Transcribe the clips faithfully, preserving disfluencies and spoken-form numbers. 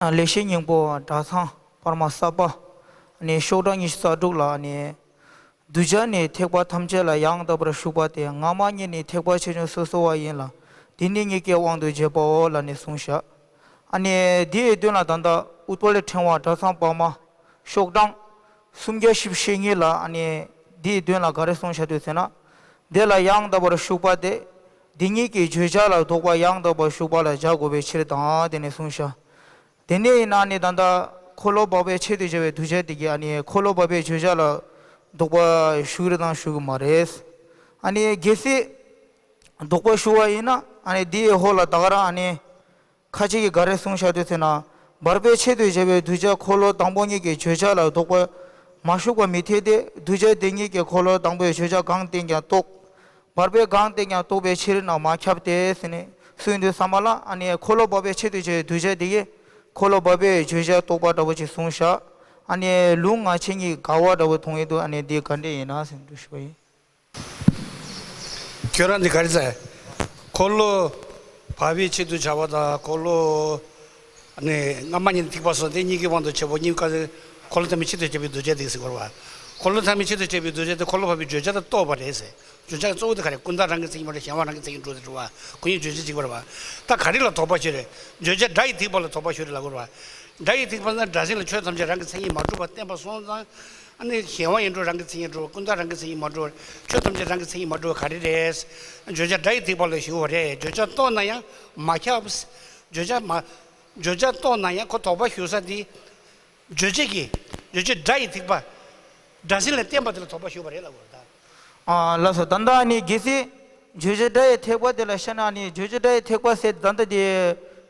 ལེགས་བཤད་སྙིང་པོ་གྲྭ་ཚང་པར་མ་གསར་པ་ནས་ཤོག་གྲངས་ཉི་ཤུ་རྩ་དྲུག་ལ་ནས། གདུལ་བྱ་ནི་ཐེག་པ་ཐམས་ཅད་ལ་ཡང་དག་པར་ཞུགས་པ་སྟེ། སྔ་མ་ཉིད་ནི་ཐེག་པ་ཆེ་ཆུང་སོ་སོ་བ་ཡིན་ལ། འདི་ནི་སྙིང་གའི་དབང་དུ་བྱས་པའོ་ལ་ནི་གསུངས་བཞག་ཨ་ནི་འདིའི་དོན་ལ་ད་ལྟ་ཨུཏྤལ་ཕྲེང་བ་གྲྭ་ཚང་པར་མ་ཤོག་གྲངས་སུམ་བརྒྱ་བཞི་བཅུ་ཞེ་གཉིས་ལ་ཨ་ནི་འདིའི་དོན་ལ་ག་རེ་གསུངས་བཞག་འདུག་ཟེར་ན། དེ་ལ་ཡང་དག་པར་ཞུགས་པ་སྟེ། འདི་ཉིད་ཀྱི་བརྗོད་བྱ་ལ་ལྡོག་པ་ཡང་དག་པར་ཞུགས་པ་ལ་བྱ་དགོས་པའི་ཕྱིར་དང་དེ་ནི་གསུངས་བཞག་དེ་ནས་ཡིན་ན་ནི་ད་ལྟ་འཁོར་ལོ་བག་ཕེབས་ཆེད་དུ་བྱ་བའི་གདུལ་བྱ་དེ་གིས་ཨ་ནི་འཁོར་ལོ་བག་ཕེབས་བརྗོད་བྱ་ལ་ལྡོག་པ་ཞུགས་རེད་དང་ཞུགས་ཀྱི་མ་རེད། ཨ་ནི་གལ་སྲིད་ལྡོག་པ་ཞུགས་པ་ཡིན་ན་ཨ་ནི་འདིའི་འོག་ལ་ད་ག་རང་ཨ་ནི་ཁ་ཅིག་གིས་ག་རེ་གསུངས་བཞག་འདུག་ཟེར་ན། བག་ཕེབས་ཆེད་དུ་བྱ་བའི་གདུལ་བྱ་འཁོར་ལོ་དང་པོ་ཉིད་ཀྱི་བརྗོད་བྱ་ལ་ལྡོག་པ་མ་ཞུགས་པ་མི་འཐད་དེ། གདུལ་བྱ་དེ་ཉིད་ཀྱིས་འཁོར་ལོ་དང་པོའི་བརྗོད་བྱ་གང་བསྟན་ཀྱང་རྟོགས། བག་ཕེབས་གང་བསྟན་ཀྱང་རྟོགས་པའི་ཕྱིར་ན་མ་ཁྱབ་སྟེ་ཟེར་ནས་གསུངས་དུས་ཙམ་པ་ལ་ཨ་ནི་འཁོར་ལོ་བག་ཕེབས་ཆེད་དུ་བྱ་བའི་གདུལ་བྱ་དེ་གིས་འཁོར་ལོ་བག་ཕེབས་བརྗོད་བྱ་རྟོགས་པ་འདྲ་བོ་ཅིག་གསུངས་བཞག་ཨ་ནི་ལུང་ང་ཁྱེད་གཉིས་དགའ་བ་འདྲ་བོ་མཐོང་ཡོད་འདུག་ཨ་ནི་འདི་ག་འདྲས་ཡིན་ན་ཟེར་འདུག་ཞུ་བ་ཡིན། ཁྱོད་རང་འདི་ག་རེ་ཟེར། འཁོར་ལོ་བག་ཕེབས་ཆེད་དུ་བྱ་བ་དང་འཁོར་ལོ་ནི་སྔ་མ་ཉིད་ནི་ཐེག་པ་སོགས་དེ་གཉིས་ཀྱི་དབང་དུ་བྱས་པ་གཉིས་ཀ་འཁོར་ལོ་ཐ་མའི་ཆེད་དུ་བྱ་བའི་གདུལ་བྱ་དེ་ཟེར་དགོས་རེད་བ། འཁོར་ལོ་ཐ་མའི་ཆེད་དུ་བྱ་བའི་གདུལ་བྱ་དེ་འཁོར་ལོ་བག་ཕེབས་བརྗོད་བྱ་དང་རྟོགས་པ་རེད་ཟེར། བརྗོད་བྱ་གཙོ་བོ་དེ་ག་རེ། ཀུན་བཏགས་རང་གི་མཚན་ཉིད་མ་གྲུབ་པ། གཞན་དབང་རང་གི་མཚན་ཉིད་གྲུབ་པ་དེ་རེད་བ། ཁོ་གཉིས་བརྗོད་བྱ་གཅིག་པ་རེད་བ། ད་ག་རེ་ལ་དོགས་པ་ཞུ་རེད། བརྗོད་བྱ་སྒྲ་ཡི་ཐེག་པ་ལ་དོགས་པ་ཞུ་རེད་ལབ་དགོས་རེད་བ། སྒྲ་ཡི་ཐེག་པ་ན་སྒྲ་གསལ་ལ་ཆོས་ཐམས་ཅད་རང་གི་མཚན་ཉིད་མ་གྲུབ་པ་བསྟན་པ་སོང་ཙང་། ཨ་ནི་གཞན་དབང་ཡིན་འགྲོ་རང་གི་མཚན་ཉིད་གྲུབ་པ། ཀུན་བཏགས་རང་གི་མཚན་ཉིད་མ་གྲུབ་པ། ཆོས་ཐམས་ཅད་རང་གི་མཚན་ཉིད་མ་གྲུབ་པ་ག་རེ་རེད། བརྗོད་བྱ་སྒྲ་ཡི་ཐེག་པ་ལ་ཞུགས་པ་རེད། བརྗོད་བྱ་རྟོགས་ན་ཡང་མ་ཁྱབ། བརྗོད་བྱ་མ། བརྗོད་བྱ་རྟོགས་ན་ཡང་ཁོ་དོགས་པ་ཞུགས་ས་དེ། རྗོད་བྱེད་ཀྱི། རྗོད་བྱེད་སྒྲ་ཡི་ཐེག་པ། སྒྲ་གསལ་ལ་བརྟེན་པ་དེ་ལ་དོགས་པ་ཞུགས་པ་རེད་ལབ་དགོས་རེད་ད། ཨ་ལགས་སོ། ད་ལྟ་ནི་གལ་སྲིད་བརྗོད་བྱ་སྒྲ་ཡི་ཐེག་པ་དེ་ལ་བཤད་ན་ནི་བརྗོད་བྱ་སྒྲ་ཡི་ཐེག་པ་ཟེར་ད་ལྟ་དེ་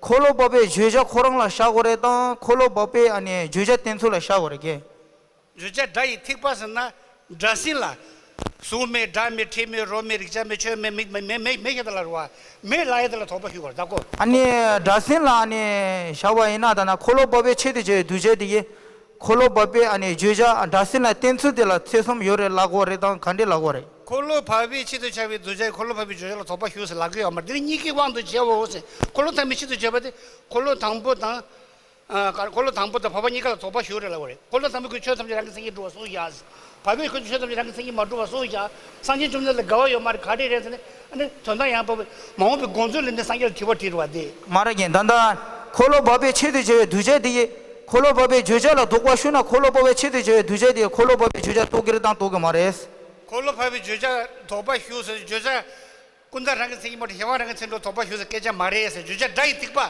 འཁོར་ལོ་བག་ཕེབས་བརྗོད་བྱ་ཁོ་རང་ལ་བཞག་དགོས་རེད་དང་འཁོར་ལོ་བག་ཕེབས་ཨ་ནི་བརྗོད་བྱ་བསྟན་ཚུལ་ལ་བཞག་དགོས་རེད་ཀྱེ། བརྗོད་བྱ་སྒྲ་ཡི་ཐེག་པ་ཟེར་ན་སྒྲ་གསལ་ལ། གཟུགས་མེད་སྒྲ་མེད་དྲི་མེད་རོ་མེད་རེག་བྱ་མེད་ཆོས་མེད་མིག་མེད་མེད་མེད་མེད་ཞེས་དེ་ལ་རུ་བ། མེད་ལ་ཡ་དེ་ལ་དོགས་པ་ཞུགས་པར་གདའ་གོ། ཨ་ནི་སྒྲ་གསལ་ལ་ཨ་ནི་བཞག་པ་ཡིན་ན་ད་ན་འཁོར་ལོ་བག་ཕེབས་ཆེད་དུ་བྱ་བའི་གདུལ་བྱ་དེ་ཡིས། འཁོར་ལོ་བག་ཕེབས་ཨ་ནི་བརྗོད་བྱ་སྒྲ་གསལ་ལ་བསྟན་ཚུལ་དེ་ལ་ཐེ་ཚོམ་ཡོད་རེད་ལབ་དགོས་རེད་དང་ག་འདྲས་ལབ་དགོས་རེད། འཁོར་ལོ་བག་ཕེབས་ཆེད་དུ་བྱ་བའི་གདུལ་བྱ་ཡིས་འཁོར་ལོ་བག་ཕེབས་བརྗོད་བྱ་ལ་དོགས་པ་ཞུགས་ཟེར་ལབ་ཀྱི་ཡོད་མ་རེད། འདི་ནི་གཉིས་ཀའི་དབང་དུ་བྱས་པའོ་ཟེར། འཁོར་ལོ་ཐ་མའི་ཆེད་དུ་བྱ་བ་དེ་འཁོར་ལོ་དང་པོ་དང་། ཨ། འཁོར་ལོ་དང་པོ་དང་བར་པ་གཉིས་ཀ་ལ་དོགས་པ་ཞུགས་རེད་ལབ་པ་རེད། འཁོར་ལོ་དང་པོའི་ཁོའི་ཆོས་ཐམས་ཅད་རང་གི་མཚན་ཉིད་གྲུབ་པ་གསུངས་བཞག་བར་པའི་ཁོའི་ཆོས་ཐམས་ཅད་རང་གི་མཚན་ཉིད་མ་གྲུབ་པ་གསུངས་བཞག་སངས་རྒྱས་བཅོམ་ལྡན་འདས་དགའ་བ་ཡོད་མ་རེད་ག་རེ་རེད་ཟེར་ནས་ཨ་ནི་དོན་དག་ཡང་དག་པའི་མ་འོངས་པའི་དགོངས་ཚུལ་ལས་འདས་སངས་རྒྱས་ལ་དྲི་བ་དྲིས་རེད་བ་དེ། མ་རེད་ཀྱེ། ད་ལྟ་འཁོར་ལོ་བག་ཕེབས་ཆེད་དུ་བྱ་བའི་གདུལ་བྱ་དེ་ཡིས་འཁོར་ལོ་བག་ཕེབས་བརྗོད་བྱ་ལ་དོགས་པ་ཞུགས་ན་འཁོར་ལོ་བག་ཕེབས་ཆེད་དུ་བྱ་བའི་གདུལ་བྱ་དེ་ཡིས་འཁོར་ལོ་བག་ཕེབས་བརྗོད་བྱ་རྟོགས་ཀྱི་རེད་དང་རྟོགས་ཀྱི་མ་རེད། འཁོར་ལོ་བག་ཕེབས་བརྗོད་བྱ་དོགས་པ་ཞུགས་ཟེར་བརྗོད་བྱ། ཀུན་བཏགས་རང་གི་མཚན་ཉིད་མ་གྲུབ་གཞན་དབང་རང་གི་མཚན་ཉིད་གྲུབ་དོགས་པ་ཞུགས་ཟེར་སྐད་ཆ་མ་རེད་ཟེར། བརྗོད་བྱ་སྒྲ་ཡི་ཐེག་པ།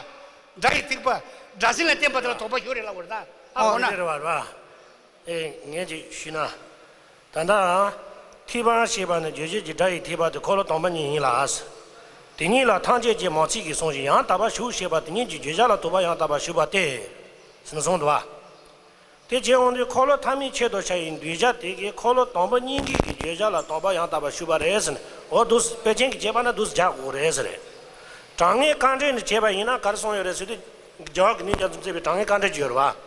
སྒྲ་ཡི་ཐེག་པ། སྒྲ་གསལ་ལ་བརྟེན་པ་དེ་ལ་དོགས་པ་ཞུགས་རེད་ལབ་པ་རེད་ད། ཨ་འོ་ན། དེ་རེད་བ་རེད་བ། ཨེ་ངས་ཅིག་ཞུས་ན། ད་ལྟ། ཐེག་པར་བཤད་པ་ནི་རྗོད་བྱེད་ཀྱི་སྒྲ་ཡི་ཐེག་པ་སྟེ་འཁོར་ལོ་དང་པོ་ཉིད་ཡིན་ལ། དེ་ཉིད་ལ་ཐམས་ཅད་ཀྱིས་མ་ཚིག་གིས་གསུངས་ཤིང་ཡང་དག་པར་ཞུགས་ཞེས་པ་དེ་ཉིད་ཀྱིས་བརྗོད་བྱ་ལ་དོགས་པ་ཡང་དག་པར་ཞུགས་པ་སྟེ། ཟེར་ནས་གསུངས་འདུག་བ། དེ་བྱས་འོང་དུས་འཁོར་ལོ་ཐ་མའི་ཆེད་དུ་བྱ་བའི་གདུལ་བྱ་དེ་གའི་འཁོར་ལོ་དང་པོ་གཉིས་ཀའི་གི་བརྗོད་བྱ་ལ་དོགས་པ་ཡང་དག་པར་ཞུགས་པ་རེད་ཟེར་ནས། འོ་འདུག་དཔེ་ཅན་གྱིས་བྱས་པ་ན་འདུག་སེ་རྒྱག་དགོས་རེད་ཟེར། དྲང་ངེས་དཀའ་འགྲེལ་ནས་བྱས་པ་ཡིན་ན་ག་རེ་གསུངས་ཡོད་རེད་ཟེར་དུས། རྒྱལ་བ་དགེ་འདུན་རྒྱ་མཚོ་མཛད་པའི་དྲང་ངེས་དཀའ་འགྲེལ་གྱི་ཡོད་རེད་བ།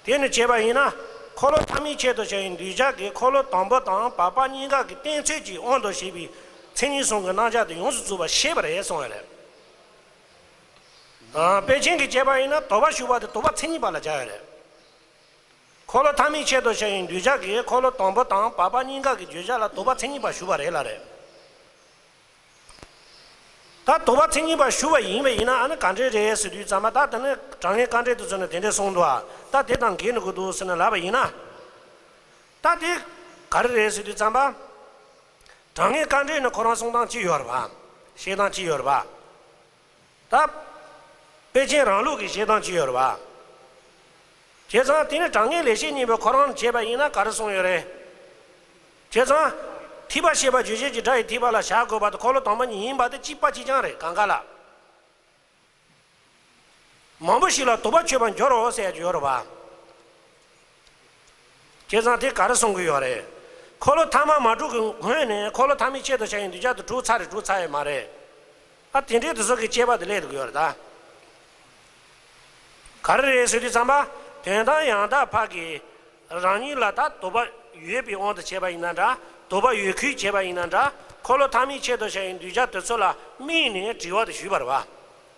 དེ་ནས་བྱས་པ་ཡིན་ན། འཁོར་ལོ་ཐ་མའི་ཆེད་དུ་བྱ་བའི་གདུལ་བྱ་གིས་འཁོར་ལོ་དང་པོ་དང་བར་པ་གཉིས་ཀ་གི་བསྟན་ཚུལ་གྱི་དབང་དུ་བྱས་པའི་མཚན་ཉིད་གསུམ་གྱི་རྣམ་གཞག་དེ་ཡོངས་སུ་རྫོགས་པར་ཤེས་པ་རེད་གསུངས་ཡོད་རེད། ཨ། དཔེ་ཅན་གྱིས་བྱས་པ་ཡིན་ན་དོགས་པ་ཞུགས་པ་དེ་དོགས་པ་མཚན་ཉིད་པ་ལ་སྦྱར་ཡོད་རེད། འཁོར་ལོ་ཐ་མའི་ཆེད་དུ་བྱ་བའི་གདུལ་བྱ་གིས་འཁོར་ལོ་དང་པོ་དང་བར་པ་གཉིས་ཀ་གི་བརྗོད་བྱ་ལ་དོགས་པ་མཚན་ཉིད་པ་ཞུགས་པ་རེད་ལབ་རེད། ད་དོགས་པ་མཚན་ཉིད་པ་ཞུགས་པ་ཡིན་པ་ཡིན་ན་ཨ་ནི་ག་འདྲས་རེད་ཟེར་དུས་ཙམ་པ། ད་དེ་ནི་དྲང་ངེས་དཀའ་འགྲེལ་དུ་མཚོན་ནས་དེ་འདྲས་གསུངས་འདུག་ཨ། ད་དེ་དང་འགལ་ནི་དགོས་འདུག་ཟེར་ནས་ལབ་པ་ཡིན་ན། ད་དེ་ག་རེ་རེད་ཟེར་དུས་ཙམ་པ། དྲང་ངེས་དཀའ་འགྲེལ་ནི་ཁོ་རང་གསུང་སྟངས་གཅིག་ཡོད་རེད་བ། བཤད་སྟངས་གཅིག་ཡོད་རེད་བ། ད། དཔེ་ཅན་རང་ལུགས་ཀྱི་བཤད་སྟངས་ཅིག་ཡོད་རེད་བ། བྱས་ཙང་དེ་ནི་དྲང་ངེས་ལེགས་བཤད་སྙིང་པོའི་ཁོ་རང་བྱས་པ་ཡིན་ན་ག་རེ་གསུངས་ཡོད་རེད། བྱས་ཙང་། ཐེག་པ་ཞེས་པ་རྗོད་བྱེད་ཀྱི་སྒྲ་ཡི་ཐེག་པ་ལ་བཞག་དགོས་པ་དེ་འཁོར་ལོ་དང་པོ་ཉིད་ཡིན་པ་དེ་གཅིག་པ་གཅིག་རྐྱང་རེད་གང་ག་ལ། མང་པོ་ཞིག་ལ་དོགས་པ་ཆོད་པར་འགྱུར་རོ་ཟེར་ཡ་ཅིག་ཡོད་རེད་བ། བྱས་ཙང་དེ་ག་རེ་གསུང་གི་ཡོད་རེད། འཁོར་ལོ་ཐ་མ་མ་གྲུབ་ཀྱི་སྔོན་ནས་འཁོར་ལོ་ཐ་མའི་ཆེད་དུ་བྱ་བའི་གདུལ་བྱ་དེ་གྲུབ་ཚར་རེད་གྲུབ་ཚར་ཡོད་མ་རེད། ཨ་དེ་འདྲའི་དེ་ཚོ་གི་དཔྱད་པ་དེ་སླེབས་འདུག་ཡོད་རེད་ད། ག་རེ་རེད་ཟེར་དུས་ཙམ་པ། དོན་དམ་ཡང་དག་ཕ་གི་རང་ཉིད་ལ་ད་དོགས་པ་ཡོད་པའི་དབང་དུ་བྱས་པ་ཡིན་ན་འདྲ། དོགས་པ་ཡོད་ཁུལ་བྱས་པ་ཡིན་ན་འདྲ། འཁོར་ལོ་ཐ་མའི་ཆེད་དུ་བྱ་བའི་གདུལ་བྱ་དེ་ཚོ་ལ་དམིགས་ནས་དྲི་བ་དེ་ཞུས་པ་རེད་བ།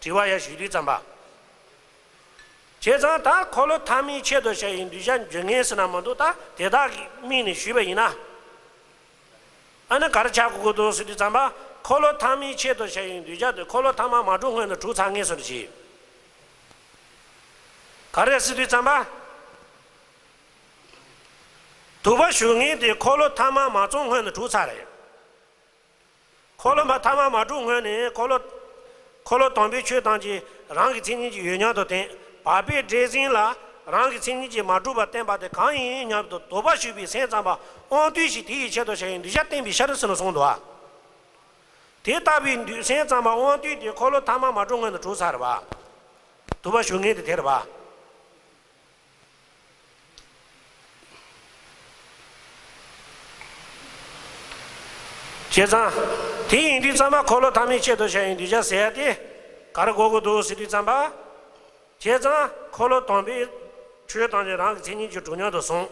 དྲི་བ་ཡང་ཞུས་དུས་ཙམ་པ། བྱས་ཙང་ད་འཁོར་ལོ་ཐ་མའི་ཆེད་དུ་བྱ་བའི་གདུལ་བྱ་འཇུག་ངེས་ཟེར་ན་མི་འདུག་ད་དེ་དག་གི་དམིགས་ནས་ཞུས་པ་ཡིན་ན། ཨ་ནི་ག་རེ་ཆགས་དགོས་ཀྱི་འདུག་ཟེར་དུས་ཙམ་པ། འཁོར་ལོ་ཐ་མའི་ཆེད་དུ་བྱ་བའི་གདུལ་བྱ་དེ་འཁོར་ལོ་ཐ་མ་མ་གྲུབ་སྔོན་དུ་གྲུབ་ཚར་ངེས་སོ་ཞེས། ག་རེ་ཟེར་དུས་ཙམ་པ། དུ་བ་ཞུགས་ངེས་དེ་འཁོར་ལོ་ཐ་མ་མ་རྫོགས་སྔོན་དུ་གྲུབ་ཚར་རེད། འཁོར་ལོ་མ་ཐ་མ་མ་གྲུབ་སྔོན་ནས་འཁོར་ལོ། འཁོར་ལོ་དང་པོའི་ཆོས་ཐམས་ཅད་རང་གི་མཚན་ཉིད་ཀྱིས་ཡོད་མཉམ་དུ་བསྟན། བར་པའི་འབྲས་ཟིན་ལ་རང་གི་མཚན་ཉིད་ཀྱིས་མ་གྲུབ་པར་བསྟན་པ་དེ་གང་ཡིན་སྙམ་དུ་དུ་བ་ཞུགས་པའི་སེམས་ཙམ་པ་དབང་བསྡུས་ཤིག་དེ་ཡི་ཆེད་དུ་བྱ་བའི་གདུལ་བྱ་བསྟན་པའི་ཕྱིར་ཟེར་ནས་གསུངས་འདུག་ཨ། དེ་ལྟ་བུའི་གདུལ་སེམས་ཙམ་པ་དབང་བསྡུས་དེ་འཁོར་ལོ་ཐ་མ་མ་གྲུབ་སྔོན་དུ་གྲུབ་ཚར་བ། དུ་བ་ཞུགས་ངེས་དེ་དེར་བ། བྱས་ཙང་། དེ་ཡིན་དུས་ཙམ་པ་འཁོར་ལོ་ཐ་མའི་ཆེད་དུ་བྱ་བའི་གདུལ་བྱ་ཟེར་ཡ་དེ། ག་རེ་གོ་དགོས་འདུག་ཟེར་དུས་ཙམ་པ། བྱས་ཙང་འཁོར་ལོ་དང་པོའི་ཆོས་ཐམས་ཅད་རང་གི་མཚན་ཉིད་ཀྱིས་གྲུབ་མཉམ་དུ་གསུངས།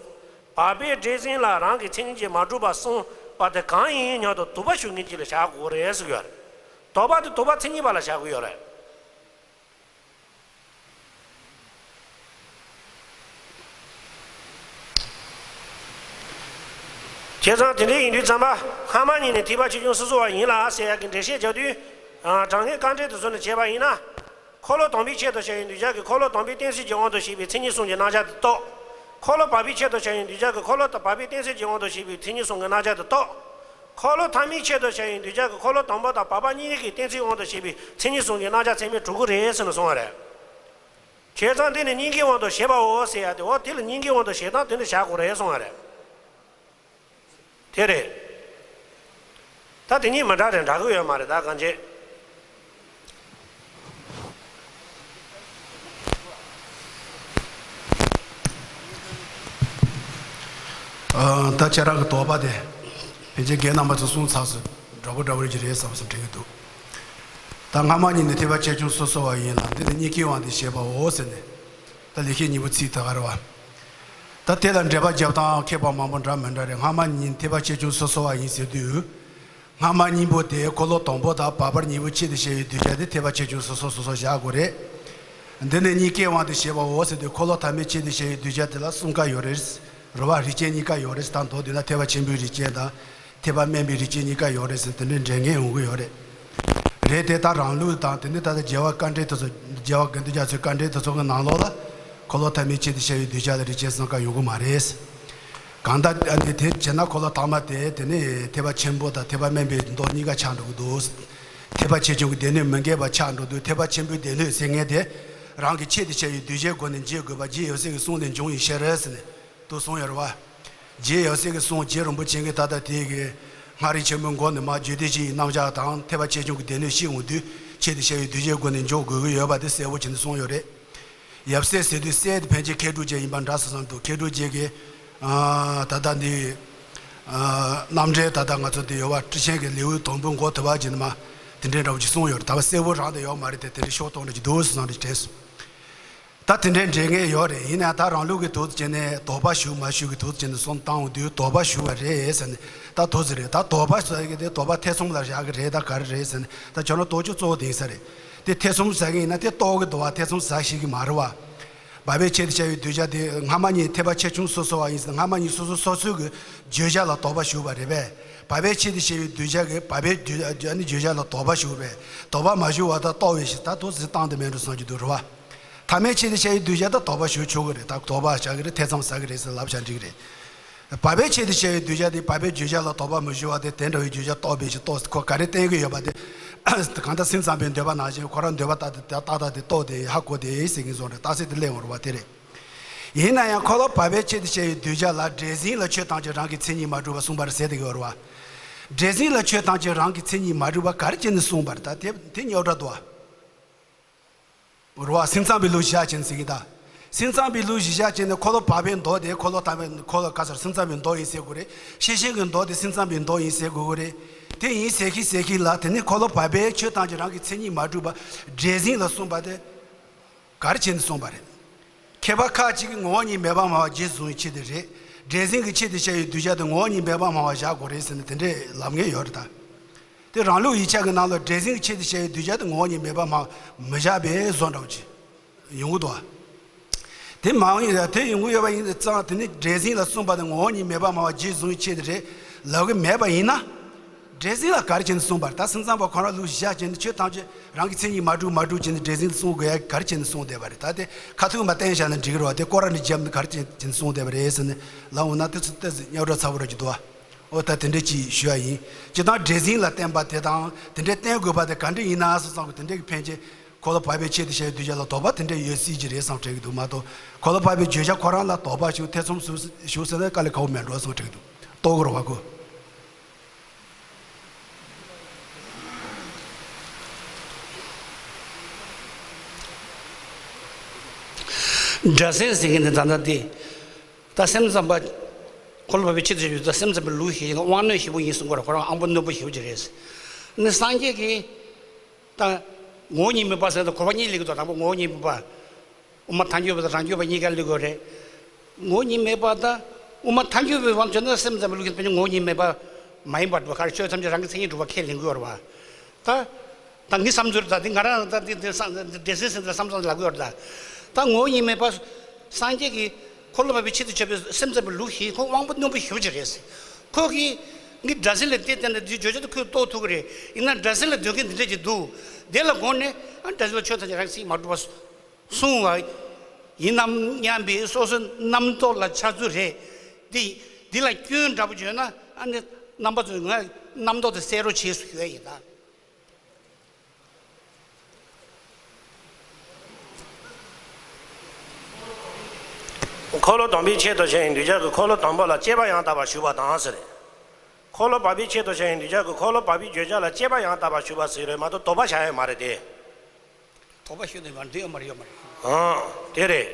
བར་པའི་འབྲས་ཟིན་ལ་རང་གི་མཚན་ཉིད་ཀྱིས་མ་གྲུབ་པར་གསུངས་པ་དེ་གང་ཡིན་སྙམ་དུ་དུ་བ་ཞུགས་ངེས་ཀྱི་ལ་བཞག་དགོས་རེད་ཟེར་གྱི་ཡོད་རེད། དོགས་པ་དེ་དུ་བ་མཚན་ཉིད་པ་ལ་བཞག་གི་ཡོད་རེད། བྱས་ཙང་དེ་འདྲ་ཡིན་དུས་ཙམ་པ། སྔ་མ་ཉིད་ནས་ཐེག་པ་ཆེ་ཆུང་སོ་སོ་བ་ཡིན་ལ་ཟེར་ཡག་གི་འགྲེལ་བཤད་བརྒྱབ་དུས། ཨ། དྲང་ངེས་དཀའ་འགྲེལ་དུ་བཟུང་ནས་བྱས་པ་ཡིན་ན། འཁོར་ལོ་དང་པོའི་ཆེད་དུ་བྱ་བའི་གདུལ་བྱ་གི་འཁོར་ལོ་དང་པོའི་གཏན་ཚིགས་ཀྱི་དབང་དུ་བྱས་པའི་མཚན་ཉིད་གསུམ་གྱི་རྣམ་གཞག་དེ་རྟོགས། འཁོར་ལོ་བར་པའི་ཆེད་དུ་བྱ་བའི་གདུལ་བྱ་གི་འཁོར་ལོ་དང་བར་པའི་གཏན་ཚིགས་ཀྱི་དབང་དུ་བྱས་པའི་མཚན་ཉིད་གསུམ་གྱི་རྣམ་གཞག་དེ་རྟོགས། འཁོར་ལོ་ཐ་མའི་ཆེད་དུ་བྱ་བའི་གདུལ་བྱ་གི་འཁོར་ལོ་དང་པོ་དང་བར་པ་གཉིས་ཀྱི་གཏན་ཚིགས་དབང་དུ་བྱས་པའི་མཚན་ཉིད་གསུམ་གྱི་རྣམ་གཞག་ཚད་མས་གྲུབ་ཀྱི་རེད་ཟེར་ནས་གསུངས་པ་རེད། བྱས་ཙང་འདི་ནི་གཉིས་ཀའི་དབང་དུ་བྱས་པའོ་ཟེར་ཡ་དེ། འོ་དེ་ལ་གཉིས་ཀའི་དབང་དུ་བྱས་སྟངས་དེ་འདྲ་བྱ་དགོས་རེད་གསུངས་པ་རེད། དེ་རེད། ད་དེ་གཉིས་མི་འདྲ་རེད། འདྲ་གི་ཡོད་མ་རེད་ད་གང་བྱེད། ཨ། ད་ཁྱེད་རང་གི་དོགས་པ་དེ་ཕལ་ཆེར་རྒན་རྣམ་པ་ཚོས་གསུངས་ཚར་སོང་། འདྲ་པོ་འདྲ་པོ་ཞིག་རེད་བསམ་བསམ་དྲན་གྱི་འདུག་ད་སྔ་མ་ཉིད་ནས་ཐེག་པ་ཆེ་ཆུང་སོ་སོ་བ་ཡིན་ལ། འདི་ནི་གཉིས་ཀའི་དབང་དུ་བྱས་པའོ་ཟེར་ནས། ད་ལེགས་བཤད་སྙིང་པོ་ཚིག་ད་ག་རེ་བ། ད་དེ་ལ་འགྲེལ་པ་རྒྱབ་སྟངས་མཁས་པ་མང་པོ་འདྲ་མི་འདྲ་རེད། སྔ་མ་ཉིད་ཐེག་པ་ཆེ་ཆུང་སོ་སོ་བ་ཡིན་ཟེར་དུས། སྔ་མ་གཉིས་པོ་དེ་འཁོར་ལོ་དང་པོ་དང་བར་པ་གཉིས་པོ་ཆེད་དུ་བྱ་བའི་གདུལ་བྱ་དེ་ཐེག་པ་ཆེ་ཆུང་སོ་སོ་སོ་སོ་བཞག་དགོས་རེད། འདི་ནི་གཉིས་ཀའི་དབང་དུ་བྱས་པའོ་ཟེར་དུས། འཁོར་ལོ་ཐ་མའི་ཆེད་དུ་བྱ་བའི་གདུལ་བྱ་དེ་ལ་གསུམ་ཀ་ཡོད་རེད། རེད་བ། རིགས་ཅན་གཉིས་ཀ་ཡོད་རེད། ད་མདོར་བསྡུས་ན་ཐེག་པ་ཆེན་པོའི་རིགས་ཅན་དང་། ཐེག་པ་དམན་པའི་རིགས་ཅན་གཉིས་ཀ་ཡོད་རེད་ཟེར་དེ་འདྲའི་འགྲེལ་མཁན་ཡོང་གི་ཡོད་རེད། རེད་དེ། ད་རང་ལུགས་དང་དེ་ནི་ད་ལྟ་རྒྱལ་བ་བཀའ་འགྲེལ་དེ་ཚོ། རྒྱལ་བ་དགེ་འདུན་རྒྱ་མཚོའི་བཀའ་འགྲེལ་དེ་ཚོ་གི་ནང་ལོགས་ལ། འཁོར་ལོ་ཐ་མའི་ཆེད་དུ་བྱ་བའི་གདུལ་བྱ་ལ་རིགས་ཅན་གསུམ་ཀ་ཡོང་གི་མ་རེད། གང་ལྟར་ཨ་ནི་དེ་བྱས་ན་འཁོར་ལོ་ཐ་མ་དེ་དེ་ནི་ཐེག་པ་ཆེན་པོ་དང་ཐེག་པ་དམན་པའི་མདོ་གཉིས་ཀ་ཆགས་འགྲོ་གི་འདུག་ཐེག་པ་ཆེ་ཆུང་གི་སྡེ་སྣོད་མི་འགལ་བ་ཆགས་འགྲོ་དུས། ཐེག་པ་ཆེན་པོའི་སྡེ་སྣོད་ཟེར་མཁན་དེ། རང་གི་ཆེད་དུ་བྱ་བའི་གདུལ་བྱའི་སྒོ་ནས་འབྱེད་དགོས་པ་རྗེ་ཡབ་སྲས་ཀྱི་གསུང་ལས་འབྱུང་བའི་ཕྱིར་ཟེར་ནས། དུ་གསུངས་ཡོད་རེད་བ། རྗེ་ཡབ་སྲས་ཀྱི་གསུང་། རྗེ་རིན་པོ་ཆེ་གིས་ད་ལྟ་དེ་གི་སྔགས་རིག་ཆེན་པོའི་མགོ་ནས་མར་རྒྱུད་སྡེ་བཞི་ཡི་རྣམ་གཞག་དང་། ཐེག་པ་ཆེ་ཆུང་གི་སྡེ་སྣོད་བཤད་ཡོང་དུས། ཆེད་དུ་བྱ་བའི་གདུལ་བྱའི་སྒོ་ནས་འཇོག་དགོས་ཀྱི་ཡོད་པ་དེ་གསལ་པོ་བྱས་ནས་གསུངས་ཡོད་རེད། ཡབ་སྲས་ཟེར་དུས་སྲས་དེ་ཕལ་ཆེར་མཁས་གྲུབ་རྗེ་ཡིན་པ་འདྲ་སོང་བསམ་འདུག་མཁས་གྲུབ་རྗེ་གིས། ཨ། ད་ལྟ་འདི། ཨ། རྣམ་འགྲེལ་ད་ལྟ་ང་ཚོ་འདི་ཡོད་པ། ཊཱིཀ་ཆེན་གྱི་ལེའུ་དང་པོའི་འགོ་ཐོག་བ་ཅིག་ནས་མར་དེ་འདྲའི་འདྲ་བོ་ཅིག་གསུངས་ཡོད་རེད། ད་བ་གསལ་པོ་རང་དུ་ཡོད་མ་རེད་དེ། དེ་འདྲའི་ཤོག་ཐོག་འདྲ་ཅིག་འདུག་བསམ་འདྲ་ཅིག་དྲན་སོང་། ད་དེ་འདྲའི་འགྲེལ་མཁན་ཡོད་རེད། ཡིན་ནའང་ད་རང་ལུགས་ཀྱི་དུས་ཚོད་བྱས་ནས་དོགས་པ་ཞུགས་མ་ཞུགས་ཀྱི་དུས་ཚོད་བྱས་ནས་སོང་བཏང་འོང་དུས། དོགས་པ་ཞུགས་པ་རེད་ཟེར་ནས་ད་དུས་ཚོད་རེད། ད་དོགས་པ་ཟེར་གྱི་དེ་དོགས་པ་ཐེ་ཚོམ་ལ་བཞག་གི་རེད་ད་ག་རེ་རེད་ཟེར་ནས། ད་ཁྱོད་རང་དོགས་གཅོད་གཙོ་བོ་དེ་ཡིན་ས་རེད། དེ་ཐེ་ཚོམ་ཟ་གི་ཡིན་ན་དེ་རྟོགས་གི་འདུག་བ། ཐེ་ཚོམ་ཟ་ཤེས་གི་མ་རེད་བ། བར་པའི་ཆེད་དུ་བྱ་བའི་གདུལ་བྱ་དེ་སྔ་མ་གཉིས་ཐེག་པ་ཆེ་ཆུང་སོ་སོ་བ་ཡིན་ཟེར། སྔ་མ་གཉིས་སོ་སོ་སོ་སོའི་གི་བརྗོད་བྱ་ལ་དོགས་པ་ཞུགས་པ་རེད་པས། བར་པའི་ཆེད་དུ་བྱ་བའི་གདུལ་བྱ་གི་བར་པའི་བརྗོད་ཨ་ནི་བརྗོད་བྱ་ལ་དོགས་པ་ཞུགས་པས། དོགས་པ་མ་ཞུགས་པ་དང་རྟོགས་པའི་ཕྱིར། ད་དུས་ཚོད་བཏང་དེ་མེད་འགྲོ་བསམ་གྱི་འདུག་རེད་བ། ཐ་མའི་ཆེད་དུ་བྱ་བའི་གདུལ་བྱ་ད་དོགས་པ་ཞུགས་ཆོག་གི་རེད། ད་དོགས་པ་བཞག་གི་རེད། ཐེ་ཚོམ་ཟ་གི་རེད་ཟེར་ལབ་བཞག་འགྲིག་གི་རེད། བར་པའི་ཆེད་དུ་བྱ་བའི་གདུལ་བྱ་དེ་བར་པའི་བརྗོད་བྱ་ལ་དོགས་པ་མི་ཞུགས་པ་དེ། དེ་འདྲ་བའི་བརྗོད་བྱ་རྟོགས་པའི་ཕྱིར། རྟོགས་ཁོ་ག་རེ་བསྟན་གྱི་ཡོད་པ་དེ། གང་ལྟར་སེམས་ཙམ་པའི་འདོད་པ་ནང་བཞིན་ཁོ་རང་འདོད་པ་ལྟར་དུ་ཏག་ཏག་དེ་རྟོགས་ཏེ་ཧ་གོ་དེ་ཟེར་གྱིན་བཟོ་འདྲ། རྟགས་གསལ་དེ་སླེབས་འོང་རུང་བ་དེ་རེད། ཡིན་ན་ཡང་འཁོར་ལོ་བར་པའི་ཆེད་དུ་བྱ་བའི་གདུལ་བྱ་ལ་འབྲས་ཟིན་ལ་ཆོས་ཐམས་ཅད་རང་གི་མཚན་ཉིད་མ་གྲུབ་པར་གསུངས་པ་རེད་ཟེར་དེ་གི་འོ་རུང་བ། འབྲས་ཟིན་ལ་ཆོས་ཐམས་ཅད་རང་གི་མཚན་ཉིད་མ་གྲུབ་པ་ག་རེ་བྱས་ནས་གསུངས་པ་རེད། ད་དེ་དེ་རྙོག་དྲ་འདུག་བ། རུང་བ། སེམས་ཙམ་པའི་ལུགས་གཞི་བཞག་བྱས་ནས་ཟེར་གྱི་ད། སེམས་ཙམ་པའི་ལུགས་གཞི་བཞག་བྱས་ནས་འཁོར་ལོ་བར་པའི་མདོ་དེ་འཁོར་ལོ་ཐ་མའི་འཁོར་ལོ་ག་ཟེར། སེམས་ཙམ་པའི་མདོ་ཡིན་ཟེར་དགོས་རེད། ཤེར་ཕྱིན་གྱི་མདོ་དེ་སེམས་ཙམ་པའི་མདོ་ཡིན་ཟེར་དགོས་ཀྱི་རེད། དེ་ཡིན་ཟེར་གྱི་ཟེར་གྱི་ལ། དེ་ནི་འཁོར་ལོ་བར་པའི་ཆོས་ཐམས་ཅད་རང་གི་མཚན་ཉིད་མ་གྲུབ་པ་འབྲས་ཟིན་ལ་གསུངས་པ་དེ། ག་རེ་བྱས་ནས་གསུངས་པ་རེད། མཁས་པ་ཁ་ཅིག་གིས་ངོ་བོ་ཉིད་མེད་པར་སྨྲ་བ་རྗེས་བཟུང་བའི་ཆེད་དུ་རེད། འབྲས་ཟིན་གྱི་ཆེད་དུ་བྱ་བའི་གདུལ་བྱ་དེ་ངོ་བོ་ཉིད་མེད་པར་སྨྲ་བ་བཞག་དགོས་རེད་ཟེར་ནས་དེ་འདྲས་ལབ་མཁན་ཡོད་རེད་ད། དེ་རང་ལུགས་ཡིག་ཆ་གི་ནང་ལ་འབྲས་ཟིན་གྱི་ཆེད་དུ་བྱ་བའི་གདུལ་བྱ་དེ་ངོ་བོ་ཉིད་མེད་པར་སྨྲ་མི་བཞག་པའི་བཟོ་འདྲ་བོ་ཅིག་ཡོང་གི་འདུག་བ། དེ་མང་ཡིན་ཡ། དེ་ཡོང་གི་ཡོད་པ་ཡིན་ཙང་། དེ་ནི་འདྲེ་སྲིན་ལ་གསུངས་པ་དེ་ངོ་བོ་ཉིད་མེད་པར་སྨྲ་བ་རྗེས་བཟུང་བའི་ཆེད་དུ་རེད་ལབ་གི་མེད་པ་ཡིན་ན། འདྲེ་སྲིན་ལ་ག་རེ་བྱས་ནས་གསུངས་པ་རེད། ད་སེམས་ཙམ་པ་ཁོ་རང་ལུགས་བཞག་བྱས་ནས་ཆོས་ཐམས་ཅད་རང་གི་མཚན་ཉིད་མ་གྲུབ་མ་གྲུབ་བྱས་ནས་འདྲེ་སྲིན་ལ་གསུང་དགོས་ཡ་ག་རེ་བྱས་ནས་གསུངས་བསྡད་པ་རེད། ད་དེ་ཁ་ཐུག་མ་བསྟན་བཞག་ན་འགྲིག་གི་རེད་བ། དེ་སྐོར་ར་ནས་བརྒྱབ་ནས་ག་རེ་བྱས་ནས་གསུངས་བསྡད་པ་རེད་ཟེར་ནས་ལབ་འོང་ན། དེ་ཚོ་ཏོག་ཙམ་རྙོག་དྲ་ཚ་པོ་ར་ཅིག་འདུག་བ། ཨོ། ད་དེ་འདྲ་ཅིག་ཞུ་ཡ་ཡིན། སྤྱིར་བཏང་འདྲེ་སྲིན་ལ་བརྟེན་པ་དེ་དང་དེ་འདྲའི་བརྟེན་དགོས་པ་དེ་ག་འདྲ་ཡིན་ན་སོགས་ཙམ་གྱི་དེ་འདྲའི་གི་ཕན་ཆད། འཁོར་ལོ་བར་པས་ཆེད་དུ་བྱ་བའི་གདུལ་བྱ་ལ་དོགས་པ་དེ་འདྲ་ཡོད་སྲིད་ཀྱི་རེད་བསམ་དྲན་གྱི་འདུག་མ་གཏོགས། འཁོར་ལོ་བར་པའི་བརྗོད་བྱ་ཁོ་རང་ལ་དོགས་པ་ཞིག་ཐེ་ཚོམ་ཞིག་ཞུགས་ཟེར་ན་དཀའ་ལས་ཁག་པོ་མེད་འགྲོ་བསམ་དྲན་གྱི་འདུག་རྟོགས་དགོས་རེད་བ་ཁོ། སྒྲ་སེལ་ཟེར་མཁན་དེ་ད་ལྟ་དེ། ད་སེམས་ཙམ་པ། འཁོར་ལོ་བར་པའི་ཆེད་དུ་བྱ་བའི། ད་སེམས་ཙམ་པའི་ལུགས་ཤིག་ཡིན་ན་དབང་རྣོན་ཞེ་པོ་ཡིན་གསུང་གི་རེད། ཁོ་རང་དབང་པོ་རྣོན་པོ་ཞེ་པོ་ཅིག་རེད། ནི་སངས་རྒྱས་ཀྱིས་ད་ངོ་བོ་ཉིད་མེད་པ་ཟེར་ཏེ་གོ་བ་གཉིས་སླེབས་ཀྱི་འདུག་དང་པོ་ངོ་བོ་ཉིད་མེད་པ། དབུ་མ་ཐལ་འགྱུར་བ་དང་རང་རྒྱུད་པ་གཉིས་ཀ་སླེབས་ཀྱི་ཡོད་རེད། ངོ་བོ་ཉིད་མེད་པ་དང་དབུ་མ་ཐལ་འགྱུར་བའི་དབང་དུ་བྱས་ན་སེམས་ཙམ་པའི་ལུགས་ཀྱི་ཕན་ཆད་ངོ་བོ་ཉིད་མེད་པ་མ་ཡིན་པ་འགྲོ་བ། ག་རེ་ཆོས་ཐམས་ཅད་རང་གི་མཚན་ཉིད་གྲུབ་པ་ཁས་ལེན་གྱི་ཡོད་རེད་བ། ད་ད་ངའི་བསམ་ཚུལ། ད་འདི་ང་རང་ད་འདི་འདི་སང་འདི་སེམས་ཙམ་བསམ་ཙམ་ལབ་ཀྱི་ཡོད་རེད། ད་ད་ངོ་བོ་ཉིད་མེད་པ། སངས་རྒྱས་ཀྱིས་འཁོར་ལོ་བར་པའི་ཆེད་དུ་བྱ་བའི་སེམས་ཙམ་པའི་ལུགས་ཤིག་ཁོ་དབང་པོ་རྣོན་པོ་ཞེ་པོ་ཅིག་རེད། ཁོ་གིས་ངའི་སྒྲ་སེལ་ལ་བལྟས་བལྟས་ན་འདི་བརྗོད་བྱ་དེ་ཁོས་རྟོགས་ཐུབ་ཀྱི་རེད། ཡིན་ན་སྒྲ་སེལ་ལ་འདོད་མཁན་འདི་འདྲ་ཅིག་འདུག་དེ་ལ་དགོངས་ནས་ཨ་སྒྲ་སེལ་ལ་ཆོས་ཐམས་ཅད་རང་གི་མཚན་ཉིད་མ་གྲུབ་པ་གསུངས་པ་ཡིན་ནམ་སྙམ་པའི་སོ་སོའི་རྣམ་རྟོག་ལ་འཆར་ཚུལ་རེད། འདི་འདི་ལ་སྐྱོན་འདྲ་པོ་བརྗོད་ན་ཨ་ནི་རྣམ་པ་ཚོས་ང་རྣམ་རྟོག་དེ་སེལ་རོགས་བྱེད་ཟེར་ཞུ་ཡ་ཡིན་ད། འཁོར་ལོ་དང་པོའི་ཆེད་དུ་བྱ་བའི་གདུལ་བྱ་གི་འཁོར་ལོ་དང་པོ་ལ་སྐྱེས་པ་ཡང་དག་པར་ཞུགས་པ་དང་ཟེར། འཁོར་ལོ་བར་པའི་ཆེད་དུ་བྱ་བའི་གདུལ་བྱ་གི་འཁོར་ལོ་བར་པའི་བརྗོད་བྱ་ལ་སྐྱེས་པ་ཡང་དག་པར་ཞུགས་པ་ཟེར་རེད་མ་གཏོགས་དོགས་པ་བཞག་ཡ་མ་རེད་དེ། དོགས་པ་ཞུགས་ནས་མ་འདུག་ཡོད་མ་རེད་ཡོད་མ་རེད། ཨང་། དེ་རེད།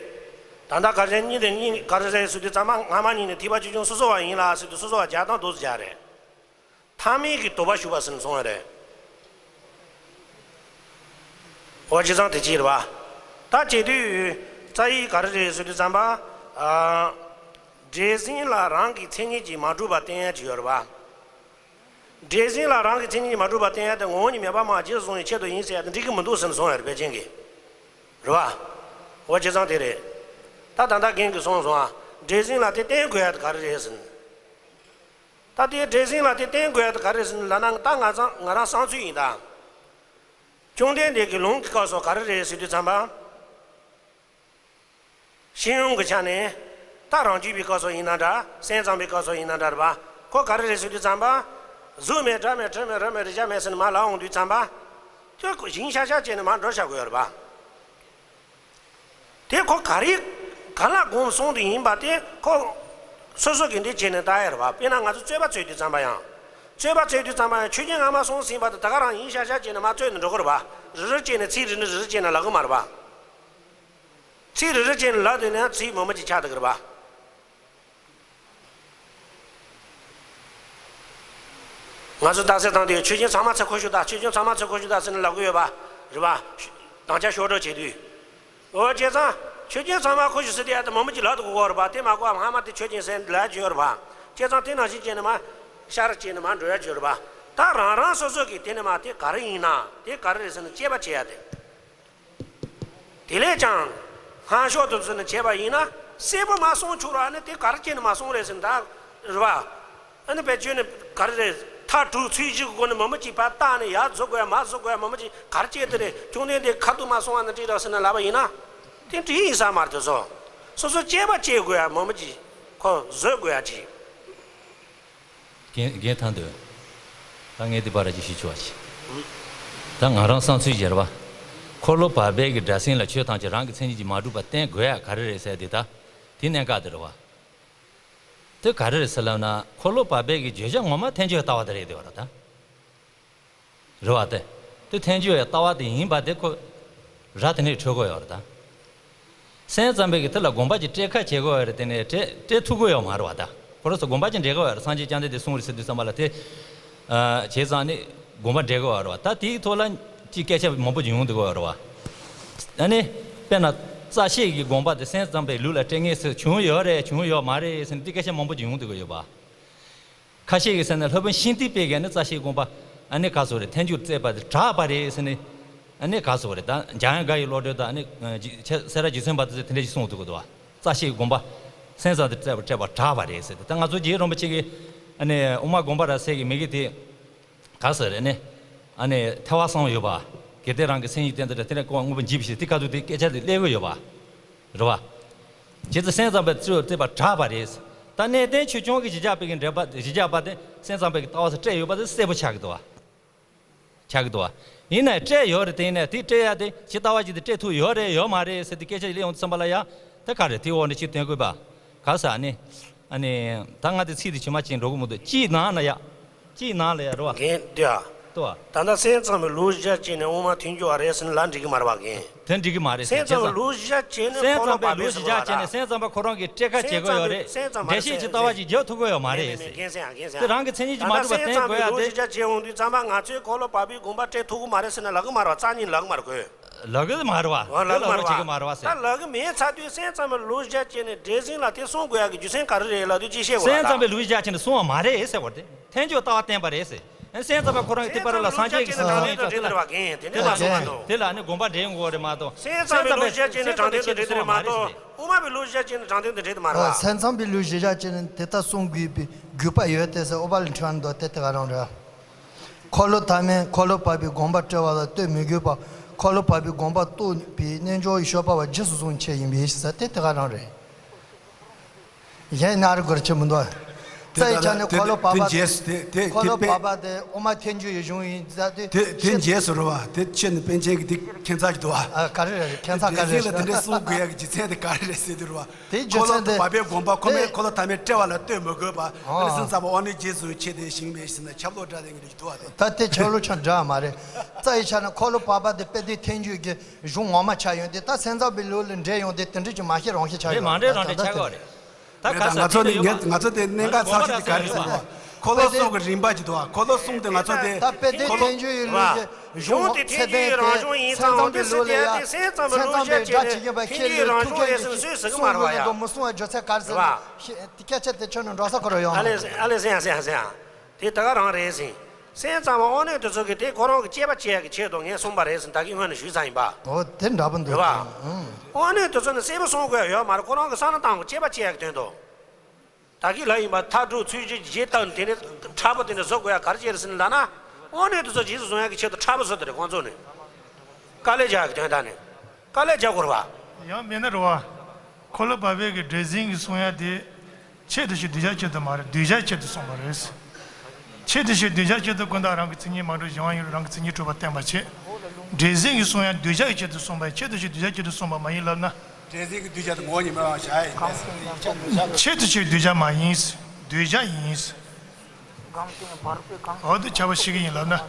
ད་ལྟ་ག་རེ་གཉིས་དེ་གཉིས་ག་རེ་རེད་ཟེར་དུས་ཙམ་པ་སྔ་མ་གཉིས་ནི་ཐེག་པ་ཆེ་ཆུང་སོ་སོ་བ་ཡིན་ལ་ཟེར་དུས་སོ་སོ་བ་རྒྱག་སྟངས་འདུག་སེ་རྒྱག་རེད། ཐ་མལ་གྱི་དོགས་པ་ཞུགས་པ་ཟེར་ནས་གསུངས་པ་རེད། འོ་བྱས་ཙང་དེ་ཅི་རེད་བ། ད་བྱེད་དུས་རྩ་བའི་ག་རེ་རེད་ཟེར་དུས་ཙམ་པ། ཨ། འདྲེ་སྲིན་ལ་རང་གི་མཚན་ཉིད་ཀྱིས་མ་གྲུབ་པ་བསྟན་ཡ་ཅིག་ཡོད་རེད་བ། འདྲེ་སྲིན་ལ་རང་གི་མཚན་ཉིད་ཀྱིས་མ་གྲུབ་པ་བསྟན་ཡ་དེ་ངོ་བོ་ཉིད་མེད་པར་སྨྲ་བ་རྗེས་སུ་བཟུང་བའི་ཆེད་དུ་ཡིན་ཟེར་ཡ་དེ་འགྲིག་གི་མི་འདུག་ཟེར་ནས་གསུངས་ཡོད་རེད་པེ་ཅིན་གྱིས། རེད་བ། འོ་བྱས་ཙང་དེ་རེད། ད་ད་ལྟ་རྒན་གྱིས་གསུངས་སོང་ཨ། འདྲེ་སྲིན་ལ་དེ་བསྟན་དགོས་ཡ་དེ་ག་རེ་རེད་ཟེར་ནས། ད་དེའི་འདྲེ་སྲིན་ལ་དེ་བསྟན་དགོས་ཡ་དེ་ག་རེ་ཟེར་ན་ལབ་ན། ད་ང་ཚང་ང་རང་བསམ་ཚུལ་ཡིན་ད། བཅོམ་ལྡན་འདས་ཀྱི་ལུང་གི་སྐབས་སུ་ག་རེ་རེད་ཟེར་དུས་ཙམ་པ། ཤེས་ཡོན་གྱི་ཆ་ནས་ད་རང་རྒྱུད་པའི་སྐབས་སུ་ཡིན་ན་འདྲ། སེམས་ཙམ་པའི་སྐབས་སུ་ཡིན་ན་འདྲ་རེད་པ། ཁོ་ག་རེ་རེད་ཟེར་དུས་ཙམ་པ། གཟུགས་མེད་སྒྲ་མེད་དྲི་མེད་རོ་མེད་རེག་བྱ་མེད་ཟེར་ནས་མར་ལབ་འོང་དུས་ཙམ་པ། ཁྱོད་ཁོ་ཞེན་ཤག་ཤག་བྱས་ནས་མར་འགྲོ་བཞག་དགོས་ཡོད་རེད་པ། དེ་ཁོ་ག་རེ་ག་ལ་དགོངས་གསུངས་དེ་ཡིན་པ་དེ་ཁོ་སོ་སོ་གི་འདི་བྱས་ནས་ལྟ་ཡ་རེད་པ། དཔེར་ན་ང་ཚོ་རྩོད་པ་རྩོད་དུས་ཙམ་པ་ཡང་། རྩོད་པ་རྩོད་དུས་ཙམ་པ་ཡང་ཆོས་ཅན་སྔ་མ་སོང་ཟིན་པ་དེ་ད་ག་རང་ཞེན་ཤག་ཤག་བྱས་ནས་མར་རྩོད་ནས་འགྲོ་གི་རེད་པ། རེ་རེ་བྱས་ནས་ཚིག་རེ་ནས་རེ་རེ་བྱས་ནས་ལབ་གི་མ་རེད་པ། ཚིག་རེ་རེ་བྱས་ནས་ལབ་དུས་ན་ཚིག་མང་པོ་ཅིག་ཆགས་བསྡད་ཀྱི་རེད་པ། ང་ཚོ་རྟགས་གསལ་བཏང་དུས་ཆོས་ཅན་ཚང་མ་ཚུར་ཁུར་ཤོག་དང་། ཆོས་ཅན་ཚང་མ་ཚུར་ཁུར་ཤོག་དང་ཟེར་ནས་ལབ་ཀྱི་ཡོད་པ་རེད་པ། དམ་བཅའ་ཤོར་འགྲོ་བྱེད་དུས། འོ་བྱས་ཙང་ཆོས་ཅན་ཚང་མ་ཁུར་ཤོག་ཟེར་དུས་ཨ་ད་མང་པོ་ཅིག་ལབ་ཐུབ་ཀྱི་ཡོད་རེད་པ། དེ་མ་གོ་སྔ་མ་དེ་ཆོས་ཅན་ཟེར་ལབ་ཀྱི་ཡོད་རེད་པ། བྱས་ཙང་དེ་ནང་བཞིན་བྱས་ནས་མར་ཤར་བྱས་ནས་མར་འགྲོ་ཡ་ཅིག་ཡོད་རེད་པ། ད་རང་རང་སོ་སོ་གིས་དེ་ནས་མར་དེ་ག་རེ་ཡིན་ན་དེ་ག་རེ་རེད་ཟེར་ནས་དཔྱད་པ་བྱེད་ཡ་དེ། དེ་ལས་ཀྱང་སྔ་ཕྱོགས་དུ་ཟེར་ནས་བྱས་པ་ཡིན་ན་གསལ་པོ་མ་གསུངས་ཆོག་ར། ཨ་ནི་དེ་ག་རེ་བྱས་ནས་མ་གསུངས་རེད་ཟེར་ན་ད་རེད་པ། ཨ་ནི་བེད་སྤྱོད་ནི་ག་རེ་རེད། མཐའ་དྲུག་ཚུལ་བཞི་གི་སྒོ་ནས་མང་པོ་ཅིག་ཕར་བཏགས་ནས་ཡར་འཛུལ་དགོས་ཡ་མར་འཛུལ་དགོས་ཡ་མང་པོ་ཅིག་ག་རེ་བྱས་དེ་རེད། བཅོམ་ལྡན་འདས་ཁ་ཐུག་མ་གསུངས་པ་ནི་འགྲིག་ར་ཟེར་ནས་ལབ་པ་ཡིན་ན། དེ་འགྲིག་ཡིན་ས་མ་རེད། དེ་ཚོ་སོ་སོ་དཔྱད་པ་བྱེད་དགོས་ཡ་མང་པོ་ཅིག་ཁོ་བཟོད་དགོས་ཡ་ཅིག་རྒན་རྒན་ཐང་དུ། ད་ངས་འདི་པར་ཅིག་ཞུ་ཆོག་ཅིག་ད་ང་རང་བསམ་ཚུལ་བྱས་རེད་པ། འཁོར་ལོ་བར་པའི་གི་སྒྲ་སེང་ལ་ཆོས་ཐམས་ཅད་རང་གི་མཚན་ཉིད་ཀྱིས་མ་གྲུབ་པ་བསྟན་དགོས་ཡ་ག་རེ་རེད་ཟེར་དེ་ད། དེ་གནད་འགག་དེ་རེད་པ། དེ་ག་རེ་རེད་ཟེར་ལབ་ན། འཁོར་ལོ་བར་པའི་གི་བརྗོད་བྱ་ངོ་མ་ཐལ་འགྱུར་ལྟ་བ་དེ་རེད་དེ་བ་ར་ད། རེད་པ། དེ་དེ་ཐལ་འགྱུར་ལྟ་བ་དེ་ཡིན་པ་དེ་ཁོ་ར་དེ་ནས་འཕྲོད་དགོས་ཡོད་རེད་ད། སེམས་ཙམ་པའི་གི་དེ་ལ་དགོངས་པ་ཅིག་སྤྲད་ཁ་བྱེད་དགོས་ཡོད་རེད། དེ་ནས་སྤྲད་སྤྲད་ཐུབ་ཀྱི་ཡོད་མ་རེད་པ་ད། ཁོ་རང་ཚོ་དགོངས་པ་ཅིག་འགྲེལ་དགོས་ཡོད་རེད། སངས་རྒྱས་བཅོམ་ལྡན་འདས་གསུངས་རེད་ཟེར་དུས་ཙམ་པ་ལ་དེ། ཨ། བྱས་ཙང་ནི་དགོངས་པ་འགྲེལ་དགོས་ཡོད་རེད་པ། ད་དེའི་ཐོག་ལ་ཅིག་སྐད་ཆ་མང་པོ་ཅིག་ཡོང་བསྡད་ཀྱི་ཡོད་རེད་པ། ཨ་ནི། དཔེར་ན། རྩ་ཤེས་ཀྱི་དགོངས་པ་དེ་སེམས་ཙམ་པའི་ལུགས་ལ་སྤྲད་མཁན་ཚོས་བྱུང་ཡོད་རེད་བྱུང་ཡོད་མ་རེད་ཟེར་ནས་དེ་སྐད་ཆ་མང་པོ་ཅིག་ཡོང་བསྡད་ཀྱི་ཡོད་པ། ཁ་ཤས་ཀྱིས་ཟེར་ན་སློབ་དཔོན་ཤིང་རྟའི་དཔལ་གྱིས་ནི་རྩ་ཤེའི་དགོངས་པ་ཨ་ནི་ག་ཟེར་རེད། ཐལ་འགྱུར་བརྩད་པ་དེ་གྲགས་པ་རེད་ཟེར་ནས། ཨ་ནི་ག་ཟེར་རེད། ད་འཇམ་དབྱངས་དགའ་བའི་བློ་གྲོས་དང་ཨ་ནི་སེ་ར་རྗེ་བཙུན་པ་དེ་ཚོས་དེ་འདྲ་ཞིག་གསུངས་འདུག་གི་འདུག་བ། ལྟ་ཞིག་དགོངས་པ་སེམས་ཙམ་དུ་སྤྲད་པ་སྤྲད་པར་གྲགས་པ་རེད་ཟེར་ཏེ། ད་ང་ཚོ་རྗེ་རིན་པོ་ཆེ་གིས་ཨ་ནི་དབུ་མ་དགོངས་པ་རབ་གསལ་གྱི་མི་གི་དེ་ག་ཟེར་རེད་ནི། ཨ་ནི་ཐལ་བ་གསུམ་ཡོད་པ། གལ་ཏེ་རང་གི་མཚན་ཉིད་བསྟན་ཏེ་དེ་ནས་ཀོ་དངོས་པོ་འཇིག་པའི་ཕྱིར་དེ་ག་དུས་དེ་སྐད་ཆ་དེ་སླེབས་ཀྱི་ཡོད་པ་རེད་བ། བྱས་ཙང་སེམས་ཙམ་པའི་ཚུལ་བརྩད་པར་གྲགས་པ་རེད། ད་གནས་བརྟན་ཆོས་སྐྱོང་གི་གཞི་བཞག་པའི་གི་འགྲེལ་པ་གཞི་བཞག་པ་དེ་སེམས་ཙམ་པའི་གི་ལྟ་བ་སུ་སྤྲད་ཡོད་པ་དེ་གསལ་པོ་ཆགས་ཀྱི་འདུག་བ། ཆགས་ཀྱི་འདུག་བ། ཡིན་ནའི་སྤྲད་ཡོད་རེད། དེ་ཡིན་ནའི་དེ་སྤྲད་ཡ་དེ་ཇི་ལྟ་བ་ཅིག་དེ་སྤྲད་ཐུབ་ཡོད་རེད་ཡོད་མ་རེད་ཟེར་དེ་སྐད་ཆ་ཞིག་སླེབས་ཡོང་དུས་ཙམ་པ་ལ་ཡང་དེ་ག་རེད། དེའི་འོག་ནས་ཅིག་སྟོན་དགོས་པ། ག་ས་ནི། ཨ་ནི། ད་ང་དེ་ཚིག་དེ་ཇི་མ་ཅིག་འགྲོ་གི་མི་འདུག་གཅིག་ནང་ལ་ཡ། གཅིག་ནང་ལ་ཡ་རེད་བ། རྒན་དེ་ཨ། ལྟོས་བ། ད་ལྟ་སེམས་ཙམ་པའི་ལུགས་གཞི་བྱས་ནས་དབུ་མ་ཐལ་འགྱུར་བ་རེད་ཟེར་ན་ལབ་འགྲིག་གི་མ་རེད་བ་རྒན། དེ་འགྲིག་གི་མ་རེད་ཟེར། སེམས་ཙམ་པའི་ལུགས་གཞི་བྱས་ནས་སེམས་ཙམ་པའི་ལུགས་གཞི་བྱས་ནས་སེམས་ཙམ་པ་ཁོ་རང་གིས་སྤྲད་ཁ་བྱེད་དགོས་ཡོད་རེད། སེམས་ཙམ་པ་འགྲེལ་བཤད་ཅིག་ལྟ་བ་ཅིག་རྒྱག་ཐུབ་ཀྱི་ཡོད་མ་རེད་ཟེར། རྒན་སེམས་ཨ་རྒན་སེམས་ཨ། དེ་རང་གི་མཚན་ཉིད་ཀྱིས་མ་གྲུབ་པ་བསྟན་དགོས་ཡ་དེ། ད་ལྟ་སེམས་ཙམ་པའི་ལུགས་གཞི་བྱས་བྱས་འོང་དུས་ཙམ་པ་ང་ཚོས་འཁོར་ལོ་བག་པའི་དགོངས་པ་སྤྲད་ཐུབ་ཀྱི་མ་རེད་ཟེར་ན་ལབ་ཀྱི་མ་རེད་བ། རྩ་ཉིད་ལབ་ཀྱི་མ་རེད་བ། ལབ་ཀྱི་མ་རེད་བ། ལབ་ཀྱི་མ་རེད་བ་ཟེར། ད་ལབ་ཀྱི་མེད་ཚར་དུས་སེམས་ཙམ་པའི་ལུགས་གཞི་བྱས་ནས་འགྲེལ་ཟིན་ལ་དེ་གསུང་དགོས་ཡ་གི་རྒྱུ་མཚན་ག་རེ་རེད་ལབ་དུས་ཅི་བཤད་དགོས་ལ། སེམས་ཙམ་པའི་ལུགས་གཞི་བྱས་ནས་གསུང་བ་མ་རེད་ཟེར་བ་དེ། ཐལ་འགྱུར་ལྟ་བ་བསྟན་པ་རེད་ཟེར། སེམས་ཙམ་པ་ཁོ་རང་གིས་དེ་པར་ལ་སངས་རྒྱས་ཀྱི་གསུང་ཡིན་ཙང་དེ་ལ། དེ་མ་གསུངས་པ་དང་། དེ་ལ་ནི་དགོངས་པ་འགྲེལ་དགོས་རེད་མ་གཏོགས། སེམས་ཙམ་པའི་ལུགས་གཞི་བྱས་ནས་དྲང་བདེན་དང་འབྲེལ་དེ་མ་གཏོགས། དབུ་མ་པའི་ལུགས་གཞི་བྱས་ནས་དྲང་བདེན་དང་འབྲེལ་དེ་མ་རེད་བ། སེམས་ཙམ་པའི་ལུགས་གཞི་བྱས་ནས་དེ་ལྟར་གསུང་དགོས་པའི་དགོས་པ་ཡོད་དེ་ཟེར་ཨོ་པ་ལི་ཁྲོན་དོ་དེ་དེ་ག་རང་རེད། འཁོར་ལོ་ཐ་མས་འཁོར་ལོ་བག་པའི་དགོངས་པ་བཀྲལ་བ་ལ་ལྟོས་མི་དགོས་པ། འཁོར་ལོ་བག་པའི་དགོངས་པ་རྟོགས་པའི་རྣལ་འབྱོར་གྱི་སྤྱོད་པ་པ་རྗེས་སུ་བཟུང་བྱས་ཡིན་པའི་ཟེར་དེ་དེ་ག་རང་རེད། གཞན་ན་རེ་གོ་རེ་ཆེ་མི་འདུག་ཨ། རྩ་ཡི་ཆ་ནས་འཁོར་ལོ་བག་པ་དེ། འཁོར་ལོ་བག་པ་དེ་དབུ་མ་ཐལ་འགྱུར་ཡི་གཞུང་ཡིན་ཟེར་དེ། དེ་དེ་རྗེས་སུ་རེད་བ། དེ་ཕྱིར་ནི་པཎ་ཆེན་གྱི་དེ་ཁྱད་མཚར་གྱི་འདུག་ཨ། ཨ་ག་རེ་རེད། ཁྱད་མཚར་ག་རེ་རེད། ལ་དེ་འདྲའི་གསུང་དགོས་ཡ་གི་རྒྱུ་མཚན་དེ་ག་རེ་རེད་ཟེར་དུས་རེད་བ། དེའི་རྒྱུ་མཚན་དེ། འཁོར་ལོ་བག་པའི་དགོངས་པ་ཁོ་མོས་འཁོར་ལོ་ཐ་མས་བཀྲལ་བ་ལ་ལྟོས་མི་དགོས་པ། ཨ་ནི་སེམས་ཙམ་པ་དབང་རྣོན་རྗེས་སུ་བྱེད་དེ་ཞིང་མེད་ཟེར་ན་ཆབ་ལོག་འདྲ་དེ་འདྲ་གི་འདུག་ཨ། དེ་ད་དེ་ཆབ་ལོག་ཆ་འདྲ་མ་རེད། རྩ་ཡི་ཆ་ནས་འཁོར་ལོ་བག་པ་དེ་དཔེ་དེ་ཐལ་འགྱུར་གྱི་གཞུང་ངོ་མ་ཆགས་ཡོང་དེ། ད་སེམས་ཙམ་པའི་ལུགས་ལ་འདྲེས་ཡོང་དེ་དེ་འདྲ་ཅིག་མ་ཤེས་རང་ཤེས་ཆགས་ཡོད་རེད། མ་རེད། རང་འདྲ་ཆགས་ཀྱི་རེད། ད་ག་ས་ང་ཚོ་ནི་ངས་ང་ཚོ་དེ་གནད་འགག་ཚ་ཤོས་དེ་ག་རེ་ཟེར་ན། འཁོར་ལོ་གསུམ་གྱི་རིམ་པ་ཅིག་འདུག་བ། འཁོར་ལོ་གསུམ་དེ་ང་ཚོ་དེ། ད་དཔེ་དེ་འཁོར་ལོ་ཐལ་འགྱུར་ཡི་ལུགས་ཀྱི་གཞུང་ཚད་ལྡན་དེ་སེམས་ཙམ་པའི་ལུགས་ལ་ཡ་སེམས་ཙམ་པའི་སྒྲ་ཇི་བཞིན་པ་ཁྱེད་ལུས་ཐུགས་རྒྱན་གྱིས་གསུང་དགོས་མི་འདུག་མི་གསུང་བ་བརྗོད་ཚད་ག་རེ་ཟེར་ན། སྐད་ཆ་དེ་ཁྱོད་ནི་འགྲོ་ས་ཁོ་ར་ཡོང་། ཨ་ལེ་ཨ་ལེ་སེང་སེང་སེང་། དེ་ད་ག་རང་རེད་ཟིན། སེམས་ཙམ་པ་དབང་རྣོན་དེ་ཚོ་གིས་དེ་ཁོ་རང་གི་དཔྱད་པ་བྱེད་ཡག་གི་ཆེད་དུ་ངས་གསུངས་པ་རེད་ཟིན། ད་གིན་སྔོན་ནས་ཞུས་ཚར་ཡིན་པ། འོ་དེ་འདྲ་པོ་འདུག་རེད་བ། ཨང་། དབང་རྣོན་དེ་ཚོ་ནི་གསལ་པོ་གསུང་དགོས་ཡ་ཡོད་མ་རེད། ཁོ་རང་གི་བསམ་བློ་བཏང་དགོས། དཔྱད་པ་བྱེད་ཡག་གི་དོན་དུ། ད་གིན་ལབ་ཡིན་པ། མཐའ་དྲུག་ཚུལ་བཞི་རྗེས་བཏང་དེ་ནི་ཕྲ་པོ་དེ་འདྲ་བཟོ་དགོས་ཡ་ག་རེ་བྱས་རེད་ཟིན་ལབ་ན། དབང་རྣོན་དེ་ཚོ་རྗེས་སུ་བཟུང་ཡག་གི་ཆེད་དུ་ཕྲ་པོ་བཟོ་དེ་རེད་ཁོང་ཚོ་ནི། དཀའ་ལས་རྒྱག་ཡག་གི་དོན་དག་ནི། དཀའ་ལས་རྒྱག་དགོས་རེད་བ། ཡང་མིན་ན་རེད་བ། འཁོར་ལོ་བག་པའི་གི་སྒྲས་ཟིན་གྱི་གསུང་ཡ་དེ། ཆེད་དུ་ཞིག་གདུལ་བྱ་ཆེད་དུ་མ་རེད། གདུལ་བྱ་ཆེད་དུ་གསུངས་པ་རེད། ཆེད་དུ་ཞིག་གདུལ་བྱ་ཆེད་དུ་ཀུན་བརྟགས་རང་གི་མཚན་ཉིད་མ་གྲུབ་གཞན་དབང་ཡིན་རུང་རང་གི་མཚན་ཉིད་གྲུབ་པ་བསྟན་པ་བྱེད། སྒྲས་ཟིན་གྱི་གསུང་ཡ་གདུལ་བྱ་གི་ཆེད་དུ་གསུངས་པ་ཡིན། ཆེད་དུ་ཞིག་གདུལ་བྱ་ཆེད་དུ་གསུངས་པ་མ་ཡིན་ལབ་ན། སྒྲས་ཟིན་གྱི་གདུལ་བྱ་དེ་ངོ་བོ་ཉིད་མེད་པ་བཞག་ཡིན་པས། ཆེད་དུ་ཞིག་གདུལ་བྱ་མ་ཡིན། གདུལ་བྱ་ཡིན། འོ་དེ་ཁྱབ་པ་ཤེས་ཀྱི་ཡིན་ལབ་ན་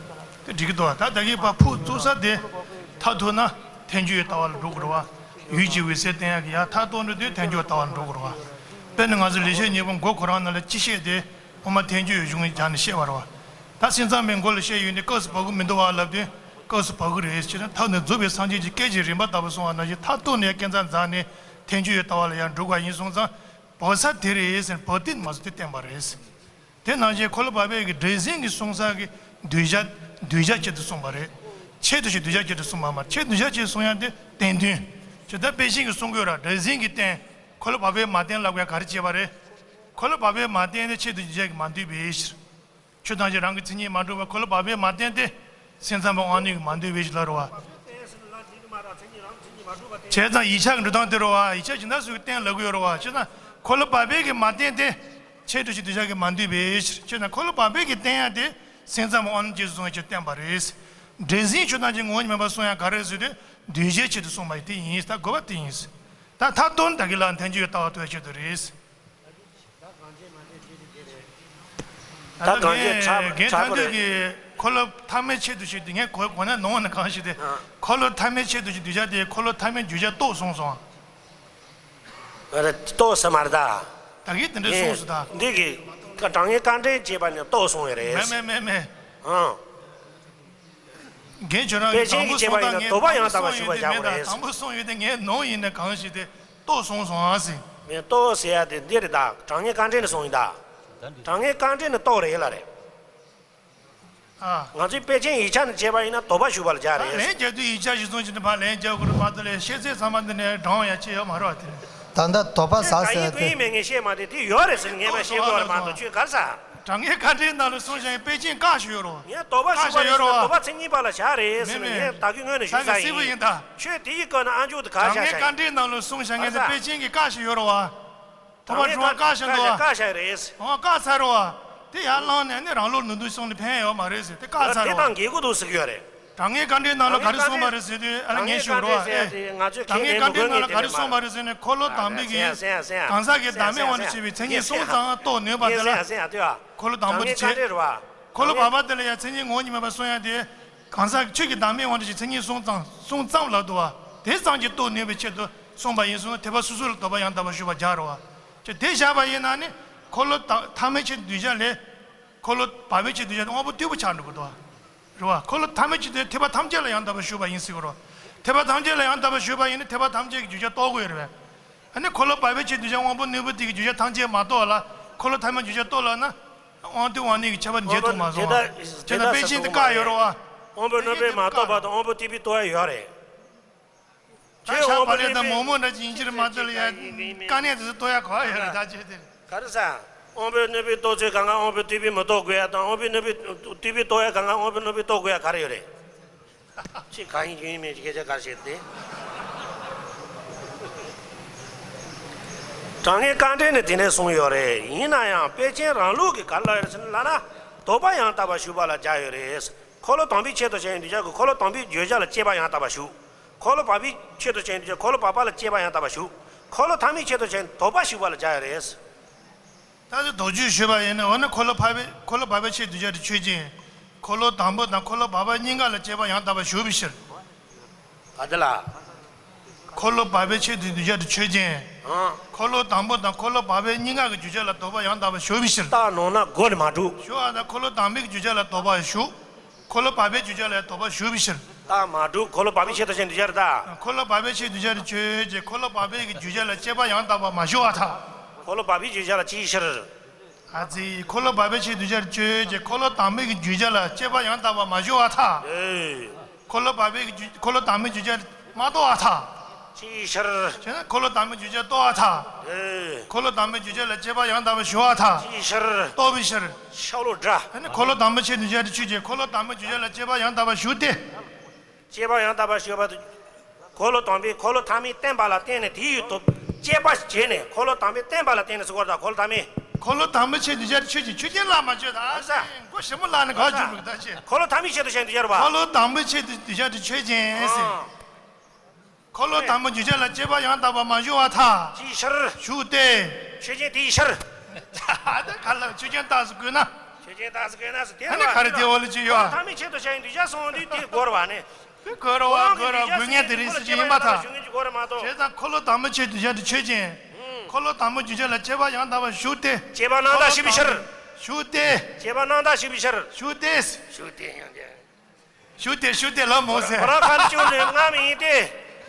དེ་འགྲིག་གི་འདུག་ད་ད་གིན་ཕར་ཕུག་བཙུགས་ས་དེ་མཐར་ཐུག་ན་ཐལ་འགྱུར་ཡི་ལྟ་བ་ལ་འགྲོ་དགོས་རེད་བ། ཡུལ་གྱི་འོད་གསལ་བསྟན་ཡག་གི་ཡ་མཐར་གཏོང་འགྲོ་དུས་ཐལ་འགྱུར་ལྟ་བ་ལ་འགྲོ་དགོས་རེད་བ། དཔེར་ན་ང་ཚོ་ལེགས་བཤད་སྙིང་པོ་མགོ་ཁོ་རང་ནང་ལ་སྤྱི་བཤད་དེ་དབུ་མ་ཐལ་འགྱུར་ཡི་གཞུང་སྦྱར་ནས་བཤད་པ་རེད་བ། ད་སེམས་ཙམ་པའི་མགོ་ལ་བཤད་ཡོད་ནི་སྐབས་སུ་བབ་གི་མི་འདུག་བ་ལབ་དུས་སྐབས་སུ་བབ་གི་རེད། ཅེ་ན་ཐབས་ནི་རྫོགས་པའི་སངས་རྒྱས་ཀྱི་སྐད་ཅིག་རིམ་པ་ལྟ་བུ་གསུངས་པ་ནང་བཞིན་མཐར་གཏུགས་ནས་སྐད་ཆ་འཛག་ནས་ཐལ་འགྱུར་ཡི་ལྟ་བ་ལ་ཡང་འགྲོ་དགོས་ཡིན་སོང་ཙང་། བབ་ས་དེ་རེད་ཟེར་ནས་བབ་སྟེ་མ་བཟོ་དེ་བསྟན་པ་རེད། དེ་ནང་བཞིན་འཁོར་ལོ་བག་པའི་གི་སྒྲས་ཟིན་གྱི་གསུང་ས་གི་གདུལ་བྱ་གདུལ་བྱ་ཆེད་དུ་གསུངས་པ་རེད། ཆེད་དུ་ཞིག་གདུལ་བྱ་ཆེད་དུ་གསུངས་པ་མ་རེད། ཆེད་དུ་གདུལ་བྱ་ཆེད་གསུང་ཡ་དེ་བསྟན་དོན། ཇི་ལྟར་དཔེ་ཅན་གྱི་གསུང་དགོས་ར་སྒྲས་ཟིན་གྱི་བསྟན། འཁོར་ལོ་བག་པས་མ་བསྟན་ལབ་ཡ་ག་རེ་བྱས་པ་རེད། འཁོར་ལོ་བག་པས་མ་བསྟན་དེ་ཆེད་དུ་གདུལ་བྱ་གིས་མ་འདུས་པའི་ཕྱིར། ཆོས་ཐམས་ཅད་རང་གི་མཚན་ཉིད་མ་གྲུབ་པ་འཁོར་ལོ་བག་པས་མ་བསྟན་ཏེ། སེམས་ཙམ་པ་དབང་རྣོན་གྱིས་མ་འདུས་པའི་ཕྱིར་ལ་རོ་བ། བྱས་ཙང་ཡིག་ཆ་གི་འགྲོ་སྟངས་དེ་རོ་བ། ཡིག་ཆ་ཇི་འདྲ་སུ་གིས་བསྟན་ལབ་གི་ཡོད་རོ་བ། བྱས་ཙང་འཁོར་ལོ་བག་པས་ཀྱིས་མ་བསྟན་ཏེ། ཆེད་དུ་ཞིག་གདུལ་བྱ་གིས་མ་འདུས་པའི་ཕྱིར། བྱས་ཙང་འཁོར་ལོ་བག་པས་ཀྱིས་བསྟན་ཡ་དེ་སེམས་ཙམ་པ་དབང་རྣོན་རྗེས་སུ་བཟུང་བའི་ཕྱིར་བསྟན་པ་རེད། སྒྲས་ཟིན་ཆོས་ཐམས་ཅད་ངོ་བོ་ཉིད་མིན་པར་གསུང་ཡ་ག་རེ་ཟེར་དུས་གདུལ་བྱའི་ཆེད་དུ་གསུངས་པ་ཡིན། དེ་ཡིན། ད་དགོས་པ་དེ་ཡིན། ད་མཐར་གཏུགས་ན་ད་གིན་ལ་ཐལ་འགྱུར་ཡི་ལྟ་བ་ཐོབ་ཡ་ཆེད་དུ་རེད། ད་གང་ཅི་ཕྲ་རྒན་ཕྲ་ཐང་པོ་དུས་རེད། ཀྱི་འཁོར་ལོ་ཐ་མའི་ཆེད་དུ་ཞིག་དེ་ངས་གོ་གོ་ན་ནོར་ནས་གང་ཞིག་དེ། ཨ། འཁོར་ལོ་ཐ་མའི་ཆེད་དུ་ཞིག་གདུལ་བྱ་དེ་འཁོར་ལོ་ཐ་མའི་བརྗོད་བྱ་རྟོགས་སོང་སོང་། རེད། རྟོགས་ས་མ་རེད་ད། ད་གིན་དེ་འདྲ་གསུངས་སོང་ད། འདི་གི་གྲངས་ངེས་རྐང་འདྲེན་བྱས་པ་ནས་རྟོགས་སོང་བས་རེད། མེད་མེད་མེད་མེད། ཨང་། རྒན་ཁྱོད་རང་གིས་དཔེ་ཅན་གྱིས་བྱས་པ་ཡིན་ན་དོགས་པ་ཡང་དག་པ་ཞུས་པ་བཞག་པ་རེད། དང་པོ་གསུངས་ཡོད་དེ་ངས་ནོར་ཡིན་ན་གང་ཞིག་དེ་རྟོགས་སོང་སོང་ཨ་ཟེར། ངས་རྟོགས་ཟེར་ཡ་དེ་འདི་རེད་ད། གྲངས་ངེས་རྐང་འདྲེན་ནས་གསུངས་ཡིན་ད། གྲངས་ངེས་རྐང་འདྲེན་ནས་རྟོགས་རེད་ལ་རེད། ཨ། ང་ཚོས་དཔེ་ཅན་ཡིག་ཆ་ནས་བྱས་པ་ཡིན་ན་དོགས་པ་ཞུས་པ་ལ་བཞག་རེད། ལན་རྒྱག་དུས་ཡིག་ཆ་ཞིག་སོང་ཕྱིན་ནས་ཕར་ལན་རྒྱག་དགོས་རེད་མ་གཏོགས་ལས་ཤེས་ཚད་ཚང་མ་འདི་ནས་འགྲངས་ཡ་ཆེ་ཡོད་མ་རེད་བ། དེ་ནས་ ད་ལྟ་དོགས་པ་ཟ་ཟེར་ཡ་དེ། ཡིན་མེད་ངས་བཤད་མ་དེ་དེ་ཡོད་རེད་ཟེར་ངས་མ་བཤད་ཡོད་རེད་མ་གཏོགས་ཁྱོད་ག་རེ་ཟ། དྲང་ངེས་བཀའ་འདྲིའི་ནང་ལ་གསུངས་བཞག་པའི་དཔེ་ཅན་བཀག་ཞུ་ཡོད་རོ། ངས་དོགས་པ་ཞུ་བ་རེད་ཟེར་ན་དོགས་པ་མཚན་ཉིད་པ་ལ་བཞག་རེད་ཟེར་ན་ངས་ད་གི་སྔོན་ནས་ཞུས་ས་ཡིན། ཁྱོད་དེ་ཡི་སྐོར་ན་ཨ་མཆོག་དེ་ག་བཞག་ཤག་ཡིན། དྲང་ངེས་བཀའ་འདྲིའི་ནང་ལ་གསུངས་བཞག་ངས་དེ་དཔེ་ཅན་གྱི་བཀག་ཞུ་ཡོད་རོ་བ། ཐོག་མར་དྲི་བ་བཀག་བཞག་འདུག་བ། བཀག་བཞག་རེད། འོ་བཀག་ཚར་རོ་བ། དེ་ཡར་བླངས་ནས་ནི་རང་ལུགས་ནུས་མཐུ་གསུམ་ལ་ཕན་ཡོད་མ་རེད་ཟེར་དེ་བཀག་ཚར་རོ་བ། དེ་དང་འགལ་གྱི་འདུག་ཟེར་གྱི་ཡོད་རེད། དྲང་ངེས་བཀའ་འདྲིའི་ནང་ལ་ག་རེ་གསུངས་པ་རེད་ཟེར་དུས་ཨ་ནི་ངས་ཞུ་རོགས་ཨེ། དྲང་ངེས་བཀའ་འདྲིའི་ནང་ལ་ག་རེ་གསུངས་པ་རེད་ཟེར་ནས་འཁོར་ལོ་དམ་པའི་གི་གང་ཟག་གི་བདག་མེད་དབང་དུ་བྱས་པའི་མཚན་ཉིད་གསུམ་ཙམ་རྟོགས་ནུས་པ་དེ་ལ་འཁོར་ལོ་དམ་པོ་དེ་བྱེད། འཁོར་ལོ་བར་པ་དེ་ལ་ཡང་མཚན་ཉིད་ངོ་བོ་ཉིད་མེད་པར་གསུངས་ཡ་དེ་གང་ཟག་ཆོས་ཀྱི་བདག་མེད་དབང་དུ་བྱས་མཚན་ཉིད་གསུམ་ཙམ་གསུམ་ཙམ་ལ་འདུ་བ་དེ་ཙམ་གྱིས་རྟོགས་ནུས་པའི་ཆེད་དུ་གསུངས་པ་ཡིན་གསུངས་ན་ཐེག་པ་སོ་སོ་ལ་དོགས་པ་ཡང་དག་པར་ཞུགས་པར་སྦྱར་རོ་བ། ཅེས་དེ་བཞག་པ་ཡིན་ན་ནི་འཁོར་ལོ་ཐ་མའི་ཆེད་དུ་གདུལ་བྱ་ལས། འཁོར་ལོ་བར་པའི་ཆེད་དུ་གདུལ་བྱ་དེ་དབང་པོ་རྟུལ་པོ་ཆགས་འགྲོ་གི་འདུག་བ། རེད་བ། འཁོར་ལོ་ཐ་མའི་ཆེད་དུ་ཐེག་པ་ཐམས་ཅད་ལ་ཡང་དག་པར་ཞུགས་པ་ཡིན་ཟེར་གི་རེད། ཐེག་པ་ཐམས་ཅད་ལ་ཡང་དག་པར་ཞུགས་པ་ཡིན་ན་ཐེག་པ་ཐམས་ཅད་ཀྱི་གདུལ་བྱ་རྟོགས་དགོས་རེད་བས། ཨ་ནི་འཁོར་ལོ་བར་པའི་ཆེད་དུ་གདུལ་བྱ་དབང་པོ་རྣོན་པོ་དེ་གི་གདུལ་བྱ་ཐམས་ཅད་མ་རྟོགས་ལ་འཁོར་ལོ་ཐ་མའི་གདུལ་བྱ་རྟོགས་ལ་ན་དབང་རྟུལ་དབང་རྣོན་གྱི་ཁྱད་པར་འབྱེད་ཐུབ་མ་སོང་བ། དེ་ལྟ་བྱས་ན་དཔེ་ཅན་དེ་བཀག་ཡོད་རེད་བ། དབང་པོ་རྣོན་པོས་མ་རྟོགས་པ་དང་དབང་པོ་རྟུལ་པོས་རྟོགས་ཡ་ཡོད་རེད། ད་ཁྱོད་ཤ་དབང་པོ་བག་ལེབ་དང་མོག་མོག་འདྲ་ཅིག་ཡིན་གྱི་རེད་མ་གཏོགས་ལ་ཡ་དཀའ་གནད་དེ་ཚོ་རྟོགས་ཡ་གོ་བ་ཡོད་རེད་ད་ཁྱོད་དེ། ག་རེ་ཟ། དབང་པོ་རྣོན་པོས་རྟོགས་ཚུལ་གང་ག་དབང་པོ་རྟུལ་པོས་མི་རྟོགས་དགོས་ཡ་དང་དབང་པོ་རྣོན་པོས་རྟུལ་པོས་རྟོགས་ཡ་གང་ག་དབང་པོ་རྣོན་པོས་རྟོགས་དགོས་ཡ་ག་རེ་ཡོད་རེད། ཅི་གང་ཡིན་རྒྱུ་ཡིན་མིན་གྱི་སྐད་ཆ་ག་རེ་བཤད་དེ། དྲང་ངེས་བཀའ་འགྲེལ་ནས་དེ་ནས་གསུངས་ཡོད་རེད། ཡིན་ན་ཡང་དཔེ་ཅན་རང་ལུགས་ཀྱིས་ག་རེ་ལབ་ཡོད་རེད་ཟེར་ན་ལབ་ན་དོགས་པ་ཡང་དག་པར་ཞུགས་པ་ལ་སྦྱར་ཡོད་རེད། འཁོར་ལོ་དང་པོའི་ཆེད་དུ་བྱ་ཡི་འདུལ་བྱ་གི་འཁོར་ལོ་དང་པོའི་བརྗོད་བྱ་ལ་དཔྱད་པ་ཡང་དག་པར་ཞུགས། འཁོར་ལོ་བར་པའི་ཆེད་དུ་བྱ་ཡི་འདུལ་བྱ་འཁོར་ལོ་བར་པ་ལ་དཔྱད་པ་ཡང་དག་པར་ཞུགས། འཁོར་ལོ་ཐ་མའི་ཆེད་དུ་བྱ་ཡི་དོགས་པ་ཞུགས་པ་ལ་སྦྱར་ཡོད་རེད། ད་དེ་དོགས་གཅོད་ཞུས་པ་ཡིན་ན་འོ་ན་འཁོར་ལོ་བར་པའི་འཁོར་ལོ་བར་པའི་ཆེད་དུ་འདུལ་བྱ་དེ་ཆོས་ཅན། འཁོར་ལོ་དང་པོ་དང་འཁོར་ལོ་བར་པ་གཉིས་ཀ་ལ་དཔྱད་པ་ཡང་དག་པར་ཞུགས་པའི་ཕྱིར། ག་དེ་ལ། འཁོར་ལོ་བར་པའི་ཆེད་དུ་འདུལ་བྱ་དེ་ཆོས་ཅན། ཨང་། འཁོར་ལོ་དང་པོ་དང་འཁོར་ལོ་བར་པའི་གཉིས་ཀ་གི་བརྗོད་བྱ་ལ་དོགས་པ་ཡང་དག་པར་ཞུགས་པའི་ཕྱིར། རྟགས་ནོར་ན་མགོ་ནས་མ་འགྲོ། ཞུ་བ་དང་འཁོར་ལོ་དང་པོའི་བརྗོད་བྱ་ལ་དོགས་པ་ཞུགས། འཁོར་ལོ་བར་པའི་བརྗོད་བྱ་ལ་དོགས་པ་ཞུགས་པའི་ཕྱིར། རྟགས་མ་གྲུབ། འཁོར་ལོ་བར་པའི་ཆེད་དུ་བྱ་ཡི་འདུལ་བྱ་རེད་ད། འཁོར་ལོ་བར་པའི་ཕྱིར་འདུལ་བྱ་རེད་ཆོས་ཅན། འཁོར་ལོ་བར་པའི་གི་བརྗོད་བྱ་ལ་དཔྱད་པ་ཡང་དག་པར་མ་ཞུགས་པར་ཐལ། འཁོར་ལོ་བར་པའི་བརྗོད་བྱ་ལ་ཅིའི་ཕྱིར། ཨ་ཙི། འཁོར་ལོ་བར་པའི་ཕྱིར་འདུལ་བྱ་རེད་ཆོས་ཅན། འཁོར་ལོ་དང་པོའི་གི་བརྗོད་བྱ་ལ་དཔྱད་པ་ཡང་དག་པར་མ་ཞུགས་པར་ཐལ། ཨེ། འཁོར་ལོ་བར་པའི་གི་བརྗོད་འཁོར་ལོ་དང་པོའི་བརྗོད་བྱ་མ་རྟོགས་པར་ཐལ། ཅིའི་ཕྱིར། བྱས་ན་འཁོར་ལོ་དང་པོའི་བརྗོད་བྱ་རྟོགས་པར་ཐལ། ཨེ། འཁོར་ལོ་དང་པོའི་བརྗོད་བྱ་ལ་དཔྱད་པ་ཡང་དག་པར་ཞུགས་པར་ཐལ། ཅིའི་ཕྱིར། རྟོགས་པའི་ཕྱིར། ཤོ་ལོ་ཀ་ཨ་ནི་འཁོར་ལོ་དང་པོའི་ཕྱིར་འདུལ་བྱ་རེད་ཆོས་ཅན། འཁོར་ལོ་དང་པོའི་བརྗོད་བྱ་ལ་དཔྱད་པ་ཡང་དག་པར་ཞུགས་ཏེ། དཔྱད་པ་ཡང་དག་པར་ཞུགས་པ་དང་། འཁོར་ལོ་དང་པོའི་འཁོར་ལོ་ཐ་མའི་བརྟེན་པ་ལ་བརྟེན་ནས་དེའི་དོ་དཔྱད་པ་བྱས་ནས་འཁོར་ལོ་དང་པོའི་བརྟེན་པ་ལ་བརྟེན་ནས་ཟེར་བ་དང་འཁོར་ལོ་ཐ་མའི། འཁོར་ལོ་དང་པོའི་ཕྱིར་འདུལ་བྱ་རེད་ཆོས་ཅན། ཆོས་ཅན་ལ་མ་བརྗོད་ད། ཨ་ས། མགོ་ཞིབ་མོ་བསླངས་ནས་ག་རེ་བརྗོད་འདུག་ད་ཅེ། འཁོར་ལོ་ཐ་མའི་ཆེད་དུ་བྱ་ཡི་འདུལ་བྱ་རེད་བ། འཁོར་ལོ་དང་པོའི་ཕྱིར་འདུལ་བྱ་རེད་ཆོས་ཅན་ཟེར། ཨང་། འཁོར་ལོ་དང་པོའི་བརྗོད་བྱ་ལ་དཔྱད་པ་ཡང་དག་པར་མ་ཞུགས་པར་ཐལ། ཅིའི་ཕྱིར། ཞུགས་ཏེ། ཆོས་ཅན་དེའི་ཕྱིར། ད་ག་ལ་ཆོས་ཅན་རྟགས་སུ་བཀོད་ན། ཆོས་ཅན་རྟགས་སུ་བཀོད་ན་ཟེར་དེ་ཨ་ནི་ག་རེ་དེ་འོག་ལ་ཅི་ཡོད་ཨ། ཐ་མའི་ཆེད་དུ་བྱ་ཡི་འདུལ་བྱ་གསུངས་དུས་དེ་དགོས་རེད་བ་ནི། དེ་དགོས་རེད་བ་དགོས་རེད་བ་དགོས་ངེས་དེ་རེད་ཟེར་གྱི་ཡིན་པར་ཐལ། ཞུ་མཁན་གྱི་དགོས་རེད་མ་གཏོགས། བྱས་ཙང་འཁོར་ལོ་དང་པོའི་ཕྱིར་འདུལ་བྱ་དེ་ཆོས་ཅན། འཁོར་ལོ་དང་པོའི་བརྗོད་བྱ་ལ་དཔྱད་པ་ཡང་དག་པར་ཞུགས་ཏེ། དཔྱད་པ་རྣམ་དག་ཞུགས་པའི་ཕྱིར། ཞུགས་ཏེ། དཔྱད་པ་རྣམ་དག་ཞུགས་པའི་ཕྱིར། ཞུགས་ཏེ། ཞུགས་ཏེ་ཡང་དེ། ཞུགས་ཏེ་ཞུགས་ཏེ་ལ་མོ་ཟེར། ཁོ་རང་ཁ་ནས་ཅུང་ཟད་སྔ་མ་ཡིན་ཏེ།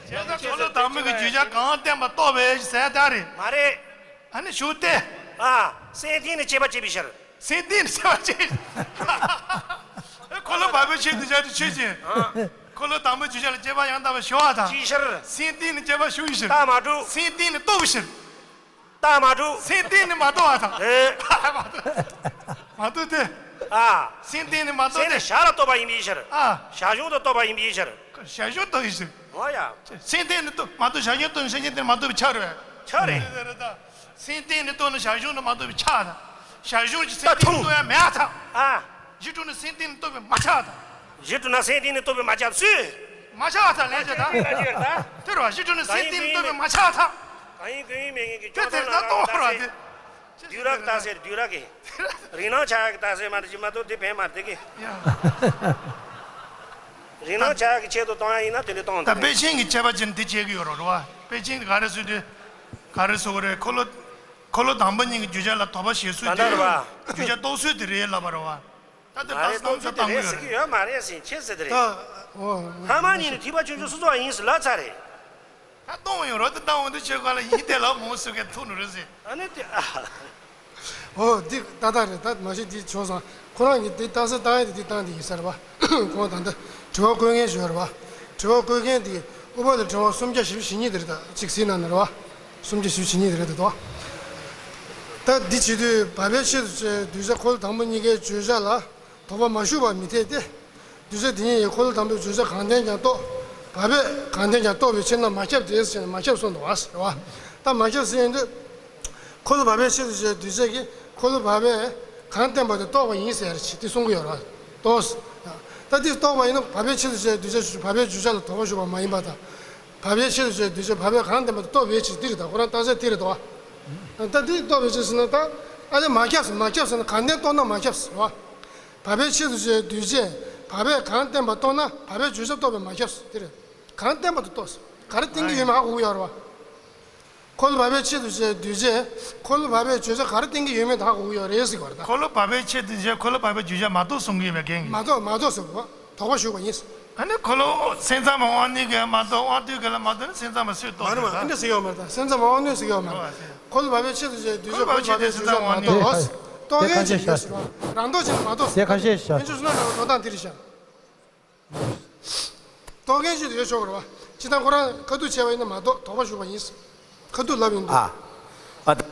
བྱས་ཙང་འཁོར་ལོ་དང་པོའི་གི་བརྗོད་བྱ་གང་བསྟན་པ་རྟོགས་པའི་ཟེར་ད་རེད། མ་རེད། ཨ་ནི་ཞུགས་ཏེ། ཨ། སེམས་གཏིང་ནས་དཔྱད་པ་བྱེད་པའི་ཕྱིར། སེམས་གཏིང་ནས་དཔྱད་པ་བྱེད། འཁོར་ལོ་བར་པའི་ཕྱིར་འདུལ་བྱ་དེ་ཆོས་ཅན། འཁོར་ལོ་དང་པོའི་བརྗོད་བྱ་ལ་དཔྱད་པ་ཡང་དག་པར་ཞུགས་པར་ཐལ། ཅིའི་ཕྱིར། སེམས་གཏིང་ནས་དཔྱད་པ་ཞུགས་པའི་ཕྱིར། རྟགས་མ་གྲུབ། སེམས་གཏིང་ནས་རྟོགས་པའི་ཕྱིར། རྟགས་མ་གྲུབ། སེམས་གཏིང་ནས་མ་རྟོགས་པར་ཐལ། ཨེ། མ་རྟོགས་ཏེ། མ་རྟོགས་ཏེ། ཨ། སེམས་གཏིང་ནས་མ་རྟོགས་སེམས་ཏེ། ནི་བྱ་ལ་རྟོགས་པ་ཡིན་པའི་ཕྱིར། ཨ། བྱ་བྱུང་དུ་རྟོགས་པ་ཡིན་པའི་ཕྱིར། བྱ་བྱུང་རྟོགས་པའི་ཕྱིར། འོ་ཡ། སེམས་གཏིང་ནས་རྟོགས་མ་རྟོགས་བྱ་བྱུང་རྟོགས་ནས་སེམས་གཏིང་ནས་མ་རྟོགས་པའི་ཆ་རེད། ཆ་རེད། སེམས་གཏིང་ནས་རྟོགས་ནས་བྱ་བྱུང་དུ་མ་རྟོགས་པའི་ཆ་དང་། བྱ་བྱུང་གི་སེམས་གཏིང་ནས་རྟོགས་ཡ་མེད་པར་ཐལ། ཨ། གཞི་གྲུབ་ནས་སེམས་གཏིང་ནས་རྟོགས་པའི་མ་ཆགས་དང་། གཞི་གྲུབ་ན་སེམས་གཏིང་ནས་རྟོགས་པའི་མ་ཆགས་སུས། མ་ཆགས་པར་ཐལ་ལན་བྱས་དང་། དེ་རུ་གཞི་གྲུབ་ནས་སེམས་གཏིང་ནས་རྟོགས་པའི་མ་ཆགས་ཐལ། གང་ཡིན་ཀུན་ཡིན་མེད་ངེས་ཀྱི་དེ་ཅོག་དེ་ལྟར་ན་རྟོགས་པར་བ་དེ། བདུད་ར་གི་རྟགས་ཟེར་བདུད་ར་གི། རིགས་སྣང་ཆགས་ཡག་གི་རྟགས་ཟེར་མ་རེད་ཅི་མ་གཏོགས་དེ་ཕན་མ་རེད་དེ་གི། ཡ། རིགས་སྣང་ཆགས་ཡག་གི་ཆེད་དུ་གཏོང་ཡ་ཡིན་ན་དེ་འདྲ་གཏོང་ད་དེ་དཔེ་ཅན་གྱི་དཔྱད་པ་ཅན་འདི་བྱེད་ཀྱི་ཡོད་རོ་རེད་བ། དཔེ་ཅན་ག་རེ་ཟེར་དུས། ག་རེ་ཟེར་དགོས་རེད། འཁོར་ལོ། འཁོར་ལོ་དང་པོ་གཉིས་ཀྱི་བརྗོད་བྱ་ལ་དོགས་པ་བྱེད་ཚུལ་ད་ལྟ་རེད་བ། བརྗོད་བྱ་རྟོགས་ཚུལ་དེ་རེད་ལབ་པ་རེད་བ། ད་དེ་མ་རེད་ལྟ་སྟངས་ཚུལ་དེ་གཏང་རེད་གི་ཟེར་གི་ཡོད་མ་རེད་ཟེར་ཁྱེད་ཟེར་དེ་རེད། ད་འོ། ཕ་མ་གཉིས་ནི་ཐེག་པ་ཆུང་ཆུང་སོ་སོ་བ་ཡིན་ཟེར་ལབ་ཚར་རེད། ད་གཏོང་ཡོང་རོགས་དེ་གཏོང་འོང་དུས་ཆོས་སྒང་ལ་ཡིན་དེ་ལ་མོ་སུ་གས་ཐུག་ནོ་རེད་ཟེར། ཨ་ནི་དེ་ཨ། འོ་འདི་ཏག་ཏག་རེད། ད་མ་གཞི་འདི་བྱུང་སོང་། ཁོ་རང་གིས་འདི་ཏག་ས་ཏག་ཡ་དེ་འདི་བཏང་དེ་ཡིན་ས་རེད་བ། ཁོང་ད་ལྟ་དྲི་བ་བཀོད་མཁན་ཞིག་ཡོད་རེད་བ། དྲི་བ་བཀོད་མཁན་དེ་ཨུ་པ་ལ་དྲི་བ་སུམ་བརྒྱ་བཞི་བཅུ་ཞེ་གཉིས་དེ་རེད། ད་གཅིག་གཟིགས་གནང་ན་རེད་བ། གསུམ་གྱི་ཞུ་བྱེད་ཉིད་རེད་འདུག་ད་འདི་བྱེད་དུས་བར་པའི་ཆེད་དུ་བྱས་གདུལ་བྱ་འཁོར་ལོ་དང་པོ་གཉིས་ཀའི་བརྗོད་བྱ་ལ་དོགས་པ་མ་ཞུགས་པ་མི་འཐད་དེ། གདུལ་བྱ་དེ་ཉིད་ཡང་འཁོར་ལོ་དང་པོའི་བརྗོད་བྱ་གང་བསྟན་ཀྱང་རྟོགས། བར་པས་གང་བསྟན་ཀྱང་རྟོགས་པའི་ཕྱིར་ན་མ་ཁྱབ་སྟེ་ཟེར་ནས་མ་ཁྱབ་གསུངས་འདུག་བ་ཟེར་བ། ད་མ་ཁྱབ་ཟེར་ཡོང་དུས། འཁོར་ལོ་བར་པའི་ཆེད་དུ་བྱས་གདུལ་བྱ་གིས་འཁོར་ལོ་བར་པས་གང་བསྟན་པ་དེ་རྟོགས་པ་ཡིན་ཟེར་ཞེས་དེ་གསུང་གི་ཡོད་རེད། རྟོགས། ད་དེ་རྟོགས་པ་ཡིན་ན་བར་པའི་ཆེད་དུ་བྱས་གདུལ་བྱ་ཞུ་བར་པའི་བརྗོད་བྱ་ལ་དོགས་པ་ཞུགས་པ་མ་ཡིན་པ་དང་། བར་པའི་ཆེད་དུ་བྱས་གདུལ་བྱ་བར་པས་གང་བསྟན་པ་དེ་རྟོགས་པའི་ཕྱིར་དེ་རེད། ད་ཁོ་རང་རྟགས་གསལ་དེ་རེད་དོ། ད་དེ་རྟོགས་པའི་ཕྱིར་ཟེར་ན་ད་ཨ་ལས་མ་ཁྱབ་ཟེར། མ་ཁྱབ་ཟེར་ན་གང་བསྟན་རྟོགས་ན་མ་ཁྱབ་ཟེར་བ། བར་པའི་ཆེད་དུ་བྱས་གདུལ་བྱས་བར་པས་གང་བསྟན་པ་རྟོགས་ན་བར་པའི་བརྗོད་བྱ་རྟོགས་པས་མ་ཁྱབ་ཟེར་དེ་རེད། གང་བསྟན་པ་དེ་རྟོགས་ཟེར། ག་རེ་བསྟན་གྱི་ཡོད་མེད་ཧ་གོ་གི་ཡོད་རེད་བ། འཁོར་ལོ་བར་པའི་ཆེད་དུ་བྱས་གདུལ་བྱས་འཁོར་ལོ་བར་པའི་བརྗོད་བྱ་ག་རེ་བསྟན་གྱི་ཡོད་མེད་དེ་ཧ་གོ་གི་ཡོད་རེད་ཟེར་གྱི་ཡོད་རེད་ད། འཁོར་ལོ་བར་པའི་ཆེད་དུ་བྱས་འཁོར་ལོ་བར་པའི་བརྗོད་བྱ་མ་རྟོགས་གསུང་གི་ཡོད་པའི་རྐྱེན་གྱིས། མ་རྟོགས་མ་རྟོགས་ཟེར་གྱི་ཡོད་རེད། དོགས་པ་ཞུགས་པ་ཡིན། ཨ་ནི་འཁོར་ལོ་སེམས་ཙམ་དབང་རྣོན་གྱིས་མ་རྟོགས། དབང་རྟུལ་གྱིས་ལ་མ་རྟོགས་ན་སེམས་ཙམ་པ་སུས་རྟོགས་མ་རེད་ཟེར་བ། ཨ་འདྲ་ཟེར་གྱི་ཡོད་མ་རེད་ད། སེམས་ཙམ་དབང་རྣོན་ཟེར་གྱི་ཡོད་མ་རེད། འཁོར་ལོ་བར་པའི་ཆེད་དུ་བྱས་གདུལ་བྱས་འཁོར་ལོ་བར་པའི་བརྗོད་བྱ་མ་རྟོགས། རྟོགས་མཁན་ཅིག་ཡོད་ཟེར་བ། རང་རྟོགས་ཅིག་མ་རྟོགས་ཟེར་བ། དེ་ཁ་ཤས་ཤ། དབྱིན་ཇི་སུ་ན་འདྲ་བ་འགྲོ་སྟངས་དེ་རེད་ཤག་རྟོགས་མཁན་ཞིག་ཏུ་ཡོད་ཆོག་གི་རེད་བ། སྤྱིར་བཏང་ཁོ་རང་ཁ་ཐུག་བྱས་པ་ཡིན་ན་མ་རྟོགས། དོགས་པ་ཞུགས་པ་ཡིན། ཁ་ཐུག་ལབ་ཡིན་འདུག་ཨ། ཨ།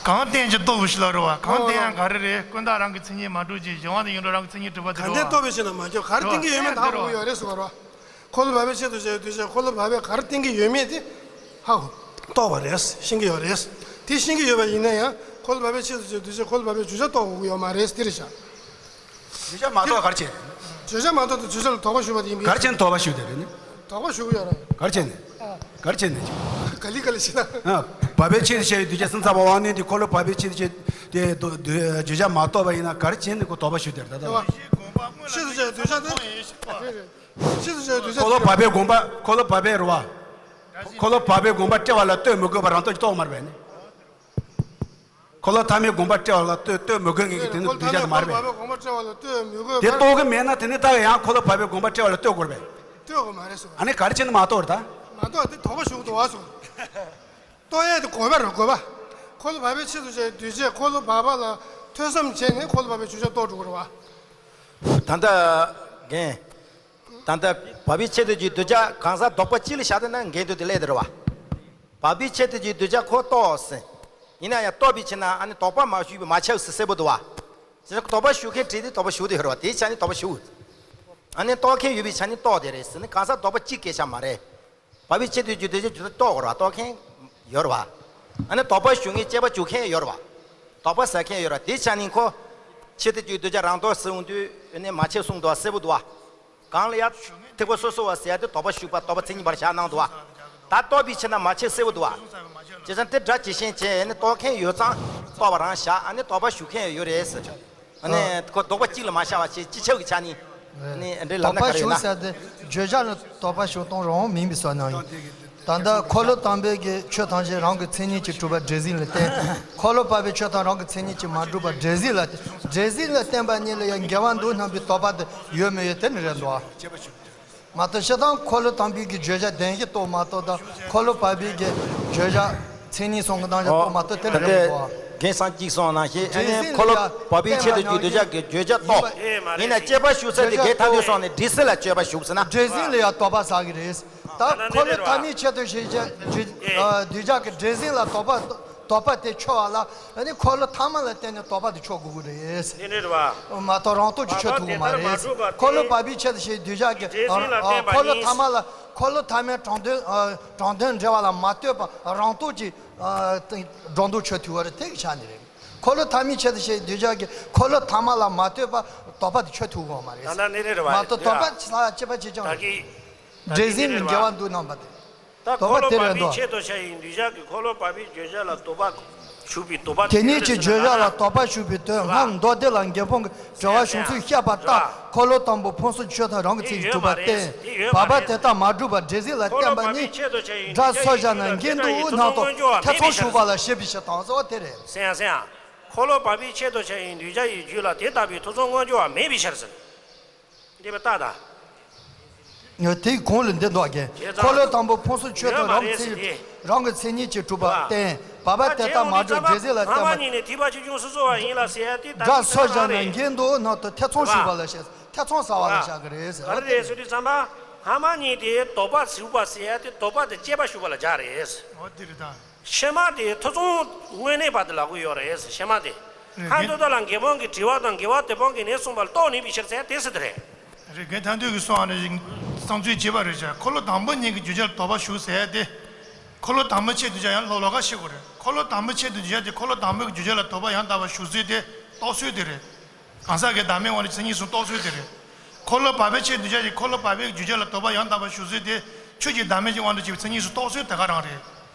གང་བསྟན་ཀྱང་རྟོགས་པའི་ཕྱིར་ལ་རེད་བ། གང་བསྟན་ཡང་ག་རེ་རེད། ཀུན་བརྟགས་རང་གི་མཚན་ཉིད་མ་གྲུབ་ཅིང་། གཞན་དབང་དུ་ཡོད་འགྲོ་རང་གི་མཚན་ཉིད་གྲུབ་པ་དེ་གང་བསྟན་རེད་བ། རྟོགས་པའི་ཕྱིར་ན་མ་ཁྱབ། ག་རེ་བསྟན་གྱི་ཡོད་མེད་ད་ཧ་གོ་གི་ཡོད་རེད་ཟེར་བ་རེད་བ། འཁོར་ལོ་བར་པའི་ཆེད་དུ་བྱས་གདུལ་བྱས་འཁོར་ལོ་བར་པས་ག་རེ་བསྟན་གྱི་ཡོད་མེད་དེ་ཧ་གོ། རྟོགས་པ་རེད། ཤེས་ཀྱི་ཡོད་རེད། དེ་ཤེས་ཀྱི་ཡོད་པ་ཡིན་ན་ཡང་འཁོར་ལོ་བར་པའི་ཆེད་དུ་བྱས་གདུལ་བྱས་འཁོར་ལོ་བར་པའི་བརྗོད་བྱ་རྟོགས་དགོས་ཀྱི་ཡོད་མ་རེད་དེ་རེད་ཤག་བརྗོད་བྱ་མ་རྟོགས་ག་རེ་བྱས། བརྗོད་བྱ་མ་རྟོགས་དང་བརྗོད་བྱ་ལ་དོགས་པ་ཞུགས་པ་དེ་ཡིན་པས། ག་རེ་བྱས་ནས་དོགས་པ་ཞུགས་དེ་རེད་ནི། དོགས་པ་ཞུགས་ཀྱི་ཡོད་རེད། ག་རེ་བྱས་ནས། ཨ། ག་རེ་བྱས་ནས། ག་ལི་ག་ལི་ཞིག་ན། ཨ། བར་པའི་ཆེད་དུ་བྱས་པའི་གདུལ་བྱ་སེམས་ཙམ་པ་དབང་རྣོན་དེ་འཁོར་ལོ་བར་པའི་ཆེད་དུ་བྱས་ཏེ་དོ་དོ་བརྗོད་བྱ་མ་རྟོགས་པ་ཡིན་ན་ག་རེ་བྱས་ནས་ཁོ་དོགས་པ་ཞུགས་དེ་རེད་ད་ལྟ། ཆེད་དུ་བྱས་གདུལ་བྱ་དེ། ཆེད་དུ་བྱས་གདུལ་བྱ་འཁོར་ལོ་དེ། བར་པའི་དགོངས་པ། འཁོར་ལོ་བར་པའི་རེད་བ། འཁོར་ལོ་བར་པའི་དགོངས་པ་བཀྲལ་བ་ལ་ལྟོས་མི་དགོས་པ་རང་རྟོགས་ཀྱིས་རྟོགས་མ་རེད་པས་ནི། འཁོར་ལོ་ཐ་མའི་དགོངས་པ་བཀྲལ་བ་ལ་ལྟོས་ལྟོས་མི་དགོས་ངེས་ཀྱི་དེ་ནི་གདུལ་བྱ་དེ་མ་རེད་པས། འཁོར་ལོ་ཐ་མའི་དགོངས་པ་བཀྲལ་བ་ལ་ལྟོས་མི་དགོས་པ། དེ་རྟོགས་ཀྱི་མེད་ན་དེ་ནི་ད་ཡང་འཁོར་ལོ་བར་པའི་དགོངས་པ་བཀྲལ་བ་ལ་ལྟོས་དགོས་པས། ལྟོས་དགོས་མ་རེད་སོ། ཨ་ནི་ག་རེ་བྱས་ནས་མ་རྟོགས་རེད་ད། མ་རྟོགས་དེ་དོགས་པ་ཞུགས་འདུག་བ་སོ། རྟོགས་ཡས་དེ་དགོས་པ་རེད་དགོས་པ། འཁོར་ལོ་བར་པའི་ཆེད་དུ་བྱས་གདུལ་བྱས་འཁོར་ལོ་བར་པ་ལ་ཐོས་བསམ་བྱས་ནས་འཁོར་ལོ་བར་པའི་བརྗོད་བྱ་རྟོགས་འགྲོ་གི་རེད་བ། ད་ལྟ་རྒན། ད་ལྟ་བར་པའི་ཆེད་དུ་གྱུར་གདུལ་བྱ་གང་ཟག་ལྡོག་པ་གཅིག་ལ་བཞག་དེ་ན་འགལ་འདུ་དེ་སླེབས་དེ་རེད་བ། བར་པའི་ཆེད་དུ་གྱུར་གདུལ་བྱ་ཁོ་རྟོགས་ཟིན། ཡིན་ན་ཡང་རྟོགས་པའི་ཕྱིར་ན་ཨ་ནི་དོགས་པ་མ་ཞུགས་པའི་མ་ཁྱབ་ཟེར་གསལ་པོ་འདུག་བ། དེ་དོགས་པ་ཞུགས་མཁན་བྲིས་ཏེ་དོགས་པ་ཞུགས་དེ་ཡོད་རེད་བ། དེའི་ཆ་ནས་དོགས་པ་ཞུགས། ཨ་ནི་རྟོགས་མཁན་ཡོད་པའི་ཆ་ནས་རྟོགས་དེ་རེད་ཟེར་ནས་གང་ཟག་ལྡོག་པ་གཅིག་སྐད་ཆ་མ་རེད། བར་པའི་ཆེད་དུ་གྱུར་གདུལ་བྱ་རྟོགས་དགོས་རེད་བ། རྟོགས་མཁན་ཡོད་རེད་བ། ཨ་ནི་དོགས་པ་ཞུགས་མཁན་དཔྱད་པ་ཞུགས་མཁན་ཡོད་རེད་བ། དོགས་པ་ཟ་མཁན་ཡོད་རེད་བ། དེའི་ཆ་ནས་ཁོ། ཆེད་དུ་གྱུར་གདུལ་བྱ་རང་རྟོགས་ཟེར་འོང་དུས་ཨ་ནི་མ་ཁྱབ་གསུངས་འདུག་བ། གསལ་པོ་འདུག་བ། གང་ལ་ཡང་ཐེག་པ་སོ་སོ་བ་ཟེར་ཡ་དེ་དོགས་པ་ཞུགས་པ་དོགས་པ་མཚན་ཉིད་པར་བཞག་གནང་འདུག་བ། ད་རྟོགས་པའི་ཕྱིར་ན་མ་ཁྱབ་གསལ་པོ་འདུག་བ། བྱས་ཙང་དེ་སྒྲ་ཇི་བཞིན་བྱས་ནས་རྟོགས་མཁན་ཡོད་ཙང་རྟོགས་པ་རང་བཞག་ཨ་ནི་དོགས་པ་ཞུགས་མཁན་ཡོད་རེད་ཟེར། ཨ་ནི་ཁོ་ལྡོག་པ་གཅིག་ལ་མ་བཞག་པ་བྱས་སྤྱི་ཁྱབ་ཀྱི་ཆ་ནས་ཨ་ནི་འདྲའི་ལབ་ན་དོགས་པ་ག་རེ་ཡོད་ཞུགས་ན། ཟེར་དེ་བརྗོད་བྱ་ལ་དོགས་པ་ཞུགས་གཏོང་རང་མིན་པའི་བསམ་སྣང་ཡིན། ད་ལྟ་འཁོར་ལོ་དང་པོའི་གི་ཆོས་ཐམས་ཅད་རང་གི་མཚན་ཉིད་ཀྱིས་གྲུབ་པ་འདྲེ་ཟིན་ལ་བརྟེན། འཁོར་ལོ་བར་པའི་ཆོས་ཐམས་རང་གི་མཚན་ཉིད་ཀྱིས་མ་གྲུབ་པ་འདྲེ་ཟིན་ལ་བརྟེན། འདྲེ་ཟིན་ལ་བརྟེན་པ་གཉིས་ལ་ཡང་འགལ་བ་འདུག་སྣང་བའི་དོགས་པ་དེ་ཡོད་མི་ཡོད་དེ་ནི་རེད་འདུག་མ་གཏོགས་སྤྱིར་བཏང་འཁོར་ལོ་དང་པོའི་གི་བརྗོད་བྱ་བདེན་བཞི་རྟོགས་མ་གཏོགས་དང་འཁོར་ལོ་བར་པའི་གི་བརྗོད་བྱ་མཚན་ཉིད་གསུམ་གྱི་རྣམ་གཞག་རྟོགས་མ་གཏོགས་དེ་ལ་རེད་མི་འདུག་རྒན་སངས་གཅིག་གསུངས་ནང་བཞིན་ཨ་ནི་འཁོར་ལོ་བར་པའི་ཆེད་དུ་གྱུར་གདུལ་བྱ་གི་བརྗོད་བྱ་རྟོགས། ཡིན་ན་དཔྱད་པ་ཞུགས་ས་དེ་རྒན་ཐར་འདོད་སོང་ནས་འདྲེ་ཟིན་ལ་དཔྱད་པ་ཞུགས་ཟེར་ན། འདྲེ་ཟིན་ལ་ཡང་དོགས་པ་ཟ་གི་རེད། ད་འཁོར་ལོ་ཐ་མའི་ཆེད་དུ་བྱས་བརྗོད་གདུལ་བྱ་གི་འདྲེ་ཟིན་ལ་དོགས་པ་དོགས་པ་དེ་ཆོད་པ་ལ་ཨ་ནི་འཁོར་ལོ་ཐ་མ་ལ་བརྟེན་ནས་དོགས་པ་དེ་ཆོད་དགོས་ཀྱི་རེད། འདི་འདྲ་རེད་བ། མ་གཏོགས་རང་རྟོགས་ཀྱིས་ཆོད་ཐུབ་ཀྱི་མ་རེད། འཁོར་ལོ་བར་པའི་ཆེད་དུ་བྱས་གདུལ་བྱ་གི་འཁོར་ལོ་ཐ་མ་ལ་འཁོར་ལོ་ཐ་མའི་དྲང་དོན་དྲང་དོན་འབྲེལ་བ་ལ་མ་ལྟོས་པ་རང་རྟོགས་ཀྱིས་སྒྲོ་འདོགས་ཆོད་ཐུབ་པ་རེད། དེ་གི་ཆ་ནས་རེད། འཁོར་ལོ་ཐ་མའི་ཆེད་དུ་བྱས་གདུལ་བྱ་གི་འཁོར་ལོ་ཐ་མ་ལ་མ་ལྟོས་པ་དོགས་པ་དེ་ཆོད་ཐུབ་ཀྱི་མ་རེད། ད་ལྟ་འདི་འདྲ་རེད་བ། མ་གཏོགས་དོགས་པ་ཆེ་ལ་ཆེ་བ་ཆེ་ཆུང་རེད། འདྲེ་ཟིན་འགལ་བ་འདུག་སྣང་བ་དེ། ད་འཁོར་ལོ་བར་པའི་ཆེད་དུ་བྱས་ཡིན་གདུལ་བྱ་གི་འཁོར་ལོ་བར་པའི་བརྗོད་བྱ་ལ་དོགས་པ་ཞུགས་པའི་དོགས་པ་དེ་ཉིད་ཀྱི་བརྗོད་བྱ་ལ་དོགས་པ་ཞུགས་པའི་དོན་སྔར་མདོ་སྡེ་ལ་འགལ་སྤོང་གི་འབྲེལ་བ་བྱུང་ཚུལ་བཤད་པ་ལྟར་འཁོར་ལོ་དང་པོ་ཕུང་གསུམ་ཆོས་ཐམས་རང་གི་མཚན་གྱིས་གྲུབ་པར་བསྟན། བར་པ་དེ་དག་མ་གྲུབ་པར་འདྲེ་ཟིན་ལ་བརྟེན་པ་ནི་སྒྲ་སོར་བཞག་ན་འགལ་འདུག་སྣང་དོགས་ཐེ་ཚོམ་ཞུགས་པ་ལ་བཤད་པའི་ཕྱིར་དང་གསལ་བ་དེ་རེད། སེང་སེང་། འཁོར་ལོ་བར་པའི་ཆེད་དུ་བྱས་ཡིན་གདུལ་བྱ་ཡི་རྒྱུད་ལ་དེ་ལྟ་བུའི་ཐེ་ཚོམ་མངོན་གྱུར་བ་མེད་པའི་ཕྱིར་ཟེར། འདི་པ་ལྟ་ད། དེའི་གོང་ལ་འདི་འདུག་གས། འཁོར་ལོ་དང་པོ་ཕུང་གསུམ་ཆོས་ཐམས་རང་གི་མཚན་ཉིད་རང་གི་མཚན་ཉིད་ཀྱིས་གྲུབ་པར་བསྟན། བར་པ་དེ་དག་མ་གྲུབ་འདྲེ་ཟིན་ལ་བརྟེན་པ་སྒྲ་སོར་བཞག་ན་འགལ་འདུག་སྣང་དོགས་ཐེ་ཚོམ་ཞུགས་པ་ལ་བཤད། ཐེ་ཚོམ་ཟ་བ་ལ་བཞག་གི་རེད་ཟེར་བ་དེ་རེད། སྔ་མ་གཉིས་དེ་དོགས་པ་ཞུགས་པ་ཟེར་ཡ་དེ་དོགས་པ་དེ་དཔྱད་པ་ཞུགས་པ་ལ་སྦྱར་རེད། འོ་དེ་རེད་ད། ཕྱི་མ་དེ་ཐེ་ཚོམ་དངོས་གནས་པ་དེ་ལབ་གི་ཡོད་རེད། ཕྱི་མ་དེ། རེད། ཁ་འདོན་ཐོག་ལ་རྒན་པོ་གི་དྲི་བ་དང་རྒན་པ་དེ་པོ་གི་ངས་གསུངས་པ་ལ་རྟོགས་ནུས་པའི་ཕྱིར་ཟེར་དེ་ཟེར་དེ་རེད། རེད། རྒན་ཐར་འདོད་ཀྱིས་གསུངས་པ་ནི་བསམ་ཚུལ་བྱས་པ་རེད་ཤག་འཁོར་ལོ་དང་པོ་གཉིས་ཀྱི་བརྗོད་བྱ་ལ་དོགས་པ་ཞུགས་ཟེར་ཏེ། འཁོར་ལོ་དང་པོ་ཆེད་དུ་བྱ་ཡང་ལོ་ལོ་ཀ་ཤེས་དགོས་རེད། འཁོར་ལོ་དང་པོ་ཆེད་དུ་བརྗོད་བྱ་དེ་འཁོར་ལོ་དང་པོ་གི་བརྗོད་བྱ་ལ་དོགས་པ་ཡང་དག་པ་ཞུགས་ཚུལ་དེ་རྟོགས་ཚུལ་དེ་རེད། གང་ཟག་གི་བདག་མེད་དབང་དུ་མཚན་ཉིད་གསུམ་རྟོགས་ཚུལ་དེ་རེད། འཁོར་ལོ་བག་ཕེབས་ཆེད་དུ་བྱ་ཞིང་འཁོར་ལོ་བག་ཕེབས་ཀྱི་བརྗོད་བྱ་ལ་དོགས་པ་ཡང་དག་པ་ཞུགས་ཚུལ་དེ་ཆོས་ཀྱི་བདག་མེད་ཀྱི་དབང་དུ་བྱས་པའི་མཚན་ཉིད་གསུམ་རྟོགས་ཚུལ་དེ་ག་རང་རེད།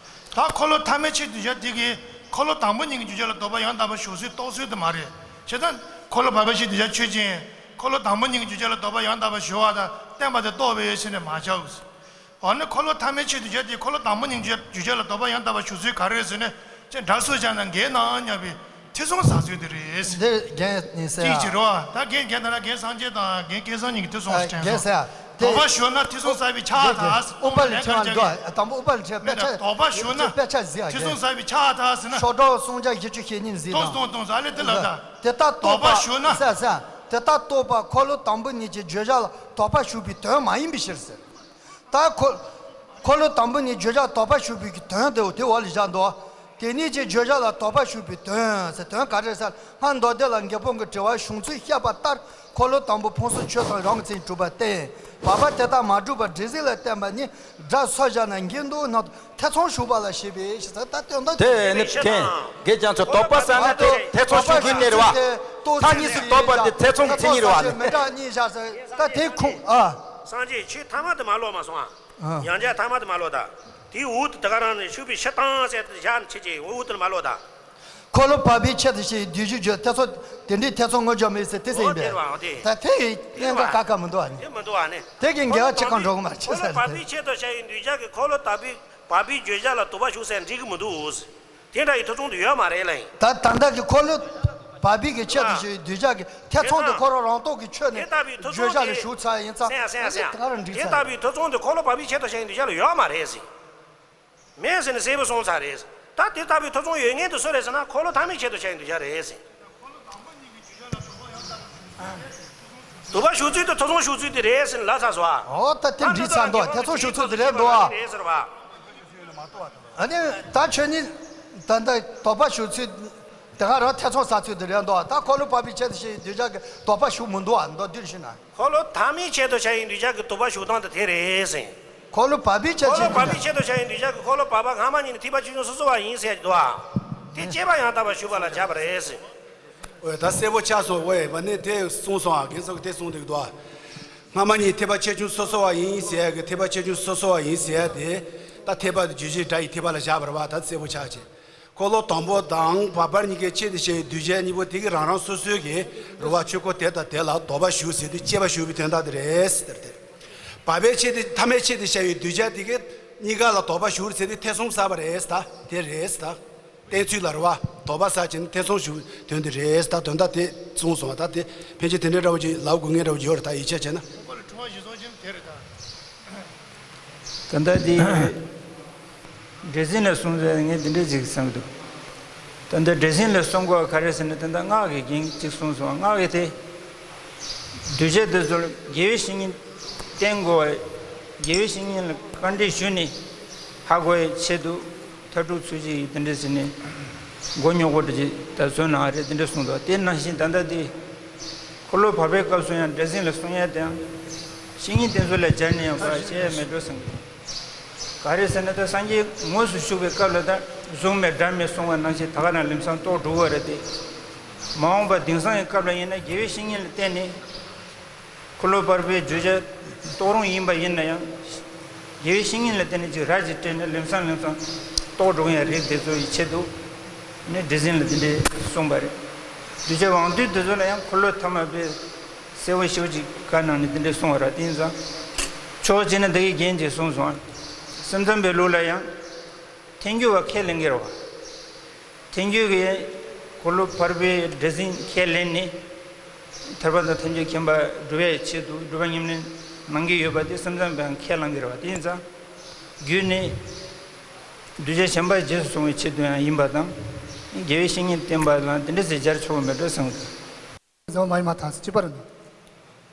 ད་འཁོར་ལོ་ཐ་མའི་ཆེད་དུ་བྱ་དེ་གིས་འཁོར་ལོ་དང་པོ་གཉིས་ཀྱི་བརྗོད་བྱ་ལ་དོགས་པ་ཡང་དག་པ་ཞུགས་ཚུལ་རྟོགས་ཚུལ་དེ་མ་རེད། བྱས་ཙང་འཁོར་ལོ་བག་ཕེབས་ཆེད་དུ་བྱ་ཆོས་ཅན། འཁོར་ལོ་དང་པོ་གཉིས་ཀྱི་བརྗོད་བྱ་ལ་དོགས་པ་ཡང་དག་པ་ཞུགས་པ་དང་བསྟན་པ་དེ་རྟོགས་པའི་ཕྱིར་ནས་མ་བྱའོ། འོ་ན་འཁོར་ལོ་ཐ་མའི་ཆེད་དུ་བྱ་དེ་འཁོར་ལོ་དང་པོ་གཉིས་ཀྱི་བརྗོད་བྱ་ལ་དོགས་པ་ཡང་དག་པ་ཞུགས་ཚུལ་ག་རེ་རེད་ཟེར་ན། ཅེས་འདྲ་སོ་བྱས་ན་འགལ་ནའང་སྙམ་པའི་ཐེ་ཚོམ་ཟ་ཚུལ་དེ་རེད། འདིར་རྒན་ཡིན་ཟེར་ཡ། ཅིག་ཅིག་རེད་བ། ད་རྒན་རྒན་ད་ལ་རྒན་སངས་རྒྱས་དང་རྒན་སྐལ་བཟང་གཉིས་ཀྱིས་ཐེ་ཚོམ་ཟ་དྲན་རྒན་སོང་། ཟེར་ཡ། དེ་དོགས་པ་ཞུགས་ན་ཐེ་ཚོམ་ཟ་བའི་ཆ་དང་། དབུ་མ་ལ་ཁྱེད་རང་འདུག་དང་པོ་དབུ་མ་ལ་ཁྱེད་རང་དཔེ་ཆ། དོགས་པ་ཞུགས་ན་དཔེ་ཆ་གཟིགས་ཡ། ཐེ་ཚོམ་ཟ་བའི་ཆ་དང་ཟེར་ན། ཤོག་གྲངས་སུམ་བརྒྱ་བཞི་བཅུ་ཞེ་གཉིས་གཟིགས་དང་། གཏོང་གཏོང་གཏོང་། ཨ་ལེ་དེ་ལ་ད། དེ་ལྟར་རྟོག་པ། དོགས་པ་ཞུགས་ན། ཟེར་ཟེར། དེ་ལྟར་རྟོག་པ་འཁོར་ལོ་དང་པོ་གཉིས་ཀྱི་བརྗོད་བྱ་ལ་དོགས་པ་ཞུགས་པའི་དོན་མ་ཡིན་པའི་ཕྱིར་ཟེར། ད་འཁོར་འཁོར་ལོ་དང་པོ་ནི་བརྗོད་བྱ་དོགས་པ་ཞུགས་པའི་གི་དོན་དེ་དེ་འོག་ལ་བཞག་འདུག་དེ་ཉིད་ཀྱི་བརྗོད་བྱ་ལ་དོགས་པ་ཞུགས་པའི་དོན་ཟེར། དོན་ག་རེ་ཟེར། སྔར་མདོ་སྡེ་ལ་རྒད་པོ་གི་དྲི་བ་བྱུང་ཚུལ་བཤད་པ་ལྟར་འཁོར་ལོ་དང་པོ་ཕུང་གསུམ་ཆོས་དང་རང་གི་མཚན་ཉིད་གྲུབ་པར་བསྟན། བག་པ་དེ་ལྟར་མ་གྲུབ་པར་འདྲེ་སྲིན་ལ་བསྟན་པ་ནི་སྒྲ་སོར་བཞག་ན་འགལ་འདུག་ན། ཐེ་ཚོམ་ཞུགས་པ་ལ་བྱེད་པའི་ཕྱིར་ཟེར། ད་དོན་དག་དེ་ནི་རྒན་རྒན་རྒྱ་མཚོ་དོགས་པ་ཟ་ན་དེ་ཐེ་ཚོམ་ཞུགས་ཀྱི་དེ་རེད་བ། ཐ་སྙད་སུ་དོགས་པ་དེ་ཐེ་ཚོམ་གྱི་མཚན་ཉིད་རེད་བ། མི་འདྲ་གཉིས་བཞག་ཟེར། ད་དེ་ཁུངས་ཨ། སངས་རྒྱས་ཆོས་ཐ་མ་དེ་མ་ཀློག་མ་སོང་ཨ། ཡང་བསྐྱར་ཐ་མ་དེ་མ་ཀློག་ད། དེའི་འོག་ཏུ་དེ་ག་རང་ནས་ཞུགས་པའི་ཕྱིར་དང་ཟེར་བཞག་ནས་ཁྱེད་ཀྱིས་འོག་ཏུ་མ་ཀློག་ད། འཁོར་ལོ་བག་པའི་ཆེད་དུ་བྱས་ཡི་བསྡུས་རྒྱུ་བརྗོད་ཐེ་ཚོམ་དེ་འདྲའི་ཐེ་ཚོམ་ངོ་སྦྱོར་མེད་ཟེར་དེ་ཟེར་ཡིན་པས། ད་དེ་ཡི་གནད་འགག་ཁ་ཁ་མི་འདུག་ཨ་ནི། དེ་མི་འདུག་ཨ་ནི། དེ་གི་འགལ་བ་ཅི་གང་འགྲོ་གི་མ་རེད་ཅེས་ཟེར། འཁོར་ལོ་བག་པའི་ཆེད་དུ་བྱས་ཡི་འདུས་བྱས་ཀྱི་འཁོར་ལོ་བག་པའི་བག་པའི་བརྗོད་བྱ་ལ་དོགས་པ་ཞུགས་ཟེར་འགྲིག་གི་མི་འདུག་དེ་འདྲ་ཡི་ཐེ་ཚོམ་དུ་ཡོད་མ་རེད་ལ་ཡིན། ད་ད་ལྟ་གི་འཁོར་ལོ་བག་པའི་གི་ཆེད་དུ་བྱས་ཡི་འདུས་བྱས་ཀྱི་ཐེ་ཚོམ་དེ་ཁོ་རང་རང་སྟོབས་ཀྱི་ཆོས་ནས་བརྗོད་བྱ་ལ་ཞུགས་ཚར་ཡིན་ཙང་། སེམས་ཡ་སེམས་ཡ་སེམས་ཡ། དེ་ག་རང་འགྲིག་དེ་ཚར་ལྟ་བུའི་ཐེ་ཚོམ་དེ་འཁོར་ལོ་བག་པའི་ཆེད་དུ་བྱས་ཡི་འདུས་བྱས་ལ་ཡོད་མ་རེད་ཟེར། མེད་ཟེར་ནས་གསལ་པོ་གསུངས་ཚར་རེད། ད་དེ་ལྟ་བུའི་ཐེ་ཚོམ་ཡོད་མཁན་དེ་སུ་རེད་ཟེར་ན་འཁོར་ལོ་ཐ་མའི་ཆེད་དུ་བྱས་ཡི་འདུས་བྱས་རེད་ཟེར། དོགས་པ་ཞུགས་ཚུལ་དེ་ཐེ་ཚོམ་ཞུགས་ཚུལ་དེ་རེད་ཟེར་ནས་ལབ་ཚར་སོང་ཨ། འོ་ད་དེ་འགྲིག་ཚར་འདུག་ཐེ་ཚོམ་ཞུགས་ཚུལ་དེ་རེད་འདུག་ཨ། རེད་ཟེར་བ། ཨ་ནི་ད་ཁྱོད་ནི་ད་ལྟ་དོགས་པ་ཞུགས་ཚུལ་དེ་ག་རང་ཐེ་ཚོམ་ཟ་ཚུལ་དེ་རེད་འདུག་ད་འཁོར་ལོ་བག་པའི་ཆེད་དུ་བྱས་ཡི་འདུས་བྱས་ཀྱི་དོགས་པ་ཞུགས་མི་འདུག་ཨ། མདོར་བསྡུས་ཞུས་ན། འཁོར་ལོ་ཐ་མའི་ཆེད་དུ་བྱས་ཡི་འདུས་བྱས་ཀྱི་དོགས་པ་ཞུགས་སྟངས་དེ་དེ་རེད་ཟེར། འཁོར་ལོ་བག་པའི་ཆེད་འཁོར་ལོ་བག་པའི་ཆེད་དུ་བྱས་ཡི་འདུས་བྱས་ཀྱི་འཁོར་ལོ་བག་པ་སྔ་མ་གཉིས་ནི་ཐེག་པ་ཆེ་ཆུང་སོ་སོ་བ་ཡིན་ཟེར་གྱི་འདུག་ཨ། དེ་དཔྱད་པ་ཡང་དག་པར་ཞུགས་པ་ལ་བྱ་བ་རེད་ཟེར། འོ་ད་གསལ་པོ་ཆགས་སོང་། འོ་ཡ་བ་ནི་དེ་གསུངས་སོང་ཨ། རྒན་ཚོ་གིས་དེ་གསུངས་འདུག་འདུག་ཨ། སྔ་མ་གཉིས་ཐེག་པ་ཆེ་ཆུང་སོ་སོ་བ་ཡིན་ཟེར་ཡ་གི་ཐེག་པ་ཆེ་ཆུང་སོ་སོ་བ་ཡིན་ཟེར་ཡ་དེ། ད་ཐེག་པ་དེ་རྗོད་བྱེད་སྒྲ་ཡི་ཐེག་པ་ལ་བཞག་པ་རེད་བ། ད་གསལ་པོ་ཆགས་བྱས། འཁོར་ལོ་དང་པོ་དང་བག་པ་གཉིས་ཀའི་ཆེད་དུ་བྱས་ཡི་འདུས་བྱས་གཉིས་པོ་དེ་གི་རང་རང་སོ་སོའི་གི་རེད་བ། ཆོས་འཁོར་དེ་དང་དེ་ལ་དོགས་པ་ཞུགས་ཟེར་དུས་དཔྱད་པ་ཞུགས་པའི་དོན་དག་དེ་རེད་ཟེར་ཏེ། བག་པའི་ཆེད་དུ་ཐ་མའི་ཆེད་དུ་བྱས་ཡི་འདུས་བྱས་དེ་གི་གཉིས་ཀ་ལ་དོགས་པ་ཞུགས་ཟེར་དུས་ཐེ་ཚོམ་ཟ་བ་རེད་ད། དེ་རེད་ད། བསྟན་ཚུལ་ལ་རེད་བ། དོགས་པ་ཟ་བྱས་ནས་ཐེ་ཚོམ་ཞུགས་དོན་དེ་རེད་ད། དོན་དག་དེ་གསུངས་སོང་བ། ད་དེ་ཕན་ཆད་དེ་འདྲའི་འདྲ་བོ་ཅིག་ལབ་དགོས་ངེས་འདྲ་བོ་ཅིག་ཡོད་རེད། ད་ཡིད་ཆེས་བྱས་ན། ད་ལྟ་འདི་འདྲེ་སྲིན་ལ་གསུངས་ཚེ་ངས་འདི་འདྲས་ཅིག་བསམ་གྱི་འདུག་ད་ལྟ་འདྲེ་སྲིན་ལ་གསུང་དགོས་ག་རེ་ཟེར་ན། ད་ལྟ་སྔགས་ཀྱི་རྒྱན་ཅིག་གསུངས་སོང་། སྔགས་ཀྱི་དེ་གདུལ་བྱ་དེ་ཚོ་ལ་དགེ་བའི་བཤེས་གཉེན་བསྟེན་དགོས་པ། དགེ་བའི་བཤེས་གཉེན་ལ་བཀའ་འདྲི་ཞུས་ནས་ཧ་གོ་བའི་ཆེད་དུ་མཐའ་དྲུག་ཚུལ་བཞི་ཡི་དེ་འདྲས་ཟེར་ནས་མགོ་རྙོག་པོ་འདྲ་ཅིག་ད་བཟོས་གནང་རེད། དེ་འདྲས་གསུངས་འདུག་དེ་ནང་བཞིན་ད་ལྟ་དེ་འཁོར་ལོ་བར་པའི་སྐབས་སུ་ཡང་འདྲེ་སྲིན་ལ་གསུང་ཡ་དེའང་བཤེས་གཉེན་དེ་ཚོ་ལ་སྦྱར་ནས་ཡང་ཁོ་ལ་བཤད་ཡ་མེད་འགྲོ་བསམ་གི། ག་རེ་ཟེར་ན་ད་སངས་རྒྱས་དངོས་སུ་བཞུགས་པའི་སྐབས་ལ་ད་གཟུགས་མེད་སྒྲ་མེད་གསུང་བ་ནང་བཞིན་ད་ག་རང་ལམ་སང་རྟོགས་འགྲོ་བ་རེད་དེ། མ་འོངས་པ་དེང་སང་གི་སྐབས་ལ་ཡིན་ན་དགེ་བའི་བཤེས་གཉེན་ལ་བརྟེན་ནས་འཁོར་ལོ་བར་པའི་བརྗོད་བྱ་རྟོགས་རུང་ཡིན་པ་ཡིན་ན་ཡང་། དགེ་བའི་བཤེས་གཉེན་ལ་བརྟེན་ནས་ཅིག་ར་ཅིག་སྤྲད་ནས་ལམ་སང་ལམ་སང་རྟོགས་འགྲོ་ཡ་རེད། དེ་ཚོ་ཡི་ཆེད་དུ་ནི་འདྲེ་སྲིན་ལ་དེ་འདྲས་གསུངས་པ་རེད། གདུལ་བྱ་དབང་བསྡུས་དེ་ཚོ་ལ་ཡང་འཁོར་ལོ་ཐ་མ་པའི་གསལ་བོ་ཞེ་པོ་ཅིག་བཀའ་གནང་ནས་དེ་འདྲས་གསུངས་པ་རེད། དེ་ཡིན་ཙང་ཕྱོགས་གཅིག་ནས་ད་གིན་རྒན་གྱིས་གསུངས་སོང་། སེམས་ཙམ་པའི་ལུགས་ལ་ཡང་ཐལ་འགྱུར་བ་ཁས་ལེན་གྱི་རེད་བ། ཐལ་འགྱུར་གྱི་འཁོར་ལོ་བར་པའི་འདྲེ་སྲིན་ཁས་ལེན་ནས་ཐར་པ་དང་ཐམས་ཅད་མཁྱེན་པ་སྒྲུབ་པའི་ཆེད་དུ་སྒྲུབ་པ་ཉམས་ལེན་གནང་གི་ཡོད་པ་དེ་སེམས་ཙམ་པའང་ཁས་བླངས་ཀྱི་རེད་བ། དེ་ཡིན་ཙང་རྒྱུད་ནི་གདུལ་བྱ་གཞན་པ་རྗེས་སུ་བཟུང་བའི་ཆེད་དུ་ཡང་ཡིན་པ་དང་། དགེ་བའི་བཤེས་གཉེན་བསྟེན་པ་ལ་དེ་འདྲ་ཟེར་སྦྱར་ཆོག་གི་མེད་འགྲོ་བསམ་གི། ཟེར་བ་མ་ཡིན་མ་ཐག་གཅིག་པ་རེད་འདུག་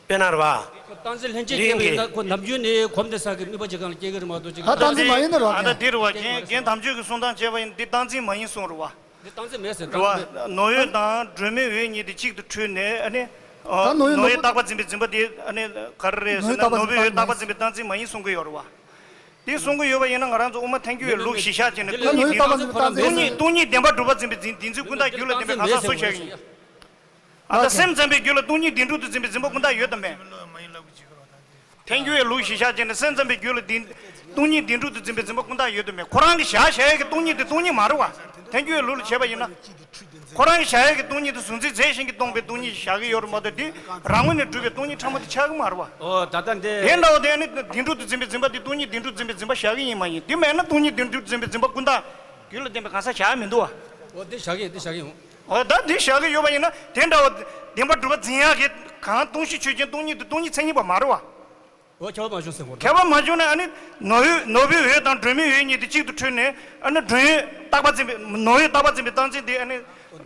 དཔེར་ན་རེད་བ། སྟངས་འཛིན་ལྷན་སྐྱེས་སྐྱེས་པ་ཡིན་ན་ཁོ་ནམ་རྒྱུན་ནས་གོམས་ཏེ་ས་གི་དམིགས་པ་ཅིག་གང་ལ་སྐྱེ་གི་རེད་མ་གཏོགས་ཅིག་ཨ་སྟངས་འཛིན་མ་ཡིན་ནི་རོ། ཨ་ད་འདི་རེད་བ། རྒན་རྒན་དམ་ཆོས་ཀྱིས་གསུང་སྟངས་བྱས་པ་ཡིན། འདི་སྟངས་འཛིན་མ་ཡིན་གསུང་རེད་བ། འདི་སྟངས་འཛིན་མེད་ཟེར། རེད་བ། ནོར་འོད་དང་སྒྲོན་མེའི་འོད་གཉིས་དེ་གཅིག་ཏུ་འཕྲོས་ནས་ཨ་ནི། ད་ནོར་འོད་ནོར་འོད་རྟག་པ་འཛིན་པའི་འཛིན་པ་དེ་ཨ་ནི་ག་རེ་རེད་ཟེར་ན། ནོར་འོད་རྟག་པ་འཛིན་པའི་རྟགས་འཛིན་མ་ཡིན་གསུང་གི་ཡོད་རེད་བ། དེ་གསུང་གི་ཡོད་པ་ཡིན་ན་ང་རང་ཚོ་དབུ་མ་ཐལ་འགྱུར་བའི་ལུགས་གཞིར་བཞག་བྱས་ནས་སྟོང་ཉིད་བདེན་གྲུབ། སྟོང་ཉིད་སྟོང་ཉིད་བདེན་པར་གྲུབ་པ་འཛིན་པའི་འཛིན་འཛིན་ཚུལ་ཀུན་བཏགས་རྒྱུད་ལ་ལྡན་པའི་གང་ཟག་སུ་བཞག་གི་ཡིན། ཨ་ད་སེམས་ཙམ་པའི་རྒྱུད་ལ་སྟོང་ཉིད་བདེན་གྲུབ་ཏུ་འཛིན་པའི་འཛིན་པ་ཀུན་བཏགས་ཡོད་དམ་མེད། ཐལ་འགྱུར་བའི་ལུགས་གཞིར་བཞག་བྱས་ནས་སེམས་ཙམ་པའི་རྒྱུད་ལ་བདེན་སྟོང་ཉིད་བདེན་གྲུབ་ཏུ་འཛིན་པའི་འཛིན་པ་ཀུན་བཏགས་ཡོད་དམ་མེད། ཁོ་རང་གི་བཞག་བཞག་ཡས་ཀྱི་སྟོང་ཉིད་དེ་སྟོང་ཉིད་མ་རེད་བ། ཐལ་འགྱུར་བའི་ལུགས་ལ་བྱས་པ་ཡིན་ན། ཁོ་རང་གི་བཞག་ཡས་ཀྱི་སྟོང་ཉིད་དེ་གཟུང་འཛིན་རྫས་གཞན་གྱིས་སྟོང་པའི་སྟོང་ཉིད་བཞག་གི་ཡོད་རེད་མ་གཏོགས་དེ་རང་ངོས་ནས་གྲུབ་པའི་སྟོང་ཉིད་ཕྲ་མོ་དེ་ཆགས་ཀྱི་མ་རེད་བ། ཨོ་ད་ལྟ་འདི། དེ་འདྲ་བ་དེ་ནི་བདེན་གྲུབ་ཏུ་འཛིན་པའི་འཛིན་པ་དེ་སྟོང་ཉིད་བདེན་གྲུབ་འཛིན་པའི་འཛིན་པ་བཞག་གི་ཡིན་མ་ཡིན། དེ་མེད་ན་སྟོང་ཉིད་བདེན་གྲུབ་འཛིན་པའི་འཛིན་པ་ཀུན་བཏགས་རྒྱུད་ལ་ལྡན་པའི་གང་ཟག་བཞག་མི་འདུག་བ། ཨོ་དེ་བཞག་གི་ཡིན། དེ་བཞག་གི་ཡིན། ཨོ་ད་འདི་བཞག་གི་ཡོད་པ་ཡིན་ན་དེ་འདྲ་བ་བདེན་པར་གྲུབ་པ་འཛིན་ཡག་གི་གང་སྟོང་གཞི་ཆོས་ཅན་སྟོང་ཉིད་དེ་སྟོང་ཉིད་མཚན་ཉིད་པ་མ་རེད་བ། འོ་ཁྱད་པར་མ་བྱུང་ཟེར་གོ། ཁྱད་པར་མ་བྱུང་ན་ཨ་ནི་ནོར་འོད་ནོར་བུའི་འོད་དང་སྒྲོན་མེའི་འོད་གཉིས་དེ་གཅིག་ཏུ་འཕྲོས་ནས་ཨ་ནི་སྒྲོན་འོད་རྟག་པ་འཛིན་པའི་ནོར་འོད་རྟག་པ་འཛིན་པའི་རྟགས་འཛིན་དེ་ཨ་ནི་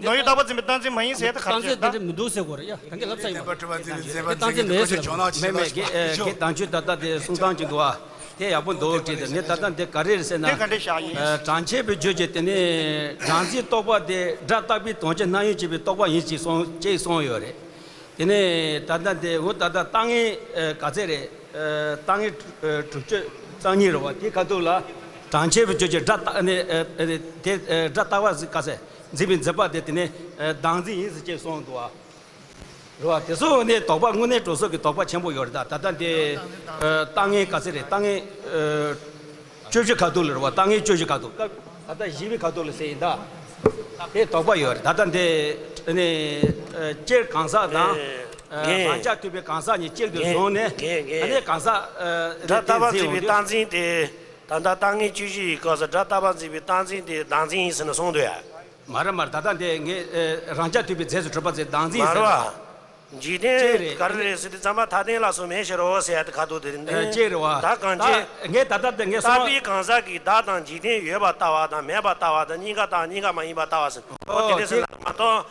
ནོར་འོད་རྟག་པ་འཛིན་པའི་རྟགས་འཛིན་མ་ཡིན་ཟེར་ཡ་དེ་ག་རེ་རེད་ད། རྟགས་འཛིན་དེ་འདྲ་མི་འདུག་ཟེར་གོ་རེད་ཡ། གང་གི་ལབ་ས་ཡིན་པ། རྟགས་འཛིན་མེད་ཟེར་གོ། མེད་མེད་རྒན་རྒན་དམ་ཆོས་ད་ལྟ་དེ་གསུང་སྟངས་ཅིག་འདུག་ཨ། དེ་ཡག་པོ་འདུག་བྲིས་ཏེ་ནི་ད་ལྟ་འདི་ག་རེ་རེད་ཟེར་ན། དེ་ག་འདྲས་བཞག་ཡིན། ཨ་གྲངས་ཆེན་པའི་རྒྱུད་ཀྱི་དེ་ནི་སྦྲང་རྩིའི་རྟོག་པ་དེ་སྒྲ་རྟག་པའི་དོན་བྱེད་རྣམ་གཡེང་བྱེད་པའི་རྟོག་པ་ཡིན་ཅེས་གསུངས་ཅེས་གསུངས་ཡོད་རེད། དེ་ནས་ད་ལྟ་འདི་འུ་ད་ལྟ་ལྟ་ངན་ག་ཚད་རེད། ལྟ་ངན་དྲུག་ཅུ་རྩ་གཉིས་རེད་བ། དེའི་ཁ་ཐུག་ལ་གྲངས་ཆེན་པའི་རྒྱུད་ཀྱི་སྒྲ་རྟག་ནི་དེ་སྒྲ་རྟག་པ་ག་ཚད་འཛིན་པའི་འཛིན་པ་དེ་དེ་ནས་བདག་འཛིན་ཡིན་ཟེར་ཅེས་གསུངས་འདུག་བ། རེད་བ། དེ་ཚོ་ནི་དོགས་པ་དངོས་གནས་གྲོགས་ཚོགས་ཀྱི་དོགས་པ་ཆེན་པོ་ཡོད་རེད་ད། ད་ལྟ་འདི་ལྟ་ངན་ག་ཚད་རེད། ལྟ་ངན་བཅུ་བཞི་ཁ་ཐུག་ལ་རེད་བ། ལྟ་ངན་བཅུ་བཞི་ཁ་ཐུག་ད་ལྟ་བཞི་པའི་ཁ་ཐུག་ལ་ཟེར་ཡིན་ད། དེ་དོགས་པ་ཡོད་རེད་ད། ལྟ་འདི་ནི་སྤྱིར་གང་ཟག་དང་རང་རྐྱ་ཐུབ་པའི་གང་ཟག་གཉིས་གཅིག་ཏུ་བཟུང་ནས་ཨ་ནི་གང་ཟག་སྒྲ་རྟག་པ་འཛིན་པའི་རྟགས་འཛིན་དེ་ད་ལྟ་ལྟ་ངན་བཅུ་བཞི་ཡི་སྐབས་སུ་སྒྲ་རྟག་པ་འཛིན་པའི་རྟགས་འཛིན་དེ་བདག་འཛིན་ཡིན་ཟེར་ནས་གསུངས་འདུག་ཡ། མ་རེད་མ་རེད། ད་ལྟ་འདི་ངས་རང་རྐྱ་ཐུབ་པའི་རྫས་སུ་གྲུབ་པ་ཚེ་བདག་འཛིན་ཟེར། མ་རེད་བ། འཇིག་རྟེན་ག་རེ་རེད་ཟེར་དུས་ཙམ་པ་ཐ་དད་ལ་སོགས་མེད་ཕྱིར་རོ་ཟེར་ཡ་དེ་ཁ་ཐུག་དེ་རེད། ཅེས་རེད་བ། ད་གང་ཅི། ངས་ད་ལྟ་འདི་ངས་གསུངས། རྟག་པའི་གང་ཟག་གིས་བདག་དང་འཇིག་རྟེན་ཡོད་པར་ལྟ་བ་དང་མེད་པར་ལྟ་བ་དང་གཉིས་ཀ་རྟག་གཉིས་ཀ་མ་ཡིན་པར་ལྟ་བ་ཟེར། ཨོ་དེ་འདྲ་ཟེར་ལ་མ་གཏོགས།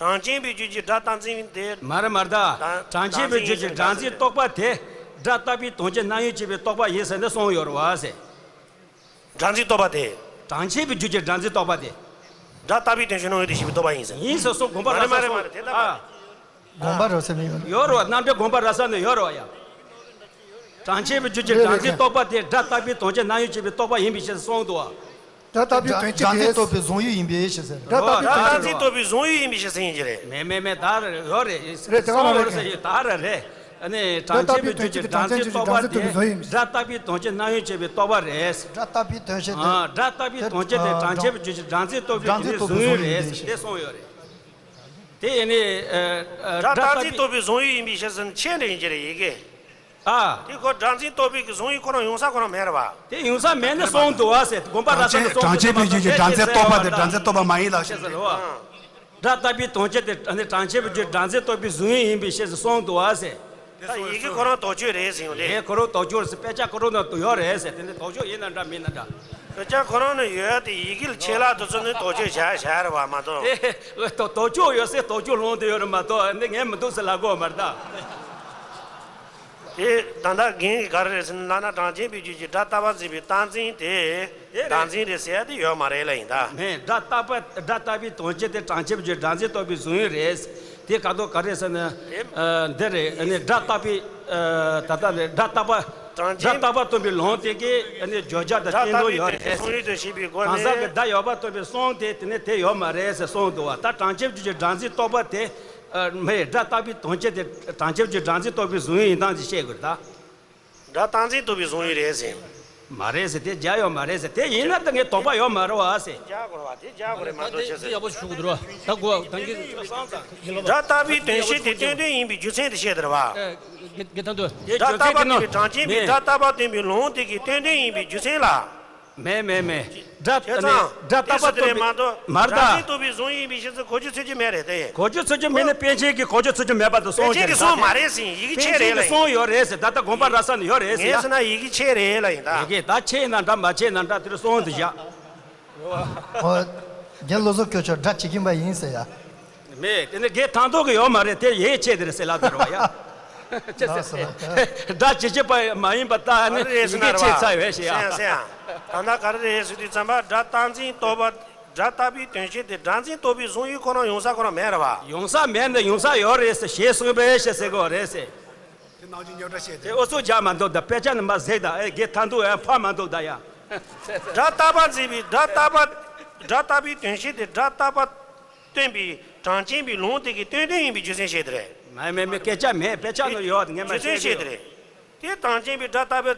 གྲངས་ཅན་པའི་རྒྱུད་ཀྱི་སྒྲ་རྟག་འཛིན་དེ། མ་རེད་མ་རེད་ད། གྲངས་ཅན་པའི་རྒྱུད་ཀྱི་སྒྲ་འཛིན་རྟོག་པ་དེ་སྒྲ་རྟག་པའི་དོན་བྱེད་རྣམ་གཡེང་བྱེད་པའི་རྟོག་པ་ཡིན་ཟེར་ནས་གསུངས་ཡོད་རེད་བ་ཟེར། སྒྲ་འཛིན་རྟོག་པ་དེ། གྲངས་ཆེན་པའི་རྒྱུད་ཀྱི་སྒྲ་འཛིན་རྟོག་པ་དེ། སྒྲ་རྟག་པའི་དོན་བྱེད་རྣམ་གཡེང་དུ་ཞེན་པའི་རྟོག་པ་ཡིན་ཟེར། ཡིན་ཟེར་སོ་དགོངས་པ་རབ་གསལ་སོང་། དེ་ལྟ་བ། དགོངས་པ་རབ་གསལ་ནས་ཡོད་རེད། ཡོད་རེད་བ། རྣམ་འགྲེལ་དགོངས་པ་རབ་གསལ་ནས་ཡོད་རེད་བ་ཡ། གྲངས་ཆེན་པའི་རྒྱུད་ཀྱི་སྒྲ་འཛིན་རྟོག་པ་དེ་སྒྲ་རྟག་པའི་དོན་བྱེད་རྣམ་གཡེང་བྱེད་པའི་རྟོག་པ་ཡིན་པའི་ཕྱིར་གསུངས་འདུག་བ། སྒྲ་རྟག་པའི་དོན་བྱེད་དེ། སྒྲ་འཛིན་རྟོག་པའི་གཟུང་ཡུལ་ཡིན་པའི་ཕྱིར་ཟེར། སྒྲ་རྟག་པའི་དོན་བྱེད། སྒྲ་འཛིན་རྟོག་པའི་གཟུང་ཡུལ་ཡིན་པའི་ཕྱིར་ཟེར་ཡིན་གྱི་རེད། མེད་མེད་མེད། ད་རེད་ཡོད་རེད། རེད་དེ་ག་ལ་རེད། ད་རེད་རེད། ཨ་ནི་གྲངས་ཆེན་པའི་རྒྱུད་ཀྱི་སྒྲ་འཛིན་རྟོག་པ་དེ་སྒྲ་རྟག་པའི་དོན་བྱེད་རྣམ་གཡེང་བྱེད་པའི་རྟོག་པ་རེད། སྒྲ་རྟག་པའི་དོན་བྱེད་དེ། ཨ་སྒྲ་རྟག་པའི་དོན་བྱེད་དེ་གྲངས་ཆེན་པའི་རྒྱུད་ཀྱི་སྒྲ་འཛིན་རྟོག་པའི་རྒྱུད་ནི་གཟུང་ཡུལ་རེད་ཟེར་དེ་གསུངས་ཡོད་རེད། དེ་ཡིན་ནི་ཨ་ཨ་སྒྲ་རྟག་འཛིན་རྟོག་པའི་གཟུང་ཡུལ་ཡིན་པའི་ཕྱིར་ཟེར་ནས་ཆད་འདྲ་ཡིན་གྱི་རེད་ཡི་གེ། ཨ། དེ་ཁོ་སྒྲ་འཛིན་རྟོག་པའི་གི་གཟུང་ཡུལ་ཁོ་རང་ཡོང་ས་ཁོ་རང་མེད་རེད་བ། དེ་ཡོང་ས་མེད་ནི་གསུངས་འདུག་བ་ཟེར། དགོངས་པ་རབ་གསལ་ནས་གསུངས་འདུག་བ། གྲངས་ཆེན་པའི་རྒྱུད་ཀྱི་སྒྲ་འཛིན་རྟོག་པ་དེ་སྒྲ་འཛིན་རྟོག་པ་མ་ཡིན་ལ་ཞེས་ཟེར་བ། སྒྲ་རྟག་པའི་དོན་བྱེད་དེ་ནི་གྲངས་ཆེན་པོའི་རྒྱུད་སྒྲ་འཛིན་རྟོག་པའི་གཟུང་ཡུལ་ཡིན་པའི་ཕྱིར་གསུངས་འདུག་བ་ཟེར། ད་ཡི་གེ་ཁོ་རང་དོགས་གཅོད་རེད་ཟེར་ཡོང་དེ། ཡི་གེ་ཁོ་རང་དོགས་གཅོད་རེད་ཟེར། དཔེ་ཆ་ཁོ་རང་ནང་དུ་ཡོད་རེད་ཟེར། དེ་ནི་དོགས་གཅོད་ཡིན་ན་འདྲ་མིན་ན་འདྲ། དཔེ་ཆ་ཁོ་རང་ནང་ཡོད་དེ་ཡི་གེ་ལ་ཆད་ལྷག་དེ་ཚོ་ནི་དོགས་གཅོད་བྱ་བྱ་རེད་བ་མ་གཏོགས། དེ་དོགས་གཅོད་ཡོད་ཟེར་དོགས་གཅོད་སློང་དེ་ཡོད་རེད་མ་གཏོགས་འདི་ངས་མི་འདུག་ཟེར་ལབ་དགོས་མ་རེད་ད། དེ་ད་ལྟ་རྒན་གྱིས་ག་རེ་རེད་ཟེར་ན་ལབ་ན་གྲངས་ཅན་པའི་རྒྱུད་ཀྱི་སྒྲ་རྟག་པ་འཛིན་པའི་རྟགས་འཛིན་དེ། དེ་རེད། བདག་འཛིན་རེད་ཟེར་ཡ་དེ་ཡོད་མ་རེད་ལ་ཡིན་ད། མེད། སྒྲ་རྟག་པ་སྒྲ་རྟག་པའི་དོན་བྱེད་དེ་གྲངས་ཅན་པའི་རྒྱུད་སྒྲ་འཛིན་རྟོག་པའི་གཟུང་ཡུལ་རེད། དེ་ག་དོ་ག་རེ་ཟེར་ན། ཨ་འདི་རེད། ཨ་ནི་སྒྲ་རྟག་པའི་ཨ་ད་ལྟ་ནས་སྒྲ་རྟག་པ་སྒྲ་རྟག་པ་སྟོན་པའི་ལུང་དེ་གའི་ཨ་ནི་བརྗོད་བྱ་དང་བསྟན་དོན་ཡོད་རེད། གང་ཟག་གི་བརྡ་ཡོད་པ་སྟོན་པའི་གསུང་དེ་དེ་ནི་དེ་ཡོད་མ་རེད་ཟེར་གསུངས་འདུག་བ། ད་གྲངས་ཅན་པའི་རྒྱུད་ཀྱི་སྒྲ་འཛིན་རྟོག་པ་དེ་ཨ་མེད། སྒྲ་རྟག་པའི་དོན་བྱེད་དེ་གྲངས་ཅན་པའི་རྒྱུད་སྒྲ་འཛིན་རྟོག་པའི་གཟུང་ཡུལ་ཡིན་སྟངས་ཅིག་བཤད་དགོས་རེད་ད། སྒྲ་རྟག་འཛིན་རྟོག་པའི་གཟུང་ཡུལ་རེད་ཟེར། མ་རེད་ཟེར། དེ་རྒྱ་ཡོད་མ་རེད་ཟེར། དེ་ཡིན་ན་ད་ངས་དོགས་པ་ཡོད་མ་རེད་བ་ཟེར། རྒྱ་དགོས་རེད་བ། དེ་རྒྱ་དགོས་རེད་མ་གཏོགས་ཆེ་ཟེར། ཡག་པོ་ཞུ་གི་འདུག་ར། ད་གོ་ད་གི། སྒྲ་རྟག་པའི་དོན་བྱེད་དེ་བསྟན་དོན་ཡིན་པའི་རྒྱུ་མཚན་དེ་བཤད་དེ་རེད་བ། དགེ་དགེ་ཐང་དུ། སྒྲ་རྟག་པ་སྟོན་པའི་གྲངས་ཅན་པའི་སྒྲ་རྟག་པ་སྟོན་པའི་ལུང་དེ་གི་བསྟན་དོན་ཡིན་པའི་རྒྱུ་མཚན་ལ། མེད་མེད་མེད། སྒྲ་བྱས་ཙང་སྒྲ་རྟག་པ་སྟོན་པའི་མ་གཏོགས་མ་རེད་ད། སྒྲ་འཛིན་རྟོག་པའི་གཟུང་ཡུལ་ཡིན་པའི་ཕྱིར་ཟེར་གོ་རྒྱུ་ཚོད་ཀྱི་མེད་རེད་དེ། གོ་རྒྱུ་ཚོད་ཀྱི་མེད་ན་པཎ་ཆེན་གྱིས་གོ་རྒྱུ་ཚོད་ཀྱི་མེད་པ་དེ་གསུངས་ཀྱི་རེད་ད། པཎ་ཆེན་གྱིས་གསུངས་མ་རེད་ཟེར། ཡི་གེ་ཆད་རེད་ལ་ཡིན། གསུངས་ཡོད་རེད་ཟེར། ད་ལྟ་དགོངས་པ་རབ་གསལ་ནས་ཡོད་རེད་ཟེར། ངས་ཟེར་ན་ཡི་གེ་ཆད་རེད་ལ་ཡིན་ད། ཡི་གེ་ད་ཆད་ན་འདྲ་མ་ཆད་ན་འདྲ་དེ་རུ་གསུངས་དེ་བཞག་ཨོ། རྒན་བློ་བཟང་སྐྱོ་ཆོག་སྒྲ་བྱེད་ཀྱིན་པ་ཡིན་ཟེར་ཡ། མེད། དེ་ནི་རྒན་ཐང་ཐོག་གི་ཡོད་མ་རེད། དེ་ཡིད་ཆེས་དེ་རེད་ཟེར་ལབ་དེ་རེད་བ་ཡ། ཅེས་ཟེར། སྒྲ་ཇི་བཞིན་པ་མ་ཡིན་པ་ལྟ་ནི་ཡི་གེ་ཆད་ཚར་བས་ཤེས་ཡ། ད་ལྟ་ག་རེ་རེད་ཟེར་དུས་ཙམ་པ་སྒྲ་རྟག་འཛིན་རྟོག་པ། སྒྲ་རྟག་པའི་དོན་ཤེས་ཏེ་སྒྲ་འཛིན་རྟོག་པའི་གཟུང་ཡུལ་ཁོ་ན་ཡོང་ས་ཁོ་ན་མེད་རེད་བ། ཡོང་ས་མེད་ན་ཡོང་ས་ཡོད་རེད་ཟེར་ཞེས་གསུངས་པས་ཞེས་ཟེར་གོ་རེད་ཟེར། དེ་ནང་བཞིན་རྙོག་དྲ་བཤད་དེ། དེ་ཨུ་ཚུགས་རྒྱག་མ་འདུག་ད་དཔེ་ཆ་ནི་མ་གཟིགས་ད་ཨེ་དགེ་ཐང་དུ་ཨེ་ཕ་མ་འདུག་ད་ཡ། སྒྲ་རྟག་པ་འཛིན་པའི་སྒྲ་རྟག་པ། སྒྲ་རྟག་པའི་དོན་ཤེས་ཏེ་སྒྲ་རྟག་པ་སྟོན་པའི་གྲངས་ཅན་པའི་ལུང་དེ་གི་སྟོན་དོན་ཡིན་པའི་རྒྱུ་མཚན་བཤད་དེ་རེད། མ་མེད་མེད་སྐད་ཆ་མེད། དཔེ་ཆ་ནི་ཡོད་ངས་མ་རྒྱུ་མཚན་བཤད་བཤད་དེ་རེད། དེ་གྲངས་ཅན་པའི་སྒྲ་རྟག་པའི་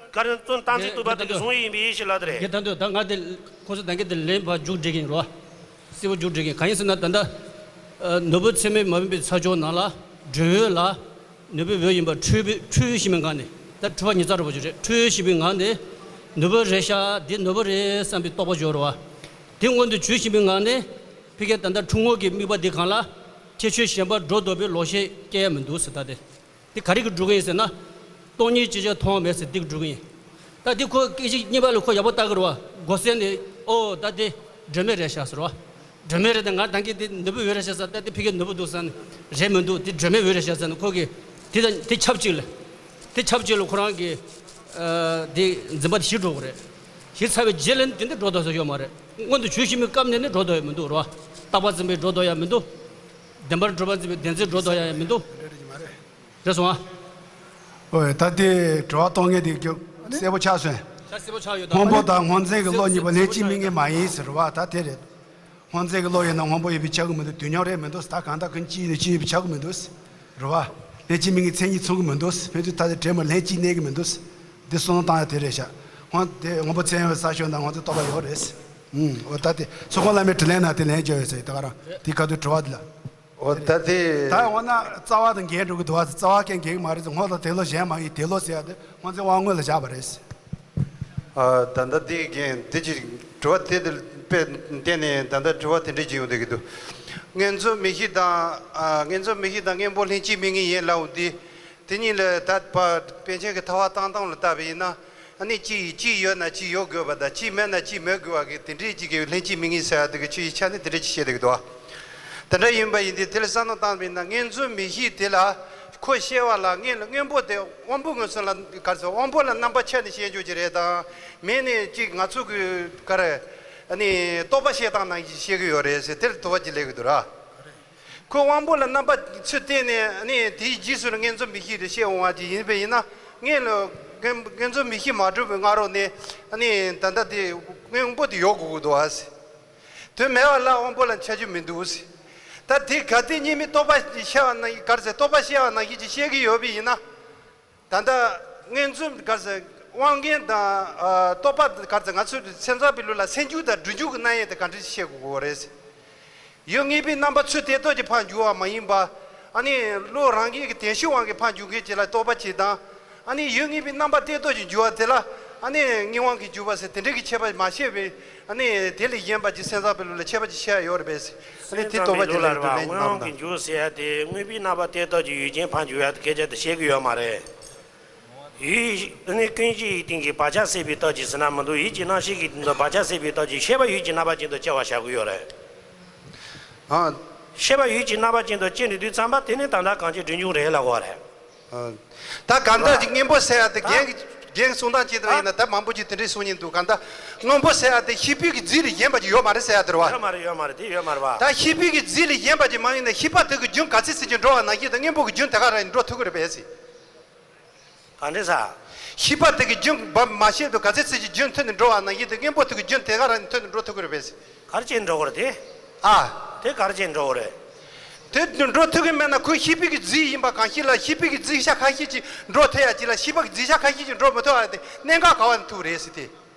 ག་རེ་ཙམ་སྟངས་འཛིན་རྟོག་པ་དེ་གི་གཟུང་ཡིན་པའི་ཞེས་ལབ་དེ་རེད། དགེ་ཐང་དུ་ད་ང་དེ་ཁོ་ཚོ་ད་གི་དེ་ལན་པ་མཇུག་སྒྲིལ་གིན་རོ། སྲིད་པ་མཇུག་སྒྲིལ་གིན་གང་ཡིན་ཟེར་ན་ད་ལྟ་ནོར་བུ་ཚད་མས་མ་བིན་པའི་ཚ་ཆོག་ནང་ལ་འབྲས་བུ་ལ། ནུས་པའི་འོས་ཡིན་པ་འཁྲུལ་པའི་འཁྲུལ་ཞིག་པའི་ངང་ནས་ད་འཁྲུལ་པ་ཉི་ཚ་རུ་བ་ཅིག་རེད། འཁྲུལ་ཞིག་པའི་ངང་ནས་ནུས་པ་རེད་ཤག་འདི་ནུས་པ་རེད་བསམ་པའི་རྟོག་པ་འབྱོར་བ། དེ་སྔོན་དུ་བྱུས་ཞིག་པའི་ངང་ནས་ཕི་ཀའི་ད་ལྟ་ཁྲུང་ངོ་གི་དམིགས་པ་འདི་གང་ལ་ཁྱད་ཆོས་གཞན་པ་སྒྲོ་འདོགས་པའི་ལོག་ཤེས་སྐྱེ་ཡ་མི་འདུག་ཟེར་ད་དེ། འདི་ག་རེ་གི་སྒྲུབ་ཀྱི་ཡིན་ཟེར་ན། སྟོང་ཉིད་ཅིག་ཀྱང་མཐོང་བ་མེད་ཟེར་འདི་གི་སྒྲུབ་ཀྱི་ཡིན། ད་འདི་ཁོ་སྐད་ཅིག་གཉིས་པ་ལ་ཁོ་ཡག་པོ་ལྟ་གི་རེད་བ། མགོ་སེར་ནས་ཨོ་ད་འདི་སྒྲོན་མེ་རེད་ཤག་ཟེར་བ། སྒྲོན་མེ་རེད་དེ་ང་ད་གིན་འདི་ནོར་བུ་འོད་རེད་ཤག་ཟེར། ད་འདི་ཕི་ཀའི་ནོར་བུ་འདུག་ཟེར་ནས་རེད་མི་འདུག་འདི་སྒྲོན་མེ་འོད་རེད་ཤག་ཟེར་ནས་ཁོ་གིས་འདི་དང་འདི་ཆབས་ཅིག་ལ། འདི་ཆབས་ཅིག་ལ་ཁོ་རང་གིས་འདི་འཛིན་པ་དེ་ཞིག་འགྲོ་གི་རེད། ཞིག་ཚར་བའི་རྗེས་ལ་ནི་དེ་འདྲ་སྒྲོ་འདོགས་ས་ཡོད་མ་རེད། སྔོན་དུ་བྱུས་ཞིག་པའི་སྐབས་ནས་ནི་སྒྲོ་འདོགས་ཡ་མི་འདུག་རོ། རྟག་པ་འཛིན་པའི་སྒྲོ་འདོགས་ཡ་མི་འདུག་བདེན་པར་གྲུབ་པ་འཛིན་པའི་བདེན་འཛིན་སྒྲོ་འདོགས་ཡ་ཡ་མི་འདུག་རེད་སོང་ཨ། ཨོ་ད་དེ་དྲི་བ་གཏོང་མཁན་དེ་གསལ་པོ་ཆགས་སོང་། ད་གསལ་པོ་ཆགས་ཡོད་ད། སྔོན་པོ་དང་སྔོ་འཛིན་གྱི་བློ་གཉིས་པོ་ལྷན་ཅིག་དམིགས་ངེས་མ་ཡིན་ཟེར་བ་ད་དེ་རེད། སྔོ་འཛིན་གྱི་བློ་ཡིན་ན་སྔོན་པོ་ཡོད་པའི་ཆགས་ཀྱི་མི་འདུག་དུས་མཉམ་རེད་མི་འདུག་ད་གང་ལྟར་ཀུན་གཅིག་ཡིན་ན་གཅིག་ཡོད་པའི་ཆགས་ཀྱི་མི་འདུག་རེད་བ། ལྷན་ཅིག་དམིགས་ངེས་མཚན་ཉིད་མཚུངས་ཀྱི་མི་འདུག་བོད་དུ་ད་དེ་བྲལ་མ་ལྷན་ཅིག་གནས་ཀྱི་མི་འདུག་འདི་གསུང་སྟངས་ཡང་དེ་རེད་ཤག་སྔོན་དེ་སྔོན་པོ་མཚན་ཡོད་ས་ཤོད་ན་སྔོ་འཛིན་རྟོག་པ་ཡོད་རེད། ཨུམ་ཨོ་ད་དེ་ཚོགས་གང་བླ་མའི་དྲིན་ལན་ན་དེ་ལན་བརྒྱབ་ཡོད་ཟེར་ད་ག་རང་དེ་ག་དུས་དྲི་བ་འདི་ལ། འོ་ད་དེ། ད་འོ་ན་རྩ་བ་དང་འགལ་འགྲོ་གི་འདུག་བ། རྩ་བ་ཀྱང་འགལ་གྱི་མ་རེད་ཟེར། སྔོ་དང་དེ་བློ་གཞན་མ་ཡིན་དེ་བློ་ཟེར་ཡ་དེ་སྔོ་འཛིན་དབང་མངོན་ལ་བཞག་པ་རེད། ཨ་ད་ལྟ་དེ་རྒན་དེ་ཅི་དྲི་བ་དེ་དེ་དཔེ་བསྟན་ནས་ད་ལྟ་དྲི་བ་དེ་འདྲས་ཅིག་ཡོང་བསྡད་ཀྱི་འདུག་སྔོན་འཛིན་མིག་ཤེས་དང་ཨ་སྔོན་འཛིན་མིག་ཤེས་དང་སྔོན་པོ་ལྷན་ཅིག་དམིགས་ངེས་ཡིན་ལབ་འོང་དུས། དེ་གཉིས་ལ་ད་པ་པཎ་ཆེན་གྱི་ཐར་པ་བསྟན་སྟངས་ལ་བལྟས་པ་ཡིན་ན། ཨ་ནི་གཅིག་གཅིག་ཡོད་ན་གཅིག་ཡོད་དགོས་པ་དང་གཅིག་མེད་ན་གཅིག་མེད་དགོས་པ་གི་དེ་འདྲའི་གཅིག་གི་ལྷན་ཅིག་དམིགས་ངེས་ཟེར་ཡ་དེ་གི་ཆོས་ཀྱི་ཆ་ནས་དེ་འདྲ་ཅིག་བཤད་བསྡད་ཀྱི་འདུག་དེ་འདྲ་ཡིན་པ་ཡིན་དུས་དེ་ལ་བསམ་བློ་བཏང་བ་ཡིན་ན་སྔོན་འཛིན་མིག་ཤེས་དེ་ལ་ཁོ་ཤེས་པ་ལ་སྔོན་ལ་སྔོན་པོ་དེ་དབང་པོ་མངོན་སུམ་ལ་ག་རེ་ཟེར་དབང་པོ་ལ་རྣམ་པ་ཆ་ནས་ཤེས་འཇོག་གི་རེད་དང་མེད་ནས་གཅིག་ང་ཚོ་གི་ག་རེ་ཨ་ནི་རྟོག་པ་བཤད་སྟངས་ནང་བཞིན་བཤད་ཀྱི་ཡོད་རེད་ཟེར་དེ་ལ་དུ་བ་ཅིག་སླེབས་ཀྱི་འདུག་ར། ཁོས་དབང་པོ་ལ་རྣམ་པ་ཚུར་བསྟན་ནས་ནི་དེའི་རྗེས་སུ་སྔོན་འཛིན་མིག་ཤེས་དེ་ཤེས་འོང་བ་ཅིག་ཡིན་པས་ཡིན་ན་སྔོན་ལ་སྔོན་འཛིན་མིག་ཤེས་མ་གྲུབ་པའི་སྔ་རོལ་ནས་ནི་ད་ལྟ་དེ་དབང་པོ་དེ་ཡོད་དགོས་ཀྱི་འདུག་ཨ་ཟེར། དོན་མེད་པ་ལ་དབང་པོ་ལ་འཆར་རྒྱུ་མི་འདུག་ཟེར། ད་དེ་ག་དེ་གཉིས་མེད་རྟོག་པ་ཤེས་པ་ན་ག་རེ་ཟེར་རྟོག་པ་ཤེས་པ་ནང་བཞིན་ཅིག་ཤེས་ཀྱི་ཡོད་པས་ཡིན་ན། ད་ལྟ་སྔོན་འཛིན་ག་ཟེར་དབང་མངོན་དང་ཨ་རྟོག་པ་ག་ཟེར་ང་ཚོའི་སེམས་ཙམ་པའི་ལུགས་ལ་སེལ་འཇུག་དང་སྒྲིབ་འཇུག་གི་རྣམ་དབྱེ་དེ་ག་འདྲ་ཤེས་དགོས་ཀྱི་རེད་ཟེར། ཡུལ་ངེས་པའི་རྣམ་པ་ཚུལ་དེ་ལྟར་གྱི་ཕར་འགྱུར་བ་མ་ཡིན་པ། ཨ་ནི་བློ་རང་གི་གི་དོན་ཤེས་དབང་གིས་ཕར་འགྱུར་མཁན་ཅིག་ལ་རྟོག་པ་གཅིག་དང་། ཨ་ནི་ཡུལ་ངེས་པའི་རྣམ་པ་དེ་ལྟར་གྱི་འགྱུར་བ་དེ་ལ་ཨ་ནི་དངོས་དབང་གིས་འགྱུར་བ་ཟེར་དེ་འདྲ་གི་ཁྱད་པར་མ་ཕྱེ་བས། ཨ་ནི་དེ་ལས་གཞན་པ་ཅིག་སེམས་ཙམ་པའི་ལུགས་ལ་ཁྱད་པར་ཅིག་ཕྱེ་ཡ་ཡོད་རེད་པས། ཨ་ནི་དེ་རྟོག་པ་དེ་ལ་ལུགས་ལ་དངོས་དབང་གིས་འགྱུར་ཟེར་ཡ་དེ་དངོས་པོའི་རྣམ་པ་དེ་ལྟར་གྱི་ཡུལ་ཅན་ཕར་འགྱུར་ཡ་དེ་སྐད་ཆ་དེ་བཤད་ཀྱི་ཡོད་མ་རེད། ཡུལ་ནི་ཀུན་གཞིའི་སྟེང་གི་བག་ཆགས་སད་པའི་རྟགས་ཀྱིས་ཟེར་ན་མི་འདུག་ཡུལ་གྱི་རྣམ་ཤེས་ཀྱི་སྟེང་དུ་བག་ཆགས་སད་པའི་རྟགས་ཀྱིས་ཤེས་པ་ཡུལ་གྱི་རྣམ་པ་ཅན་དུ་སྐྱེ་བར་བྱ་དགོས་ཡོད་རེད། ཨ། ཤེས་པ་ཡུལ་གྱི་རྣམ་པ་ཅན་དུ་སྐྱེས་ནས་དུས་ཙམ་པ་དེ་ནི་ད་ལྟ་གང་ཅི་སྒྲིབ་འཇུག་རེད་ལབ་དགོས་རེད། ཨ། ད་གང་ལྟར་གྱི་སྔོན་པོ་ཟེར་ཡ་དེ་རྒན་རྒན་གསུང་སྟངས་ཅིག་དང་ཡིན་ན་ད་མང་པོ་ཅིག་དེ་འདྲའི་གསུང་མཁན་འདུག་གང་ལྟར་སྔོན་པོ་ཟེར་ཡ་དེ་ཤེས་པའི་གི་རྫས་ལས་གཞན་པ་ཅིག་ཡོད་མ་རེད་ཟེར་ཡ་དེ་རེད་བ། ཡོད་མ་རེད་ཡོད་མ་རེད་དེ་ཡོད་མ་རེད་བ། ད་ཤེས་པའི་གི་རྫས་ལས་གཞན་པ་ཅིག་མ་ཡིན་ན་ཤེས་པ་དེ་གི་རྒྱུན་ག་ཚོད་ཚོད་ཅིག་འགྲོ་བ་ནང་བཞིན་དུ་སྔོན་པོ་གི་རྒྱུན་དེ་ག་རང་ཡིན་འགྲོ་ཐུབ་ཀྱི་རེད་པས་ཟེར། གང་འདྲ་ཟེར། ཤེས་པ་དེ་གི་རྒྱུན་བབ་མ་ཤེས་པའི་ག་ཚོད་ཚོད་ཀྱི་རྒྱུན་མཐུད་ནས་འགྲོ་བ་ནང་བཞིན་དུ་སྔོན་པོ་དེ་གི་རྒྱུན་དེ་ག་རང་མཐུད་ནས་འགྲོ་ཐུབ་ཀྱི་རེད་པས། ག་རེ་བྱས་འགྲོ་གི་རེད་དེ། ཨ། དེ་ག་རེ་བྱས་འགྲོ་གི་རེད། དེ་འགྲོ་ཐུབ་ཀྱི་མེད་ན་ཁོའི་ཤེས་པའི་གི་རྫས་ཡིན་པ་གང་ཞིག་ལ་ཤེས་པའི་གི་རྫས་ཤ་ཁ་ཤས་ཀྱིས་འགྲོ་ཐུབ་ཡ་ཅིག་ལ་ཤེས་པ་གི་རྫས་ཤ་ཁ་ཤས་ཀྱིས་འགྲོ་མི་ཐུབ་པ་དེ་གནད་འགག་ག་བ་ནས་ཐུག་རེད་ཟེར་ཏེ།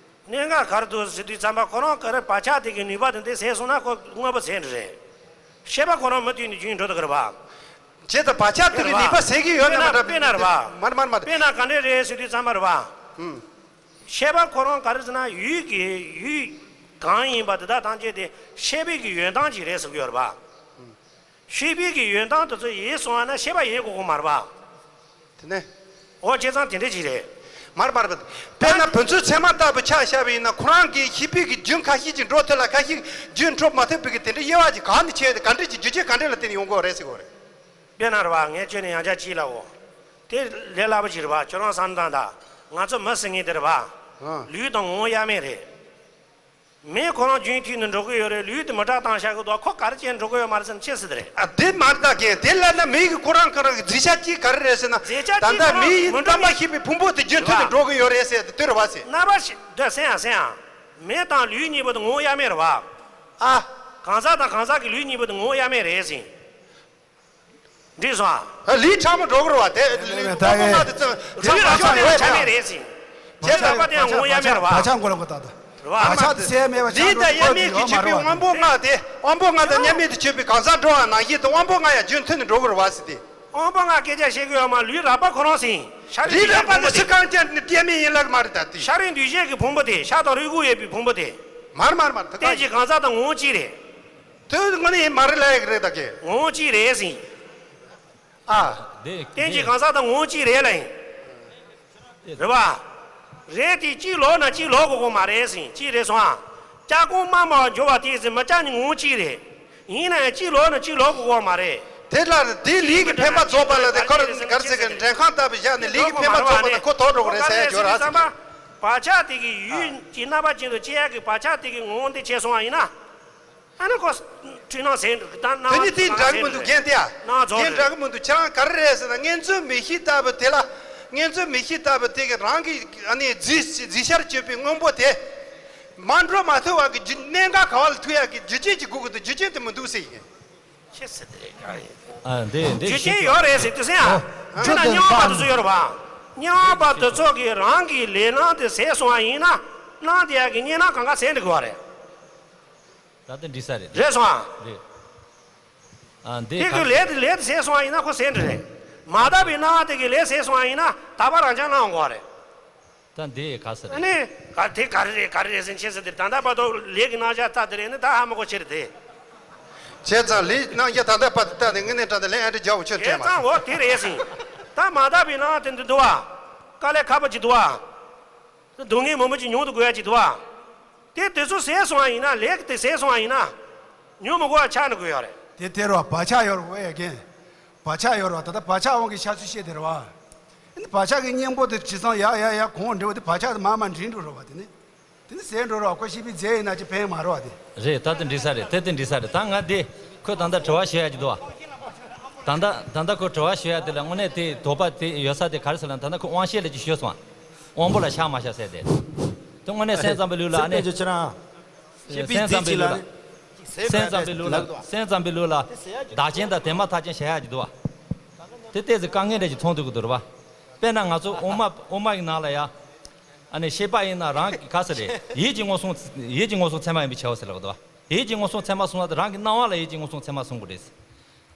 གནད་འགག་ག་རེ་འདུག་ཟེར་དུས་ཙམ་པ་ཁོ་རང་ག་རེ་བག་ཆགས་དེ་གི་ནུས་པ་དེ་འདི་ཟད་སོང་ན་ཁོ་དངོས་པོ་ཟད་འགྲོ་རེད། ཤེས་པ་ཁོ་རང་མུ་མཐུད་ནས་རྒྱུན་འགྲོ་ཐུབ་ཀྱི་རེད་པ། བྱས་ཙང་བག་ཆགས་དེ་གི་ནུས་པ་ཟད་ཀྱི་ཡོད་ན་མ་འདྲ། དཔེར་ན་རེད་པ། མར་མར་མར། དཔེར་ན་ག་འདྲས་རེད་ཟེར་དུས་ཙམ་པ་རེད་པ། ཨུམ། ཤེས་པ་ཁོ་རང་ག་རེ་ཟེར་ན་ཡུལ་གྱི་ཡུལ་གང་ཡིན་པ་དེ་དག་ཐམས་ཅད་དེ་ཤེས་པའི་གི་ཡོན་སྟངས་ཅིག་རེད་ཟེར་གྱི་ཡོད་རེད་པ། ཤེས་པའི་གི་ཡོན་སྟངས་དེ་ཚོ་ཡལ་སོང་བ་ན་ཤེས་པ་ཡལ་དགོས་ཀྱི་མ་རེད་པ། དེ་ནས། འོ་བྱས་ཙང་དེ་འདྲ་ཅིག་རེད། མར་མར་བ། དཔེར་ན་བུ་ཚོའི་ཚེར་མ་ལྟ་བུ་ཆ་བཞག་པ་ཡིན་ན་ཁོ་རང་གི་ཤེས་པའི་གི་རྒྱུན་ཁ་ཤས་ཅིག་འགྲོ་ཐུབ་ལ་ཁ་ཤས་རྒྱུན་འགྲོ་མ་ཐུབ་པའི་གི་དེ་འདྲ་དབྱེ་བ་ཅིག་གང་ནས་ཕྱེ་ཡོད་དེ་ག་འདྲ་ཅིག་རྒྱུ་རྐྱེན་ག་འདྲ་ལ་བརྟེན་ནས་ཡོང་གི་ཡོད་རེད་ཟེར་གི་ཡོད་རེད། དཔེར་ན་རེད་པ། ངས་ཁྱོད་ནས་ཡང་བསྐྱར་གཅིག་ལབ་འོ། དེ་ལས་སླ་པོ་ཅིག་རེད་བ། ཁྱོད་རང་བསམ་བློ་བཏང་དང་། ང་ཚོ་མི་ཟེར་མཁན་དེ་རེད་བ། ཨ། ལུས་དང་ངོ་བོ་དབྱེར་མེད་རེད། མེ་ཁོ་རང་རྒྱུན་མཐུད་ནས་འགྲོ་གི་ཡོད་རེད། ལུས་དེ་མི་དྲག་བཏང་བཞག་གི་འདུག་ཁོ་ག་རེ་བྱས་འགྲོ་གི་ཡོད་མ་རེད་ཟེར་ན་ཆི་ཟེར་དེ་རེད། ཨ། དེ་མ་རེད་ད་རྒན། དེ་ལབ་ན་མི་གི་ཁོ་རང་ཁོ་རང་གི་རྫས་ཆ་གཅིག་ག་རེ་རེད་ཟེར་ན། རྫས་ཆ་ད་གཅིག་ལྟ་ཁོ་རང་མི་ཡི་མི་འགྲོ་རྣམ་པ་ཤེས་པའི་ཕུང་པོ་དེ་རྒྱུན་མཐུད་ནས་འགྲོ་གི་ཡོད་རེད་ཟེར་དེ་རེད་བ་ཟེར། རྣམ་པ་ཤེས་འདི་སེམས་ཡང་སེམས་ཡང་། མེ་དང་ལུས་གཉིས་པོ་དེ་ངོ་བོ་དབྱེར་མེད་རེད་བ། ཨ། གང་ཟག་དང་གང་ཟག་གི་ལུས་གཉིས་པོ་དེ་ངོ་བོ་དབྱེར་མེད་རེད་ཟེར། འགྲིག་སོང་ཨ། ལུས་ཕྲ་མོ་འགྲོ་གི་རེད་བ། དེ་ལུས་ད་དབང་པོ་ལྔ་དེ་ཙམ་ལུས་རང་བཞིན་ལས་ཆ་མེད་རེད་ཟེར། བྱས་ཙང་བ་དེ་ཡང་ངོ་བོ་དབྱེར་མེད་རེད་བ། བག་ཆགས་འགོ་ལ་གོ་ད་ད། རེད་བ། བག་ཆགས་དེ་སེལ་མེད་པ་ཆགས་ལུས་དང་དབྱེར་མེད་ཀྱི་བྱེད་པའི་དབང་པོ་ལྔ་དེ། དབང་པོ་ལྔ་དང་མཉམ་མེད་དུ་གྱུར་པའི་གང་ཟག་འགྲོ་བ་ནང་བཞིན་དུ་དབང་པོ་ལྔ་ཡང་རྒྱུན་མཐུད་ནས་འགྲོ་གི་རེད་བ་ཟེར་ཏེ། དབང་པོ་ལྔ་སྐད་ཆ་བཤད་གི་ཡོད་མ། ལུས་རགས་པ་ཁོ་རང་ཟིན། ཤ་རུས་ལུས་རགས་པ་ནི་སུ་གང་ཅན་ནི་ལྟད་མོ་ཡིན་ལགས་མ་རེད་ད་དེ། ཤ་རུས་འདུས་བྱས་ཀྱི་ཕུང་པོ་དེ། ཤ་དང་རུས་ཁོག་ཡོད་པའི་ཕུང་པོ་དེ། མར་མར་མར་ད་གཏན་གཅིག་གང་ཟག་དང་ངོ་བོ་གཅིག་རེད། དོན་དངོས་ནས་མ་རེད་ལབ་ཡག་རེད་ད་གས། ངོ་བོ་གཅིག་རེད་ཟིན། ཨ། དེ་གཏན་གཅིག་གང་ཟག་དང་ངོ་བོ་གཅིག་རེད་ལ་ཡིན། རེད་བ། རེད་དེ་གཅིག་ལོག་ན་གཅིག་ལོག་དགོས་དགོས་མ་རེད་ཟིན། གཅིག་རེད་སོང་ཨ། སྐྱ་ཀོང་དམར་དམར་བ་འཇོ་བ་དེ་ཟིན་མི་སྐྱ་ནི་ངོ་བོ་གཅིག་རེད། ཡིན་ན་ཡང་གཅིག་ལོག་ན་གཅིག་ལོག་དགོས་དགོས་མ་རེད། དེ་ལ་དེ་ལུས་ཀྱི་འཕེན་པ་རྫོགས་པ་ལ་དེ་ཁོ་ར་གར་ཚིག་གི་འདྲེན་ཁང་ལྟ་བུ་བཞག་ནས་ལུས་ཀྱི་འཕེན་པ་རྫོགས་པ་དང་ཁོ་དོག་འགྲོ་གི་རེད་ཟེར་ཡ་འཇོ་ར་ཟིན། བག་ཆགས་དེ་གི་ཡུལ་གྱི་རྣམ་པ་ཅན་དུ་སྐྱེ་ཡག་གི་བག་ཆགས་དེ་གི་ངོ་བོ་འདི་བྱས་སོང་བ་ཡིན་ན། ཨ་ནི་ཁོ་འཁྲུལ་སྣང་ཟེར་འགྲོ་གི་ད་སྣང་དེ་ནི་བ་དེ་འདྲ་གི་མི་འདུག་རྒན་དེ་ཡ། སྣང་རྫོགས་རྒན་རེད། འདྲ་གི་མི་འདུག་ཁྱེད་རང་ག་རེ་རེད་ཟེར་ན་མངོན་རྫོགས་མིག་ཤེས་ལྟ་བུ་དེ་ལ། མངོན་རྫོགས་མིག་ཤེས་ལྟ་བུ་དེ་གི་རང་གི་ཨ་ནི་རྫས་རྫས་ཤར་གྱུར་པའི་སྔོན་པོ་དེ། མ་འགྲོ་མ་ཐུབ་པ་གི་རྒྱུ་གནད་འགག་ག་བ་ལ་ཐུག་ཡག་གི་རྒྱུ་རྐྱེན་གྱི་སྒུག་གི་འདུག་རྒྱུ་རྐྱེན་དེ་མི་འདུག་ཟེར་ཡིན། ཤེས་ཟེར་དེ་རེད། ཨ་འདི་འདི་རྒྱུ་རྐྱེན་ཡོད་རེད་ཟེར་དུས་ཟེར་ཡ། ཨ། ཁྱོད་ན་སྨྱོ་བ་དེ་ཚོ་ཡོད་རེད་བ། སྨྱོ་བ་དེ་ཚོ་གི་རང་གི་ལས་སྣང་དེ་ཟད་སོང་བ་ཡིན་ན། སྣང་དེ་ཡག་གི་གཉིས་སྣང་གང་ག་ཟད་འགྲོ་གི་བ་རེད། ད་དེ་འགྲིག་ས་རེད། རེད་སོང་ཨ། རེད། ཨ་འདི་དེ་གི་ལས་དེ་ལས་དེ་ཟད་སོང་བ་ཡིན་ན་ཁོ་ཟད་འགྲོ་རེད། མ་དག་པའི་སྣང་བ་དེ་གི་ལས་ཟད་སོང་བ་ཡིན་ན་དག་པ་རང་ཅག་སྣང་དགོས་བ་རེད། ད་འདི་ག་ས་རེད། ཨ་ནི། ག་དེ་ག་རེ་རེད་ག་རེ་རེད་ཟེར་ན་ཆེ་ས་དེར་ད་ལྟ་བར་དུ་ལས་ཀྱི་རྣམ་གཞག་ལྟ་དེ་རེད་ནི་ད་ཧ་མ་གོ་ཆེ་རེད་དེ། བྱས་ཙང་ལས་རྣམ་གཞག་ད་ལྟ་བར་དུ་ལྟ་དེ་དངོས་གནས་དྲང་དེ་ལས་ཨ་འདྲ་རྒྱག་འོ་ཆོད་བྱས་ཙང་འོ་དེ་རེད་ཟིན། ད་མ་དག་པའི་སྣང་དེ་འདི་འདུག་བ། དཀའ་ལས་ཁག་པོ་ཅིག་འདུག་བ། སྡུག་བསྔལ་མང་པོ་ཅིག་མྱོང་དུ་དགོས་ཡ་ཅིག་འདུག་བ། དེ་དེ་ཚོ་ཟད་སོང་བ་ཡིན་ན་ལས་ཀྱི་དེ་ཟད་སོང་བ་ཡིན་ན། ཉོ་མི་དགོས་པ་ཆགས་ནི་དགོས་ཡོད་རེད། དེ་དེ་རུ་བག་ཆགས་ཡོད་རེད་ཨེ་རྒན། བག་ཆགས་ཡོད་རེད་ད་ལྟ་བག་ཆགས་དབང་གིས་ཤ་ཚུལ་ཤེས་དེ་རེད་བ། ཨ་ནི་བག་ཆགས་ཀྱི་གཉེན་པོ་དེ་ཇི་ཙམ་ཡག་ཡག་ཡག་གོང་འགྲོ་བ་དེ་བག་ཆགས་དེ་མར་མར་འགྲིབ་འགྲོ་རེད་བ་དེ་ནི། དེ་ནི་ཟད་འགྲོ་རེད་བ་ཁོ་ཤེས་པའི་རྫས་ཡིན་ན་ཅི་ཕན་མ་རེད་བ་དེ། རེད་ད་དེ་འགྲིག་ས་རེད་དེ་དེ་འགྲིག་ས་རེད་ད་ང་དེ་ཁོས་ད་ལྟ་དྲི་བ་ཞུ་ཡ་ཅིག་འདུག་བ། ད་ལྟ་ད་ལྟ་ཁོས་དྲི་བ་ཞུ་ཡ་དེ་ལ་དངོས་གནས་དེ་དོགས་པ་དེ་ཡོད་ས་དེ་ག་རེ་ཟེར་ལ་ད་ལྟ་ཁོས་དབང་ཤེས་ལ་ཅིག་ཞུས་སོང་། དབང་པོ་ལ་ཤར་མ་ཤར་ཟེར་དེ། དེ་དངོས་གནས་སེམས་ཙམ་པའི་ལུགས་ལ་ཨ་ནི། སེམས་ཙམ་པའི་ལུགས་ལ། སེམས་ཙམ་པའི་ལུགས་ལ་སེམས་ཙམ་པའི་ལུགས་ལ། བདག་རྐྱེན་དང་དེ་མ་ཐག་རྐྱེན་བྱ་ཡག་ཅིག་འདུག་བ། དེ་ཏོག་ཙམ་དཀའ་ངལ་འདྲ་ཅིག་མཐོང་ཐུབ་ཀྱི་འདུག་རེད་བ། དཔེར་ན་ང་ཚོ་དབུ་མ་དབུ་མ་གི་ནང་ལ་ཡ། ཨ་ནི་ཤེས་པ་ཡིན་ན་རང་གི་ག་ས་རེད་ཡིད་ཀྱི་མངོན་སུམ་ཡིད་ཀྱི་མངོན་སུམ་ཚད་མ་ཡིན་པའི་ཕྱིར་རོ་ཟེར་ལབ་འདུག་བ། ཡིད་ཀྱི་མངོན་སུམ་ཚད་མ་གསུངས་ན་དེ་རང་གི་སྣང་བ་ལ་ཡིད་ཀྱི་མངོན་སུམ་ཚད་མ་གསུང་དགོས་རེད།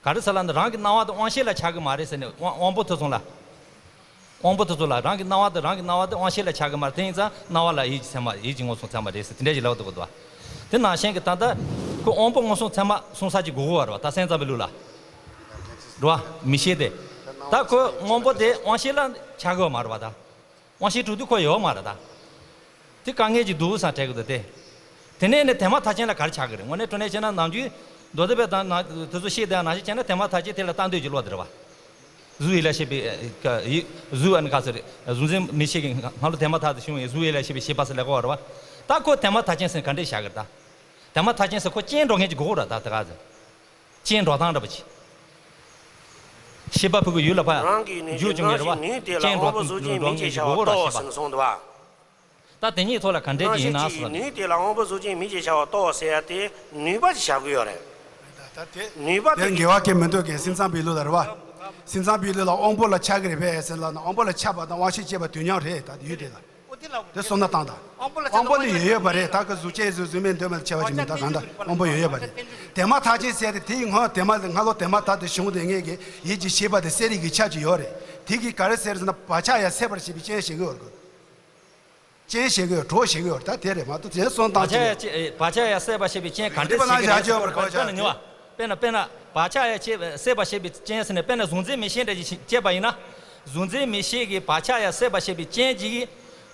ག་རེ་ཟེར་ལབ་ན་རང་གི་སྣང་བ་དེ་དབང་ཤེས་ལ་ཆགས་ཀྱི་མ་རེད་ཟེར་ནས་དབང་དབང་པོ་དེ་ཚོ་ལ། དབང་པོ་དེ་ཚོ་ལ་རང་གི་སྣང་བ་དེ་རང་གི་སྣང་བ་དེ་དབང་ཤེས་ལ་ཆགས་ཀྱི་མ་རེད་དེ་ཡིན་ཙང་སྣང་བ་ལ་ཡིད་ཀྱི་ཚད་མ་ཡིད་ཀྱི་མངོན་སུམ་ཚད་མ་རེད་ཟེར་དེ་འདྲ་ཞིག་ལབ་འདུག་གོ་འདུག་བ། དེ་ནང་བཞིན་གྱི་ད་ལྟ་ཁོ་དབང་པོ་མངོན་སུམ་ཚད་མ་གསུང་ས་ཅིག་དགོས་གོ་བ་རེད་བ་ད་སེམས་ཙམ་པའི་ལུགས་ལ། རེད་བ་མིག་ཤེས་དེ། ད་ཁོ་དབང་པོ་དེ་དབང་ཤེས་ལ་ཆགས་ཀྱི་ཡོད་མ་རེད་བ་ད། དབང་ཤེས་དྲུག་དེ་ཁོ་ཡོད་མ་རེད་ད། དེ་དཀའ་ངལ་ཅིག་འདུག་བསམ་དྲན་གྱི་འདུག་སྟེ། དེ་ནས་ནི་དེ་མ་ཐག་ཆད་ལ་ག་རེ་ཆགས་ཀྱི་རེད་དངོས་གནས་དྲང་གནས་བཤད་ན་ནམ་རྒྱུན་མདོ་སྡེ་པའི་དང་ན་དེ་ཚོ་བཤད་དེ་ནང་བཞིན་བྱས་ན་དེ་མ་ཐག་ཆད་དེ་ལ་ལྟ་འདོད་ཀྱི་བློ་དེ་རེད་བ། གཟུགས་ཡིད་ལ་ཤེས་པའི་ཡིད་གཟུགས་ཨ་ནི་ག་ཚོད་རེད་གཟུགས་འཛིན་མིག་ཤེས་ཀྱི་སྔ་ལོ་དེ་མ་ཐག་ཏུ་བྱུང་བའི་གཟུགས་ཡིད་ལ་ཤེས་པའི་ཤེས་པ་ཟེར་ལབ་ཀྱི་ཡོད་རེད་བ། ད་ཁོ་དེ་མ་ཐག་ཆད་ཟེར་ག་འདྲས་བཞག་གི་རེད་ད། དེ་མ་ཐག་ཆད་ཟེར་ཁོ་རྐྱེན་འགྲོ་མཁན་གྱི་སྒོ་རེད་ད་དེ་ག་ཚོད། རྐྱེན་འགྲོ་སྟངས་འདྲ་པོ་ཅིག་ཤེས་པ་ཕུག་གི་ཡུལ་ལ་ཕ་རང་གི་ནི་རྒྱུ་ཅུང་ངེས་རེད་བ། ནུས་དེ་ལ་དབང་པོ་གཟུགས་ཅན་མིག་ཅེས་བྱ་བ་རྟོགས་ཟེར་ནས་གསུངས་འདུག་བ། ད་དེ་ཉིད་ཐོག་ལ་ག་འདྲས་ཀྱི་ཡིན་ན་ཟེར་ནུས་དེ་ལ་དབང་པོ་གཟུགས་ཅན་མིག་ཅེས་བྱ་བ་རྟོགས་ཟེར་ཡ་དེ་ནུས་པ་ཅིག་བཞག་གི་ཡོད་རེད། ནུས་པ་དེ་དགེ་བ་སྐྱེ་མི་འདོད་མཁན་སེམས་ཙམ་པའི་ལུགས་ལ་རེད་བ། སེམས་ཙམ་པའི་ལུགས་ལ་དབང་པོ་ལ་ཆགས་ཀྱི་རེད་པས་ཟེར་ལབ་ན་དབང་པོ་ལ་ཆགས་པ་དང་དབང་ཤེས་སྐྱེས་པ་དུས་མཉམ་རེད་ད་ཡུལ་དེ་ལ། དེ་སོང་ན་བཏང་དང་། དབང་པོ་ནི་ཡོད་ཡོད་པ་རེད་ད་གི་གཟུགས་ཅན་གཟུགས་གཟུགས་མེད་འདོད་མེད་ཆེ་བ་ཞིག་མི་འདུག་གང་ལྟར་དབང་པོ་ཡོད་ཡོད་པ་རེད། དེ་མ་ཐག་ཆད་ཟེར་ཏེ་དེའི་སྔོན་དེ་མ་སྔ་ལོ་དེ་མ་ཐག་ཏུ་བྱུང་དེ་ངེད་ཀྱི་ཡིད་ཀྱི་ཤེས་པ་དེ་གསལ་རིག་གི་ཆ་ཅིག་ཡོད་རེད། དེ་གིས་ག་རེ་ཟེར་ཟེར་ན་བག་ཆགས་ཡང་སད་པར་བྱེད་པའི་རྐྱེན་བྱེད་ཀྱི་ཡོད་རེད། རྐྱེན་བྱེད་ཀྱི་ཡོད་གྲོགས་བྱེད་ཀྱི་ཡོད་རེད་ད་དེ་རེད་མ་གཏོགས་དེ་སོང་བཏང་བག་ཆགས་ཅིག་ཡང་བག་ཆགས་ཡང་སད་པར་བྱེད་པའི་རྐྱེན་ག་འདྲས་བྱེད་ཀྱི་རེད་ཅེས་ན་དཔེར་ན་ཉོ་བ་དཔེར་ན་དཔེར་ན་བག་ཆགས་ཡང་སད་པར་བྱེད་པའི་རྐྱེན་ཟེར་ནས་དཔེར་ན་གཟུང་འཛིན་མིག་ཤེས་འདྲ་ཞིག་སྐྱེས་པ་ཡིན་ན། གཟུང་འཛིན་མིག་ཤེས་ཀྱི་བག་ཆགས་ཡང་སད་པར་བྱེད་པའི་རྐྱེན་གྱིས་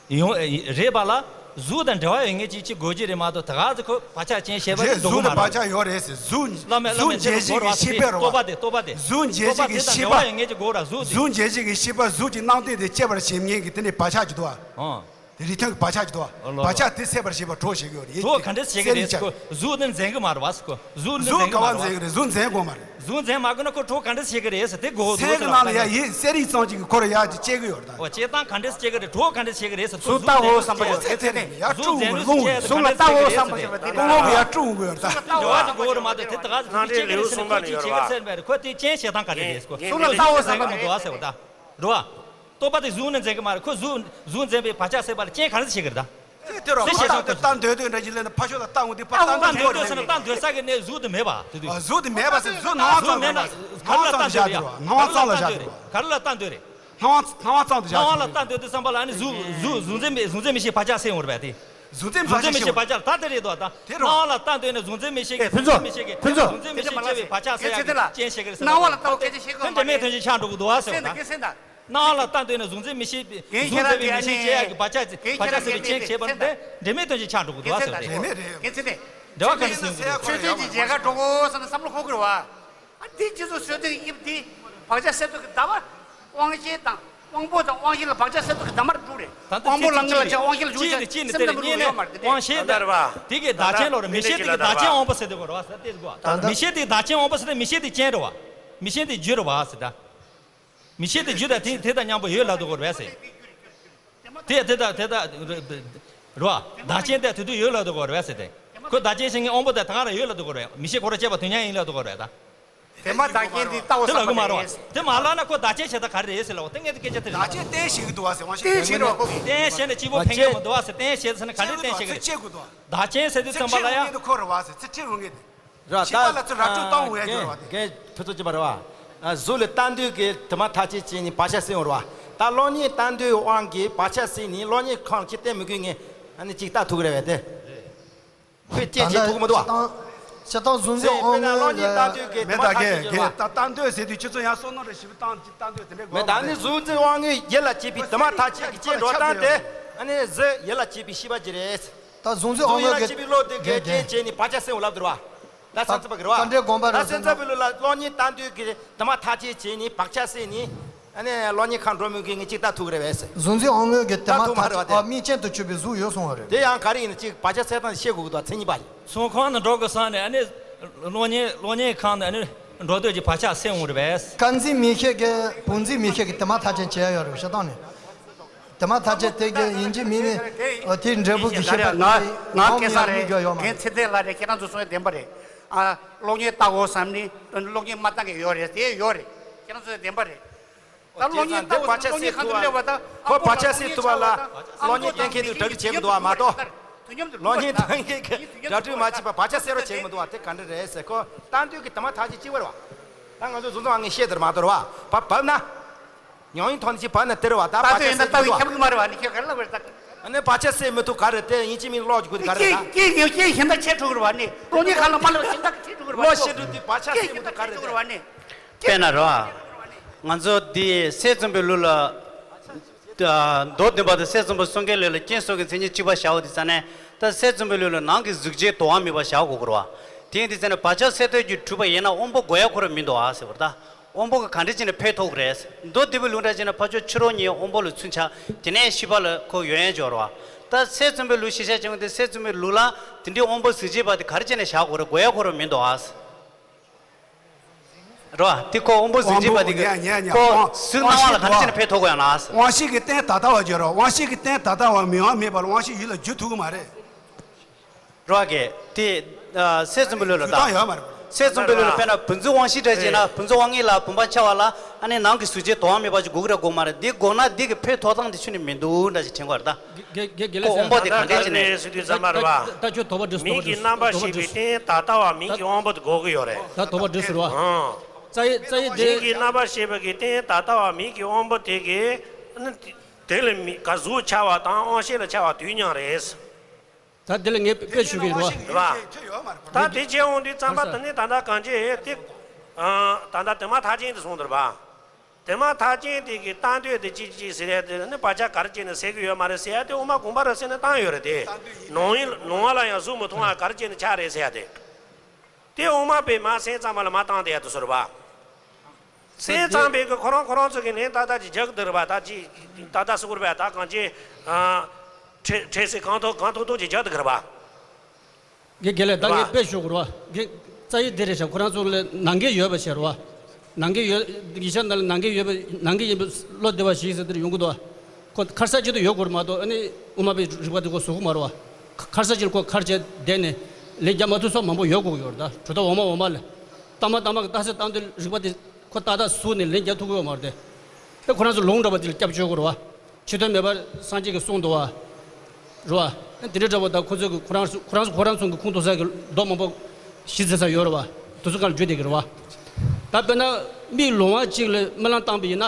ཡོང་རེད་པ་ལ། གཟུགས་དང་འབྲེལ་བ་ཡོད་མཁན་ཅིག་ཅིག་དགོས་ཀྱི་རེད་མ་གཏོགས། ད་ག་ཚོད་ཁོ་བག་ཆགས་ཅན་ཞེས་པ་རེད། དེ་འདུག་གཟུགས་མ་དང་བག་རེད། ཆགས་ཡོད་རེད་ཟེར། གཟུགས། བླ་མེད་བླ་གཟུགས་མེད་དེ་འབྱེད་བྱེད་ཀྱི་ཤེས་པ་རེད་བ། རྟོགས་པ་དེ། རྟོགས་པ་དེ། གཟུགས་འབྱེད་བྱེད་ཀྱི་ཤེས་པ། རྟོགས་པ་དེ་དང་འབྲེལ་བ་ཡོད་མཁན་ཅིག་དགོས་ར། གཟུགས་དེ། གཟུགས་འབྱེད་བྱེད་ཀྱི་ཤེས་པ། གཟུགས་ཀྱི་སྣང་དོན་དེ་དཔྱད་པར་བྱེད་མཁན་གྱི་དེ་ནི་བག་ཆགས་ཅིག་འདུག་བ། ཨང་། དེ་རིགས་མཐུན་གྱི་བག་ཆགས་ཅིག་འདུག་བ། ཨོ་ལོ། བག་ཆགས་དེ་སད་པར་བྱེད་པ་གྲོགས་བྱེད་ཀྱི་ཡོད་རེད། གྲོགས་ག་འདྲས་བྱེད་ཀྱི་རེད་ཟེར། གཟུགས་ནི་འཛིན་གྱི་མ་རེད་བ་ཟེར། ཁོ་གཟུགས་ནི་འཛིན་གྱི་མ་རེད་བ། གཟུགས་འཛིན་དགོས་མ་རེད། གཟུགས་འཛིན་མ་དགོས་ན་ཁོ་གྲོགས་ག་འདྲས་བྱེད་ཀྱི་རེད་ཟེར། དེ་གོ་གོ་ཟེར་ལ། སེམས་ཀྱི་ནང་ལ་ཡ་ཡིད་གསལ་རིག་ཙམ་ཅིག་གི་ཁོ་ར་ཡ་ཅིག་དཔྱད་ཀྱི་ཡོད་རེད་ད། ཨོ། དཔྱད་སྟངས་ག་འདྲས་བྱེད་ཀྱི་རེད། གྲོགས་ག་འདྲས་བྱེད་ཀྱི་རེད་ཟེར། ཁོ་གཟུགས་ལྟ་བུ་བསམ་པ་ཡོད་ཚད་ཚད་ནས་ཡར་སྤྲུགས་འོང་གི་རླུང་གི། གཟུགས་ལ་ལྟ་བུ་བསམ་པ་ཡོད་ཚད་ནས་རླུང་གི་ཡར་སྤྲུགས་འོང་གི་ཡོད་རེད་ད། འགྲོ་བ་ཅིག་གོ་རེད་མ་གཏོགས། དེ་ད་ག་ཟེར། ཁོ་དེ་བྱེད་ཀྱི་རེད་ཟེར་ན། ཁོ་དེ་རྐྱེན་བྱེད་སྟངས་ག་འདྲས་རེད་ཟེར། ཁོ་གཟུགས་ལ་ལྟ་བུ་བསམ་པ་ཡོད་ཚད་ཟེར་བ་ད། རེད་བ། རྟོགས་པ་དེ་གཟུགས་ནི་འཛིན་གྱི་མ་རེད། ཁོ་གཟུགས་གཟུགས་འཛིན་པའི་བག་ཆགས་སད་པ་ལ་རྐྱེན་ག་རེ་བྱེད་ཀྱི་རེད་ད། དེ་རོ། ཕར་ལྟ་དུས་ལྟ་འདོད་དུས་འདྲ་ཞིག་ལས་ན་ཕར་ཕྱོགས་ལ་ལྟ་འོང་དུས། ཕར་ལྟ་འདོད་ལྟ་འདོད་ཟེར་ན་ལྟ་འདོད་ས་གི་ནས་གཟུགས་དེ་མེད་པ་དེ་དུས། ཨ། གཟུགས་དེ་མེད་པ་ཟེར། གཟུགས་སྣང་བ་ཙམ་མེད་པ་ཟེར། གཟུགས་མེད་ན་ག་རེ་ལ་ལྟ་འདོད་རེད། ག་རེ་ལ་ལྟ་འདོད་རེད། ག་རེ་ལ་ལྟ་འདོད་རེད། སྣང་བ་སྣང་བ་ཙམ་དུ་བཞག་སྣང་བ་ལ་ལྟ་འདོད་དུས་ཙམ་པ་ལ། ཨ་ནི་གཟུགས་གཟུགས་གཟུགས་འཛིན་མེད། གཟུགས་འཛིན་མེད་ཤེས་བག་ཆགས་སད་འོང་རེད་པས་དེ། གཟུགས་འཛིན་མེད་ཤེས་བག་ཆགས་ད་དེ་རེད་དོ། ད་དེ་རོ། སྣང་བ་ལ་ལྟ་འདོད་ནས་གཟུགས་འཛིན་མེད་ཤེས་ཀྱི། ཨེ། ཕུན་ཚོགས། གཟུགས་འཛིན་མེད་ཤེས་ཀྱི། ཕུན་ཚོགས། གཟུགས་འཛིན་མེད་ཤེས་ཀྱི་བག་ཆགས་སད་ཡག་གི་རྐྱེན་བྱེད་ཀྱི་རེད་ཟེར། སྣང་བ་ལ་ལྟ་བ་སྐད་ཆ་བཤད་ཀྱི་མ་རེད། འབྲེལ་མེད་དོན་ཆེན་ཆགས་འགྲོ་གི་འདུག་ཨ་ཟེར་བ་ད། སེམས་དང་། སྣང་བ་ལ་ལྟ་འདོད་ནས་གཟུགས་འཛིན་མེད་ཤེས། གཟུགས་འཛིན་མེད་ཤེས་བྱེད་ཡག་གི་བག་ཆགས། བག་ཆགས་སད་པའི་རྐྱེན་བྱེད་པ་འདི་འབྲེལ་མེད་དོན་ཆེན་ཆགས་འགྲོ་གི་འདུག་ཨ་ཟེར་བ་ད། འབྲེལ་མེད་རེད། འབྲེལ་མེད་རེད། འབྲེལ་བ་ག་རེ་ཟེར་གྱི་འདུག་ཆོས་དོན་གྱི་མཇལ་ཁ་འགྲོ་དགོས་བསམ་ན་བསམ་བློ་འཁོར་གྱི་རེད་བ། ཨ། འདི་སྤྱི་ཚོགས་སྲོལ་གཏོད་ཀྱི་དབྱིབས་འདི་བག་ཆགས་སད་ཐོག་གི་བརྡ་བ། དབང་ཤེས་དང་དབང་པོ་དང་དབང་ཤེས་ལ་བག་ཆགས་སད་ཐོག་གི་བརྡ་མར་འགྲོ་རེད། ད་ལྟ་དབང་པོ་ལ་ངེས་ལ་བྱ། དབང་ཤེས་ལ་འཇུག་བྱ། སེམས་ལ་འགྲོ་ཡོད་མ་རེད། དེ་དབང་ཤེས་ད་རེད་བ། དེ་གི་བདག་རྐྱེན་ལོ་རེད། མིག་ཤེས་དེ་གི་བདག་རྐྱེན་དབང་པོ་ཟེར་དེ་གོ་རེད་བ། ཟེར་དེ་གོ། མིག་ཤེས་དེ་གི་བདག་རྐྱེན་དབང་པོ་ཟེར་དེ། མིག་ཤེས་དེ་རྐྱེན་རེད་བ། མིག་ཤེས་དེ་རྒྱུ་རེད་བ་ཟེར་ད། མིག་ཤེས་དེ་རྒྱུ་དང་དེ་དེ་དང་མཉམ་པོ་ཡོད་ལབ་དུས་གོ་རེད་བ་ཟེར། དེ་དེ་དང་དེ་དང་རེད་བ། བདག་རྐྱེན་དེ་དེ་དུས་ཡོད་ལབ་དུས་གོ་རེད་བ་ཟེར་ཏེ། ཁོ་བདག་རྐྱེན་བྱེད་མཁན་དབང་པོ་དེ་ད་ག་རང་ཡོད་ལབ་དུས་གོ་རེད། མིག་ཤེས་ཁོ་རང་བྱས་པ་དེ་ཉིད་ཡིན་ལབ་དུས་གོ་རེད་ད། དེ་མ་བདག་རྐྱེན་དེ་ལྟ་བ་དེ་ལབ་གི་མ་རེད་བ། དེ་མ་ལབ་ན་ཁོ་བདག་རྐྱེན་བྱེད་སྟངས་ག་རེ་རེད་ཟེར་ལབ་པ་དེ། ངས་དེ་སྐད་ཆ་དེ་རེད་ལབ། བདག་རྐྱེན་བརྟེན་བྱེད་ཀྱི་འདུག་བ་ཟེར། དབང་ཤེས་བརྟེན་བྱེད་ཀྱི་འདུག་བ་ཟེར། བརྟེན་བྱེད་ཟེར་ན་ག་རེ་བརྟེན་བྱེད་ཀྱི་རེད། བདག་རྐྱེན་ཟེར་དུས་ཙམ་པ་ལ་ཡང་། ཁོ་རེད་བ་ཟེར། ཚིག་ཁྲིད་འོང་ངེས་དེ། ར། ད་བྱིས་པ་ལ་ཚུར་ར་སྤྲོད་བཏང་འོང་ཡ་འགྱུར་བ་དེ། རྒན་ཕུན་ཚོགས་ཅི་པ་རེད་བ། གཟུགས་ལ་ལྟ་འདོད་ཀྱི་དུ་མ་ཐག་བཅད་བྱས་ནས་བག་ཆགས་སད་འོང་རེད་བ། ད་གློག་བརྙན་ལྟ་འདོད་དབང་གིས་བག་ཆགས་སད་ནས་གློག་བརྙན་ཁང་ལ་ཅིག་བལྟས་མི་དགོས་ངས་ཨ་ནི་ཅིག་ལྟ་ཐུབ་ཀྱི་རེད་བས་དེ། ཁོས་བཅད་བྱེད་ཐུབ་ཀྱི་མི་འདུག་བ། སྤྱིར་བཏང་གཟུགས་འཛིན་དབང་མངོན་ལ། གློག་བརྙན་ལྟ་འདོད་ཀྱི་དུ་མ་ཐག་བཅད་ཀྱི་རེད་བ། ད་ལྟ་འདོད་ཟེར་དུས་ཁྱེད་ཚོ་ཡང་བསམ་བློ་རེ་ཞིབ་བཏང་ཅིག་ལྟ་འདོད་དེ་འདྲ་དགོས་མེད། ད་ནི་གཟུགས་འཛིན་དབང་མངོན་ཡིད་ལ་བྱེད་པའི་དུ་མ་ཐག་བཅད་ཀྱི་རྐྱེན་འགྲོ་སྟངས་དེ། ཨ་ནི་གཟུགས་ཡིད་ལ་བྱེད་པའི་ཤེས་པ་ཅིག་རེད། ད་གཟུགས་འཛིན་དབང་མངོན་གྱི་གཟུགས་ཡིད་ལ་བྱེད་པའི་བློ་དེ་གའི་རྐྱེན་བྱས་ནས་བག་ཆགས་སད་འོང་ལབ་འདུག་བ། ད་སེམས་ཙམ་པ་གི་རེད་བ། ད་སེམས་ཙམ་པའི་ལུགས་ལ་གློག་བརྙན་ལྟ་འདོད་ཀྱི་དུ་མ་ཐག་བཅད་བྱས་ནས་བག་ཆགས་སད་ནས། ཨ་ནི་གློག་བརྙན་ཁང་འགྲོ་མི་དགོས་ངས་ཅིག་ལྟ་ཐུབ་ཀྱི་རེད་བས་ཟེར། གཟུགས་འཛིན་དབང་མངོན་གྱི་དུ་མ་ཐག་བཅད། ཨ། མིག་རྐྱེན་དུ་གྱུར་པའི་གཟུགས་ཡོད་གསུངས་པ་རེད། དེ་ཡང་ག་རེ་ཡིན་ན་ཅིག་བག་ཆགས་སད་སྟངས་ཤེས་དགོས་ཀྱི་འདུག་མཚན་ཉིད་པ་ཡིན། ཚོང་ཁང་ནང་འགྲོ་དགོས་བསམ་ནས། ཨ་ནི་གློག་བརྙན་གློག་བརྙན་ཁང་ནང་ཨ་ནི་འགྲོ་འདོད་ཀྱི་བག་ཆགས་སད་འོང་རེད་བས། རྐང་འཛིན་མིག་ཤེས་ཀྱི་བུ་འཛིན་མིག་ཤེས་ཀྱི་དུ་མ་ཐག་བཅད་བྱས་ཡོད་རེད། བྱེད་སྟངས་ནི། དུ་མ་ཐག་བཅད་དེ་གི་ཡིན་གཅིག་མིན་གཉིས། ཨ། དེའི་འབྲས་བུ་དེ་ཤེས་པ་དེ་ང་ང་སྐལ་བཟང་རེད། མི་དགོས་ཡོད་མ་རེད། ངའི་ཚེ་ཐར་ལགས་རེད། ཁྱེད་རང་ཚོ་གསུང་ཡ་བདེན་པ་རེད། ཨ། གློག་བརྙན་ལྟ་དགོས་བསམ་ནི་གློག་བརྙན་མ་ལྟ་མཁན་ཡོད་རེད། དེ་ཡོད་རེད། ཁྱེད་རང་ཚོ་བདེན་པ་རེད། ད་གློག་བརྙན་ལྟ་དགོས་བསམ་གློག་བརྙན་ཁང་དུ་སླེབས་པ་དང་། ཁོ་བག་ཆགས་སད་ཐུབ་པ་ལ་གློག་བརྙན་ལྟ་མཁན་དེ་གྲ་སྒྲིག་བྱེད་དགོས་འདུག་བ་མ་གཏོགས། གློག་བརྙན་ལྟ་མཁན་གྱིས་གྲ་སྒྲིག་མ་བྱས་པར་བག་ཆགས་སད་རོགས་བྱེད་ཀྱི་མི་འདུག་བ། དེ་ག་འདྲ་རེད་ཟེར། ཁོ་ལྟ་འདོད་ཀྱི་དུ་མ་ཐག་བཅད་གཅིག་པ་རེད་བ། ད་ང་ཚོ་གཟུགས་འཛིན་དབང་མངོན་བཤད་དེར་མ་གཏོགས་རེད་བ། བབ་བབ་ན། མྱོང་བའི་ཐོག་ནས་ཅིག་བབ་ན་དེ་རེད་བ། ད་ལྟ་བག་ཆགས་སད་ཐུབ་ཀྱི་འདུག་བ། ཁྱབ་ཀྱི་མ་རེད་བ། ནི་ཁྱོད་ག་རེ་ལབ་པ་རེད་ད། ཨ་ནི་བག་ཆགས་སད་མི་ཐུབ་ག་རེ་དེ་ཡིན་གཅིག་མིན་གློག་གི་སྒོ་དེ་ག་རེ་རེད་ད། སྐད་སྐད་སྐད་གཞན་དག་ཆད་འགྲོ་གི་རེད་བ། ནི་གློག་བརྙན་ཁང་ལ་མ་སླེབས་པ་གཞན་དག་ཆད་འགྲོ་གི་རེད་བ། གློག་ཤེས་འགྲོ་དུས་བག་ཆགས་སད་མི་ཐུབ་ག་རེ་རེད་ད། སྐད་གཞན་དག་ཆད་འགྲོ་གི་རེད་བ། ནི། དཔེར་ན་རེད་བ། ང་ཚོ་འདི་སྲས་བཙུན་པའི་ལུགས་ལ། ཨ། མདོ་བདུན་པ་དང་སྲས་བཙུན་པ་གསུང་མཁན་ལུགས་ལ་རྐྱེན་སོགས་ཀྱི་མཚན་ཉིད་གཅིག་པ་བྱའོ་དེ་ཙ་ནས། ད་སྲས་བཙུན་པའི་ལུགས་ལ་ནང་གི་གཟུགས་ཅན་དོར་བ་མེད་པ་བྱ་དགོས་ཀྱི་རེད་བ། དེ་ཡིན་དུས་ཙ་ནས་བག་ཆགས་སད་ཐུབ་ཀྱི་གྲུབ་པ་ཡིན་ན་དབང་པོ་དགོས་ཡ་ཁོ་རང་མི་འདུག་ཨ་ཟེར་བ་རེད་ད། དབང་པོ་གི་ག་འདྲ་བྱས་ནས་འཕེལ་ཐུབ་ཀྱི་རེད། མདོ་སྡེ་པའི་ལུགས་འདྲ་བྱས་ན་ཕར་ཕྱོགས་ཕྱི་རོལ་གཉིས་དབང་པོ་ལ་ཚུན་ཆད་དེ་ནས་ཤེས་པ་ལ་ཁོ་ཡོན་ཡན་འབྱོར་བ། ད་སྲས་བཙུན་པའི་ལུགས་ཤེས་བྱ་བྱུང་སྟེ། སྲས་བཙུན་པའི་ལུགས་ལ་དེ་འདྲའི་དབང་པོ་གཟུགས་ཅན་པ་དེ་ག་རེ་བྱས་ནས་བཞག་དགོས་རེད། དགོས་ཡ་ཁོ་རང་མི་འདུག་ཨ། རེད་བ། དེ་ཁོ་དབང་པོ་གཟུགས་ཅན་པ་དེ་གི་ཁོ་གཟུགས་སྣང་བ་ལ་ག་འདྲ་བྱས་ནས་འཕེལ་ཐུབ་ཀྱི་ཡོད་ན། དབང་ཤེས་ཀྱི་རྟེན་ད་ལྟ་བ་བརྗོད་རོགས། དབང་ཤེས་ཀྱི་རྟེན་ད་ལྟ་བ་མི་དབང་མེད་པར་དབང་ཤེས་ཡུལ་ལ་འགྱུར་ཐུབ་ཀྱི་མ་རེད། རོགས་ཀྱི་དེ། ཨ། སྲས་བཙུན་པའི་ལུགས་ལ་ད། ཡོད་མ་རེད། སྲས་བཙུན་པའི་ལུགས་ལ་དཔེར་ན་བུམ་འཛིན་དབང་ཤེས་འདྲ་བྱས་ན། ཨེ། བུམ་འཛིན་དབང་མངོན་ལ་བུམ་པ་འཆར་བ་ལ་ཨ་ནི་ནང་གི་གཟུགས་ཅན་དོར་བ་མེད་པ་ཞིག་དགོས་ཀྱི་རེད་དགོས་མ་རེད། འདི་དགོས་ན་འདི་གི་འཕེལ་ཐོགས་སྟངས་དེ་ཆུ་ནས་མི་འདུག་འདྲ་ཞིག་དྲན་གྱི་ཡོད་རེད་ད། དགེ་དགེ་དགེ་ལེགས་ཁོ་དབང་པོ་དེ་ག་འདྲས་བྱས་ནས། ད་ད་ད་ཁྱོད་དོགས་པ་འདྲི་སོང་། དོགས་པ་འདྲི་སོང་། མིག་གི་རྣམ་པར་ཤེས་པའི་རྟེན་ད་ལྟ་བ་མིག་གི་དབང་པོ་དེ་དགོས་ཀྱི་ཡོད་རེད། ད་དོགས་པ་འདྲི་སོང་རེད་བ། ཨང་། རྩ་ཡི་རྩ་ཡི་དེ། མིག་གི་རྣམ་པར་ཤེས་པ་གི་རྟེན་ད་ལྟ་བ་མིག་གི་དབང་པོ་དེ་གི། ཨ་ནི་དེ་ལ་མིག་ག་གཟུགས་འཆར་བ་དང་དབང་ཤེས་ལ་འཆར་བ་དུས་མཉམ་རེད། ད་དེ་ལ་ངས་དཔེ་ཞུ་གི་ཡིན་རོ། རེད་བ། ད་དེ་བྱས་འོང་དུས་ཙམ་པ་ད་ནི་ད་ལྟ་གང་ཅི་དེ། ཨ། ད་ལྟ་དེ་མ་ཐག་ཆེན་དུ་སོང་དུ་རེད་བ། དེ་མ་ཐག་ཅན་དེ་གི་བཏང་འདོད་དེ་ཅི་ཅི་ཟེར་ཡ་དེ་ནི་བག་ཆགས་ག་རེ་བྱས་ནས་ཟེར་གི་ཡོད་མ་རེད་ཟེར་ཡ་དེ་དབུ་མ་དགོངས་པ་རེད་ཟེར་ནས་བཏང་ཡོད་རེད་དེ། ནོངས་ཡིན་ནོངས་པ་ལ་ཡང་གཟུགས་མི་མཐོང་བ་ག་རེ་བྱས་ནས་ཆགས་རེད་ཟེར་ཡ་དེ། དེ་དབུ་མ་པས་མ་སེམས་ཙམ་པ་ལ་མ་བཏང་དེ་ཡ་དེ་ཟེར་བ། སེམས་ཙམ་པས་གི་ཁོ་རང་ཁོ་རང་ཚོ་གི་ནས་ཏག་ཏག་ཅིག་རྒྱག་གི་འདུག་རེད་པ། ད་ཅི་ཏག་ཏག་སུ་གུར་པ་ད་གང་ཅི་ཁྲེ་ཁྲེ་སི་གང་ཐོག་གང་ཐོག་ཐོག་ཅིག་རྒྱག་གི་འདུག་རེད་པ། དགེ་རྒན་ལགས་ད་ངས་དཔེ་ཞུ་དགོས་རེད་པ། དགེ་རྩ་ཡི་འདི་རེད་ཤག་ཁོ་རང་ཚོ་ལ་ནང་འགལ་ཡོད་པ་བྱས་རེད་པ། ནང་འགལ་ཡོད། ཡིག་ཆ་ནང་ལ་ནང་འགལ་ཡོད་པ་ནང་འགལ་ཡིན་པ་བློ་བདེ་བ་ཞིག་ཟེར་འདིར་ཡོང་གི་འདུག་ཁོ་ཁར་ས་ཅིག་ཏུ་ཡོད་དགོས་རེད་མ་གཏོགས་ཨ་ནི་དབུ་མ་པའི་རིག་པ་འདི་ཁོ་བཟོ་གི་མ་རེད་པ། ཁར་ས་ཅིག་ཁོ་ཁར་བྱས་བསྡད་ནས་ལས་རྒྱག་མ་ཐུབ་ས་མང་པོ་ཡོད་དགོས་ཀྱི་ཡོད་རེད། ད་གྲུབ་མཐའ་འོག་མ་འོག་མ་ལ་གཏའ་མ་གཏའ་མ་གི་རྟགས་གསལ་གཏམ་དེ་རིག་པ་དེ་ཁོ་ཏག་ཏག་ཟུག་ནས་ལན་རྒྱག་ཐུབ་ཀྱི་ཡོད་མ་རེད་དེ། དེ་ཁོ་རང་ཚོ་ལུང་འདྲ་པོ་དེ་ལ་སྐྱབས་བཅོལ་དགོས་རེད་པ། ཕྱི་དོན་མེད་པར་སངས་རྒྱས་ཀྱིས་གསུངས་འདུག་པ། རེད་པ། དེ་འདྲ་འདྲ་པོ་ད་ཁོ་ཚོ་གི་ཁོ་རང་ཁོ་རང་ཚོ་ཁོ་རང་ཚོ་གི་ཁུངས་གཏུགས་ས་གི་མདོ་མང་པོ་གཞི་འཛིན་ས་ཡོད་རེད་པ། དེ་ཚོ་གང་ལ་བརྒྱུད་བསྡད་ཀྱི་རེད་པ། ད་དཔེར་ན་མིག་ལོང་བ་གཅིག་ལ་སྨོན་ལམ་བཏང་པ་ཡིན་ན།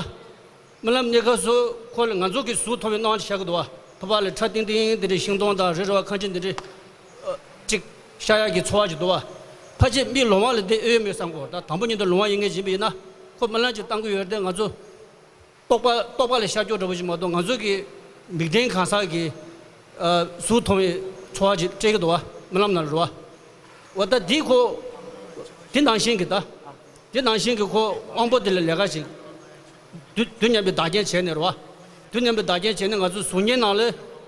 སྨོན་ལམ་གནས་སྐབས་སུ་ཁོ་ལ་ང་ཚོ་གི་གཟུགས་མཐོང་བའི་སྣང་བ་ཤར་གི་འདུག་པ། ཐོག་ཁ་ལ་ཁྲ་ཏིང་ཏིང་འདི་འདྲའི་ཤིང་སྡོང་དང་རི་རི་བ་ཁ་ཆེ་འདི་འདྲའི་ཨ་གཅིག་ཤར་ཡག་གི་ཚོར་བ་ཅིག་འདུག་པ། ཕལ་ཆེར་མིག་ལོང་བ་ལ་འདི་ཨེ་ཡོད་མེད་བསམ་གོ། ད་དང་པོ་ཉིད་དུ་ལོང་བ་ཡིན་ངེས་བཞིན་པ་ཡིན་ན་ཁོ་སྨོན་ལམ་ཅིག་བཏང་གི་ཡོད་རེད་དེ། ང་ཚོ་རྟོག་པ་རྟོག་པ་ལ་ཤར་ཕྱོགས་འདྲ་པོ་ཞིག་མ་གཏོགས་ང་ཚོ་གི་མིག་ལྡན་གང་ཟག་གི་ཨ་གཟུགས་མཐོང་བའི་ཚོར་བ་ཅིག་སྤྲད་ཀྱི་འདུག་པ། སྨོན་ལམ་ནང་ལ་རེད་པ། འོ་ད་འདི་ཁོ་འདི་ནང་བཞིན་གྱི་ད། དེ་ནང་བཞིན་གྱི་ཁོ་དབང་པོ་དེ་ལ་ལས་ཀ་ཞིག་དུས་དུས་མཉམ་པའི་བདག་རྐྱེན་བྱས་ནས་རེད་པ། དུས་མཉམ་པའི་བདག་རྐྱེན་བྱས་ནས་ང་ཚོ་གཟུགས་བརྙན་ནང་ལ་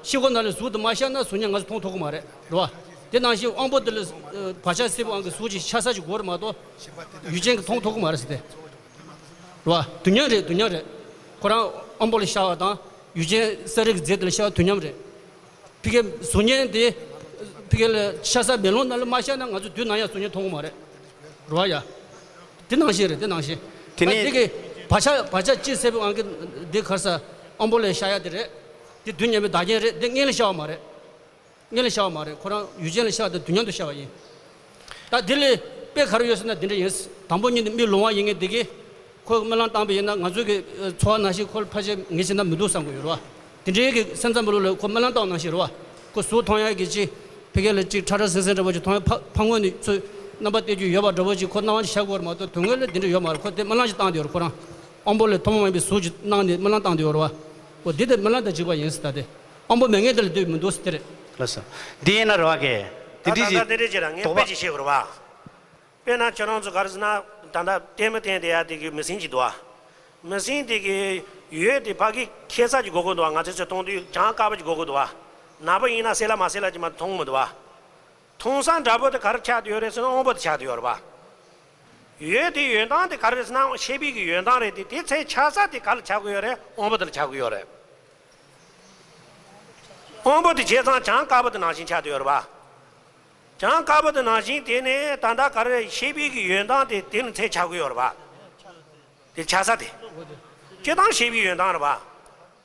ཤེལ་སྒོ་ནང་ལ་གཟུགས་དེ་མ་ཤར་ན་གཟུགས་བརྙན་ང་ཚོ་མཐོང་ཐུབ་ཀྱི་མ་རེད། རེད་པ། དེ་ནང་བཞིན་དབང་པོ་དེ་ལ་ཨ་བག་ཆགས་སད་པའི་དབང་གིས་གཟུགས་ཅིག་ཤར་ས་ཅིག་དགོས་རེད་མ་གཏོགས་ཡུལ་ཅན་གྱིས་མཐོང་ཐུབ་ཀྱི་མ་རེད་ཟེར་ཏེ། རེད་པ། དུས་མཉམ་རེད། དུས་མཉམ་རེད། ཁོ་རང་དབང་པོ་ལ་ཤར་བ་དང་ཡུལ་ཅན་གསལ་རིག་གི་རྫས་དེ་ལ་ཤར་བ་དུས་མཉམ་རེད། ཕ་གིའི་གཟུགས་བརྙན་དེ་ཕ་གི་ལ་ཤར་ས་མེ་ལོང་ནང་ལ་མ་ཤར་ན་ང་ཚོ་དུས་ནམ་ཡང་གཟུགས་བརྙན་མཐོང་གི་མ་རེད། རེད་པ་ཡ། དེ་ནང་བཞིན་རེད། དེ་ནང་བཞིན། དེ་ནས་ད་དེ་གི་བག་ཆགས་བག་ཆགས་ཅི་སད་པའི་དབང་གིས་དེ་གར་ས་དབང་པོ་ལ་ཤར་ཡ་དེ་རེད། དེ་དུས་མཉམ་པའི་བདག་རྐྱེན་རེད། དེ་མངལ་ལ་ཤར་བ་མ་རེད། མངལ་ལ་ཤར་བ་མ་རེད། ཁོ་རང་ཡུལ་ཅན་ལ་ཤར་དང་དུས་མཉམ་དུ་ཤར་བ་ཡིན། ད་དེ་ལས་དཔེ་ག་རེ་ཡོད་ཟེར་ན་འདི་འདྲ་ཡིན། དང་པོ་ཉིད་ནས་མིག་ལོང་བ་ཡིན་མཁན་འདི་གིས་ཁོས་སྨོན་ལམ་བཏང་པ་ཡིན་ན་ང་ཚོ་གི་ཚོར་བ་ནང་བཞིན་ཁོ་ལ་ཕལ་ཆེར་ངེས་ཤེས་ན་མི་འདུག་བསམ་གྱི་ཡོད་རེད་པ། དེ་འདྲའི་གི་སེམས་ཙམ་པ་ལོ་ལ་ཁོ་སྨོན་ལམ་བཏང་ནང་བཞིན་རེད་པ། ཁོ་གཟུགས་མཐོང་ཡག་གི་ཅི་ཕ་གི་ལ་ཅིག་ཁྲ་ཁྲ་སིང་སིང་འདྲ་པོ་ཅིག་མཐོང་ཡག་ཕ་ཕ་ངོས་ནས་ཚོས་རྣམ་པ་བལྟས་རྒྱུ་ཡོད་པ་འདྲ་པོ་ཅིག་ཁོ་སྣང་བ་ཅིག་ཤར་གྱི་ཡོད་རེད་མ་གཏོགས་དོན་དངོས་ལ་དེ་འདྲ་ཡོད་མ་རེད། ཁོ་དེ་སྨོན་ལམ་ཞིག་བཏང་བསྡད་ཡོད་རེད། ཁོ་རང་དབང་པོ་ལ་ཐོག་མ་མེད་པའི་གཟུགས་ཅིག་གནང་ནས་སྨོན་ལམ་བཏང་བསྡད་ཡོད་རེད་པ། འོ་འདི་དེ་སྨོན་ལམ་དང་འཇིགས་པ་ཡིན་ཟེར། ད་དེ་དབང་པོ་མེད་མཁན་དེ་ལ་འདོད་མི་འདུག་ཟེར་དེ་རེད། ལགས་སོ། འདི་ཡིན་ན་རེད་པ་གི། ད་དེ་འདྲ་ད་ཅིག་ད་འདི་འདྲ་ཅིག་ར་ངས་དོགས་པ་དཔེ་ཅིག་བཤད་དགོས་རེད་པ། དཔེར་ན་ཁྱེད་རང་ཚོ་ག་རེ་ཟེར་ན་ད་ལྟ་བསྟན་མི་བསྟན་དེ་ཡ་དེ་གི་མི་སྲིན་ཅིག་འདུག་པ། མི་སྲིན་དེ་གི་ཡོད་དེ་ཕ་གི་ཁྱད་མཚར་ཅིག་དགོས་ཀྱི་འདུག་པ། ང་ཚོས་ཚོ་མཐོང་དུས་གྱང་དཀར་པོ་ཅིག་དགོས་ཀྱི་འདུག་པ། ནག་པོ་ཡིན་ན་གསལ་ལ་མ་གསལ་ལ་ཅིག་མ་མཐོང་མི་འདུག་པ། མཐོང་ས་འདྲ་པོ་དེ་ག་རེ་ཆགས་བསྡད་ཡོད་རེད་ཟེར་ན་དབང་པོ་དེ་ཆགས་བསྡད་ཡོད་རེད་པ། ཡོད་དེ་ཡོད་སྟངས་དེ་ག་རེ་རེད་ཟེར་ན་ཤེས་པའི་གི་ཡོད་སྟངས་རེད་དེ། དེ་ཚེ་ཆགས་ས་དེ་ག་ལ་ཆགས་ཀྱི་ཡོད་རེད། དབང་པོ་དེ་ལ་ཆགས་ཀྱི་ཡོད་རེད། དབང་པོ་དེ་བྱས་ཙང་གྱང་དཀར་པོ་དེ་ནང་བཞིན་ཆགས་བསྡད་ཡོད་རེད་པ། གྱང་དཀར་པོ་དེ་ནང་བཞིན་དེ་ནས་ད་ལྟ་ག་རེ་ཤེས་པའི་གི་ཡོད་སྟངས་དེ་དེ་ནི་ཚེ་ཆགས་ཀྱི་ཡོད་རེད་པ། དེ་ཆགས་ས་དེ་སྤྱིར་བཏང་ཤེས་པའི་ཡོད་སྟངས་རེད་པ།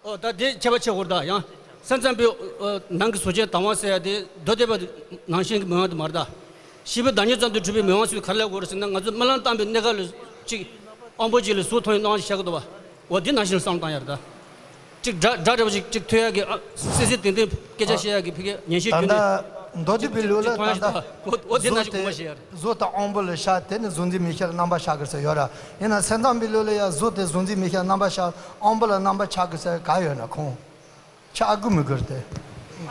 ཨོ་ད་དེ་ཁྱད་པར་ཕྱེ་དགོས་རེད། ད་ཡང་སེམས་ཙམ་པའི་ཨ་ནང་གི་གཟུགས་ཅན་དང་བ་ཟེར་ཡ་དེ་མདོ་སྡེ་པ་ནང་བཞིན་གྱི་མི་དབང་དེ་མ་རེད། ད་ཤེས་པའི་བདག་ཉིད་ཙམ་དུ་གྲུབ་པའི་མི་དབང་ཚོས་ག་རེ་ལབ་དགོས་རེད་ཟེར་ན། ང་ཚོ་སྨོན་ལམ་བཏང་པའི་གནས་སྐབས་ལ་གཅིག་དབང་པོ་གཅིག་ལ་གཟུགས་མཐོང་བའི་སྣང་བ་ཤར་གི་འདུག་པ། འོ་འདི་ནང་བཞིན་བསམ་བློ་བཏང་ཡ་རེད། ད་གཅིག་སྒྲ་སྒྲ་འདྲ་པོ་ཞིག་གཅིག་ཐོས་ཡ་གི་ཨ་སི་སི་ཏིང་ཏིང་སྐད་ཆ་བཤད་ཡ་གི་ཕ་གི་ཉན་ཤེས་ད་རྒྱུ་ནི་ལྟ་མདོ་སྡེ་པའི་ལུགས་ལ་ད་ལྟ་འོ་འོ་འདི་ནང་བཞིན་གོ་མ་ཤེས་ཡ་རེད། གཟུགས་དེ་དབང་པོ་ལ་ཤར་དེ་ནི་གཟུགས་འཛིན་མིག་ཤར་རྣམ་པར་ཤར་གི་ཟེར་ཡོད་ར། ཡིན་ན་སེམས་ཙམ་པའི་ལུགས་ལ་ཡ་གཟུགས་དེ་གཟུགས་འཛིན་མིག་ཤར་རྣམ་པར་ཤར་དབང་པོ་ལ་རྣམ་པར་ཆགས་གི་ཟེར་ག་ཡོད་ན་ཁུངས། ཆགས་དགོས་མི་དགོས་ཏེ།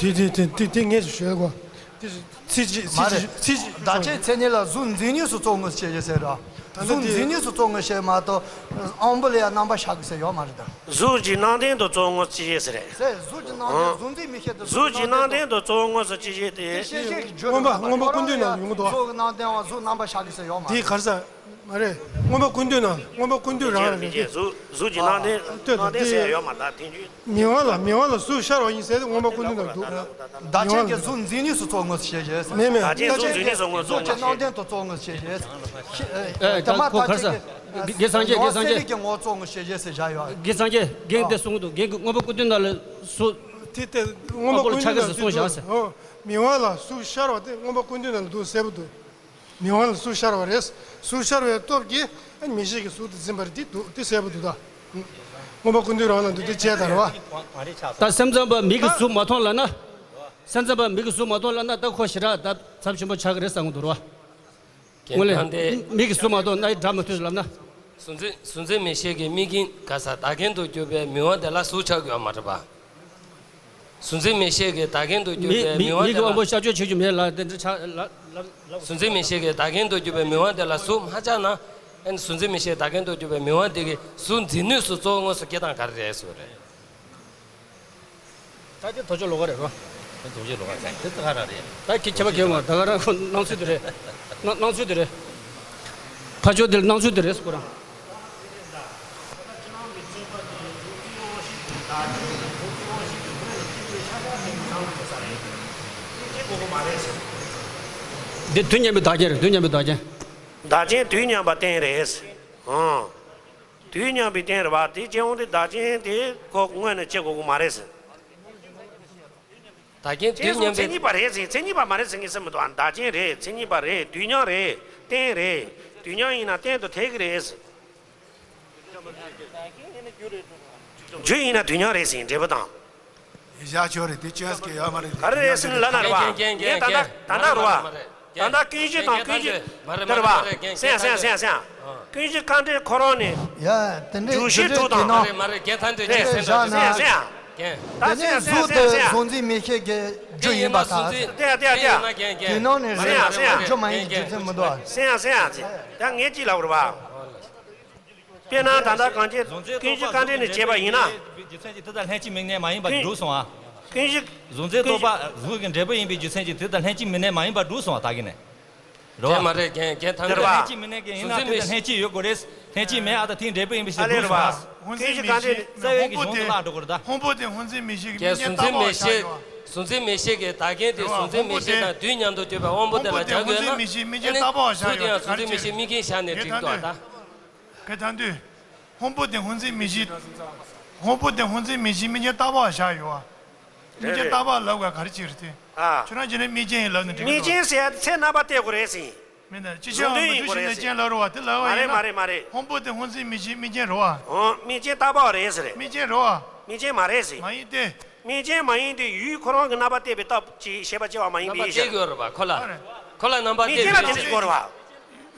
དེ་དེ་དེ་དེ་དེ་ངས་ཞུ་དགོས། དེ་ཚིག་གཅིག་མ་ཚིག་རེད། གཅིག་ཚིག་གཅིག་བདག་ཆེན་མཚན་ཉིད་ལ་གཟུགས་འཛིན་ཉིད་སུ་གཙོ་བོ་ངོས་སུ་བྱེད་ཀྱི་ཟེར་ར། ད་ལྟ་གཟུགས་དེ་འཛིན་ཉིད་སུ་གཙོ་བོ་ངོས་བྱེད་མ་གཏོགས་དབང་པོ་ལ་ཡང་རྣམ་པར་ཤར་གི་ཟེར་ཡོད་མ་རེད་ད། གཟུགས་ཀྱི་སྣང་ལྡན་དུ་གཙོ་བོ་ངོས་སུ་བྱེད་ཟེར་རེད། ཟེར་གཟུགས་ཀྱི་སྣང་ལྡན་ཨང་། གཟུགས་འཛིན་མིག་ཤར་དུ་གཟུགས་ཀྱི་སྣང་ལྡན་དུ་གཙོ་བོ་ངོས་སུ་བྱེད་ཀྱི་དེ། དེ་ཤེས་བྱའི་རྒྱུ་མངོན་པ་མངོན་པ་ཀུན་འདུས་ནང་ཡོང་གི་འདུག་ཨ། གཟུགས་ཀྱི་སྣང་ལྡན་བ་གཟུགས་རྣམ་པར་ཤར་གི་ཟེར་ཡོད་མ་རེད། དེ་ག་རེ་ཟེར། མ་རེད། མངོན་པ་ཀུན་འདུས་ན་མངོན་པ་ཀུན་འདུས་རང་ལ་མི་འདུག་སྟེ། གཟུགས་གཟུགས་ཀྱི་སྣང་ལྡན་ལྟོས་དང་སྣང་ལྡན་ཟེར་ཡ་ཡོད་མ་རེད་ད་ཐེངས་རྒྱུན། མི་དབང་ལ་མི་དབང་ལ་གཟུགས་ཤར་བ་ཡིན་ཟེར་ཏེ་མངོན་པ་ཀུན་འདུས་ན་འདུག་བདག་ཆེན་གྱི་གཟུགས་འཛིན་ཉིད་སུ་གཙོ་བོ་ངོས་སུ་བྱེད་ཅེས། མེད་མེད། བདག་ཆེན་གཟུགས་འཛིན་ཉིད་སུ་ངོས་སུ་གཟུགས་ཀྱི་སྣང་ལྡན་དུ་གཙོ་བོ་ངོས་སུ་བྱེད་ཅེས། ཨེ་དེ་མ་ད་ཁོ་ཐག་གར་ཆད་ས་ཀྱི་དགེ་སངས་རྒྱས་དགེ་སངས་རྒྱས། གཟུགས་ཀྱི་ངོ་བོ་གཙོ་ངོས་སུ་བྱེད་ཅེས་ཟེར་བཞག་ཡོད། དགེ་སངས་རྒྱས་རྒན་དེ་གསུང་གི་འདུག་རྒན་གྱིས་མངོན་པ་ཀུན་འདུས་ན་ལ་སུ། དེ་ལྟ་མངོན་པ་ཀུན་འདུས་ན་འདུག་ཟེར་གསུངས་བཞག་ཟེར། མི་དབང་ལ་གཟུགས་ཤར་བ་དེ་མངོན་པ་ཀུན་འདུས་ན་ལ་འདུག་གསལ་པོ་འདུག་མི་དབང་ལ་གཟུགས་ཤར་བ་རེད། གཟུགས་ཤར་བའི་སྟོབས་ཀྱིས་མི་ཤེས་ཀྱི་གཟུགས་དེ་འཛིན་པ་རེད། འདི་འདུག་འདི་གསལ་པོ་འདུག་ད། མངོན་པ་ཀུན་འདུས་རང་ལ་འདུག་འདི་བྱས་ད་རེད་པ། ད་སེམས་ཙམ་པ་མིག་གིས་གཟུགས་མ་མཐོང་ལབ་ན། སེམས་ཙམ་པ་མིག་གིས་གཟུགས་མ་མཐོང་ལབ་ན་ད་ཁོ་ཞེ་དྲག་ད་ཚབས་ཆེན་པོ་ཆགས་ཀྱི་རེད་བསམ་གྱི་འདུག་རེད་པ། དངོས་གནས་མིག་གིས་གཟུགས་མ་མཐོང་རྣ་ཡིས་སྒྲ་མ་ཐོས་ལབ་ན། གཟུགས་འཛིན་གཟུགས་འཛིན་མིག་ཤེས་ཀྱི་དམིགས་རྐྱེན་ག་ས་བདག་རྐྱེན་དུ་གྱུར་པའི་མིག་དབང་དེ་ལ་གཟུགས་ཆགས་དགོས་པ་མ་རེད་པ། གཟུགས་འཛིན་མིག་ཤེས་ཀྱི་བདག་རྐྱེན་དུ་གྱུར་མིག་པའི་མིག་མིག་དབང་མིག་དེ་གི་དབང་ལ་པོ་ཤར་ཕྱོགས་ཆོས་བཞིན་མེད་ལ་དེ་འདྲ་ཆགས་ལ་ལ་ལ། གཟུགས་འཛིན་མིག་ཤེས་ཀྱི་བདག་རྐྱེན་དུ་གྱུར་པའི་མིག་དབང་དེ་ལ་གཟུགས་མ་ཆགས་ན། ཨ་ནི་གཟུགས་འཛིན་མིག་ཤེས་བདག་རྐྱེན་དུ་གྱུར་པའི་མིག་དབང་དེ་གིས་གཟུགས་འཛིན་ནུས་སུ་གཙོ་བོ་དངོས་སུ་སྐྱེ་སྟངས་ག་རེ་རེད་ཟེར་བ་རེད། ད་དེ་དོ་ཅོག་ལོགས་ཀ་རེད་རོ། དེ་དོ་ཅོག་ལོགས་ཀ་རེད། དེ་ད་ག་རང་རེད། ད་ཁྱེད་ཁྱེད་པ་ཁྱེད་མ་ད་ག་རང་ཁོ་སྣང་ཚུལ་དེ་རེད། སྣང་སྣང་ཚུལ་དེ་རེད། ཕ་ཆོས་དེ་སྣང་ཚུལ་དེ་རེད་ཁོ་རང་། འདི་དུས་མཉམ་པའི་བདག་རྐྱེན་རེད། དུས་མཉམ་པའི་བདག་རྐྱེན། བདག་རྐྱེན་དུས་མཉམ་པ་རྟེན་རེད། ཨང་། དུས་མཉམ་པའི་རྟེན་རེད་བ། དེ་སྐྱེ་བོ་འདི་བདག་རྐྱེན་དེ་ཁོ་དངོས་ནས་སྐྱེ་དགོས་ཀྱི་མ་རེད་ཟེར། བདག་རྐྱེན་དུས་མཉམ་པའི། མཚན་ཉིད་པ་རེད་ཟེར། མཚན་ཉིད་པ་མ་རེད་ཟེར་མཁན་ཟེར་མི་འདུག་ཨ། བདག་རྐྱེན་རེད། མཚན་ཉིད་པ་རེད། དུས་མཉམ་རེད། རྟེན་རེད། དུས་མཉམ་ཡིན་ན་རྟེན་དུ་ཐལ་གྱི་རེད་ཟེར། རྒྱུ་ཡིན་ན་དུས་མཉམ་རེད་ཟེར། འབྲས་བུ་དང་། བཞག་ཆོག་རེད། དེ་ཅོས་ཀྱི་ཡོད་མ་རེད། ག་རེ་རེད་ཟེར་ན་ལབ་ན་རེད་བ། ངས་ད་ལྟ་ད་ལྟ་རུ་བ། ད་ལྟ་ཀུན་གཞི་དང་ཀུན་གཞི་དེར་བ། སེམས་སེམས་སེམས་སེམས། ཀུན་གཞི་དཀའ་འགྲེལ་ཁོ་རང་ནས། ཡ་དེ་འདྲས་འཇུག་ཤེས་དྲུག་དང་། མ་རེད་མ་རེད། རྒན་ཐང་དུ་རེད་རྒན་ཐང་དུ་བཞག་ན། སེམས་སེམས། ད་དེ་ནས་སེམས་གཟུགས་དེ་སེམས་སེམས། གཟུགས་འཛིན་མིག་ཤེས་ཀྱི་རྒྱུ་ཡིན་པ་དང་། དེ་ཡ་དེ་ཡ་དེ་ཡ། དེ་ནང་ནས་རེད། སེམས་སེམས། རྒྱུ་མ་ཡིན་རྒྱུ་མཚན་མི་འདུག་ཨ། སེམས་སེམས། ད་ངས་ཅི་ལབ་རུ་བ། དཔེར་ན་ད་ལྟ་གང་ཅི་ཀུན་གཞི་དཀའ་འགྲེལ་ནས་བྱས་པ་ཡིན་ན། རྒྱུ་མཚན་གྱིས་དེ་དང་ལྷན་ཅིག་དམིགས་གནས་མ་ཡིན་པར་ཀུན་གྲུབ་སོང་ཨ། ཀུན་གཞི། གཟུགས་འཛིན་རྟོག་པ་གཟུགས་ཀྱི་འབྲས་བུ་ཡིན་པའི་རྒྱུ་མཚན་གྱིས་དེ་དང་ལྷན་ཅིག་དམིགས་གནས་མ་ཡིན་པར་གྲུབ་སོང་ཨ། ད་གིན་ནས། རེད་བ། དེ་མ་རེད་རྒན་རྒན་ཐང་དུ་རེད་བ། ལྷན་ཅིག་དམིགས་གནས་ཀྱི་ཡིན་ན་དེ་དང་ལྷན་ཅིག་ཡོད་དགོས་རེད། ལྷན་ཅིག་མེད་ཨ། ད་དེའི་འབྲས་བུ་ཡིན་པའི་ཕྱིར་གྲུབ་སོང་ཨ། ཀུན་གཞི་དཀའ་འགྲེལ་ནས། རྩ་བའི་གི་གཞུང་དུ་བརླག་འགྲོ་དགོས་རེད་ད། སྔོན་པོ་དེ་སྔོ་འཛིན་མིག་ཤེས་ཀྱི་དམིགས་རྐྱེན་བརྟག་པ་བ་བཞག་ཡོད་བ། གཟུགས་འཛིན་མིག་ཤེས་ཀྱི་བདག་རྐྱེན་དེ་གཟུགས་འཛིན་མིག་ཤེས་དང་དུས་མཉམ་དུ་གྱུར་པའི་དབང་པོ་དེ་ལ་སྦྱར་དགོས་ན། ཨ་ནི་གཟུགས་དེ་ཡང་གཟུགས་འཛིན་མིག་ཤེས་དམིགས་རྐྱེན་བཞག་ནས་འགྲིག་འདུག་ཨ། ད། ག་ད་དུས། སྔོན་པོ་དེ་སྔོ་འཛིན་མིག་ཤེས། སྔོན་པོ་དེ་སྔོ་འཛིན་མིག་ཤེས་དམིགས་རྐྱེན་བརྟག་པ་བ་བཞག་ཡོད་བ། དམིགས་རྐྱེན་བརྟག་པ་ལབ་དགོས་ག་རེ་ཅིག་རེད་དེ། ཨ། ཁྱོད་རང་ཅི་ནས་དམིགས་རྐྱེན་ཡིན་ལབ་ནས་འགྲིག་གི་འདུག་དམིགས་རྐྱེན་ཟེར་ཡ་ཚེ་རྣམ་པ་བལྟས་དགོས་རེད་ཟེར། མིན་ད་ཅི་བྱ་བ་མི་འདུག་ཤེས་ནས་རྐྱེན་ལབ་རེད་བ། དེ་ལབ་པ་ཡིན་ན། མ་རེད་མ་རེད། སྔོན་པོ་དེ་སྔོ་འཛིན་མིག་ཤེས་དམིགས་རྐྱེན་རེད་བ། ཨོ་དམིགས་རྐྱེན་བརྟག་པ་རེད་ཟེར། དམིགས་རྐྱེན་རེད་བ། དམིགས་རྐྱེན་མ་རེད་ཟེར། མ་ཡིན་ཏེ། དམིགས་རྐྱེན་མ་ཡིན་ཏེ་ཡུལ་ཁོ་རང་གི་རྣམ་པ་བལྟས་པའི་སྟོབས་ཀྱིས་ཤེས་པ་སྐྱེ་བ་མ་ཡིན་པའི་ཕྱིར། རྣམ་པ་བལྟས་དགོས་རེད་བ་ཁོ་ལ། ཨ་རེད། ཁོ་ལ་རྣམ་པ་བལྟས་པའི་ཕྱིར། དམིགས་རྐྱེན་ལ་དེ་འདྲ་ཞིག་དགོས་རེད་བ།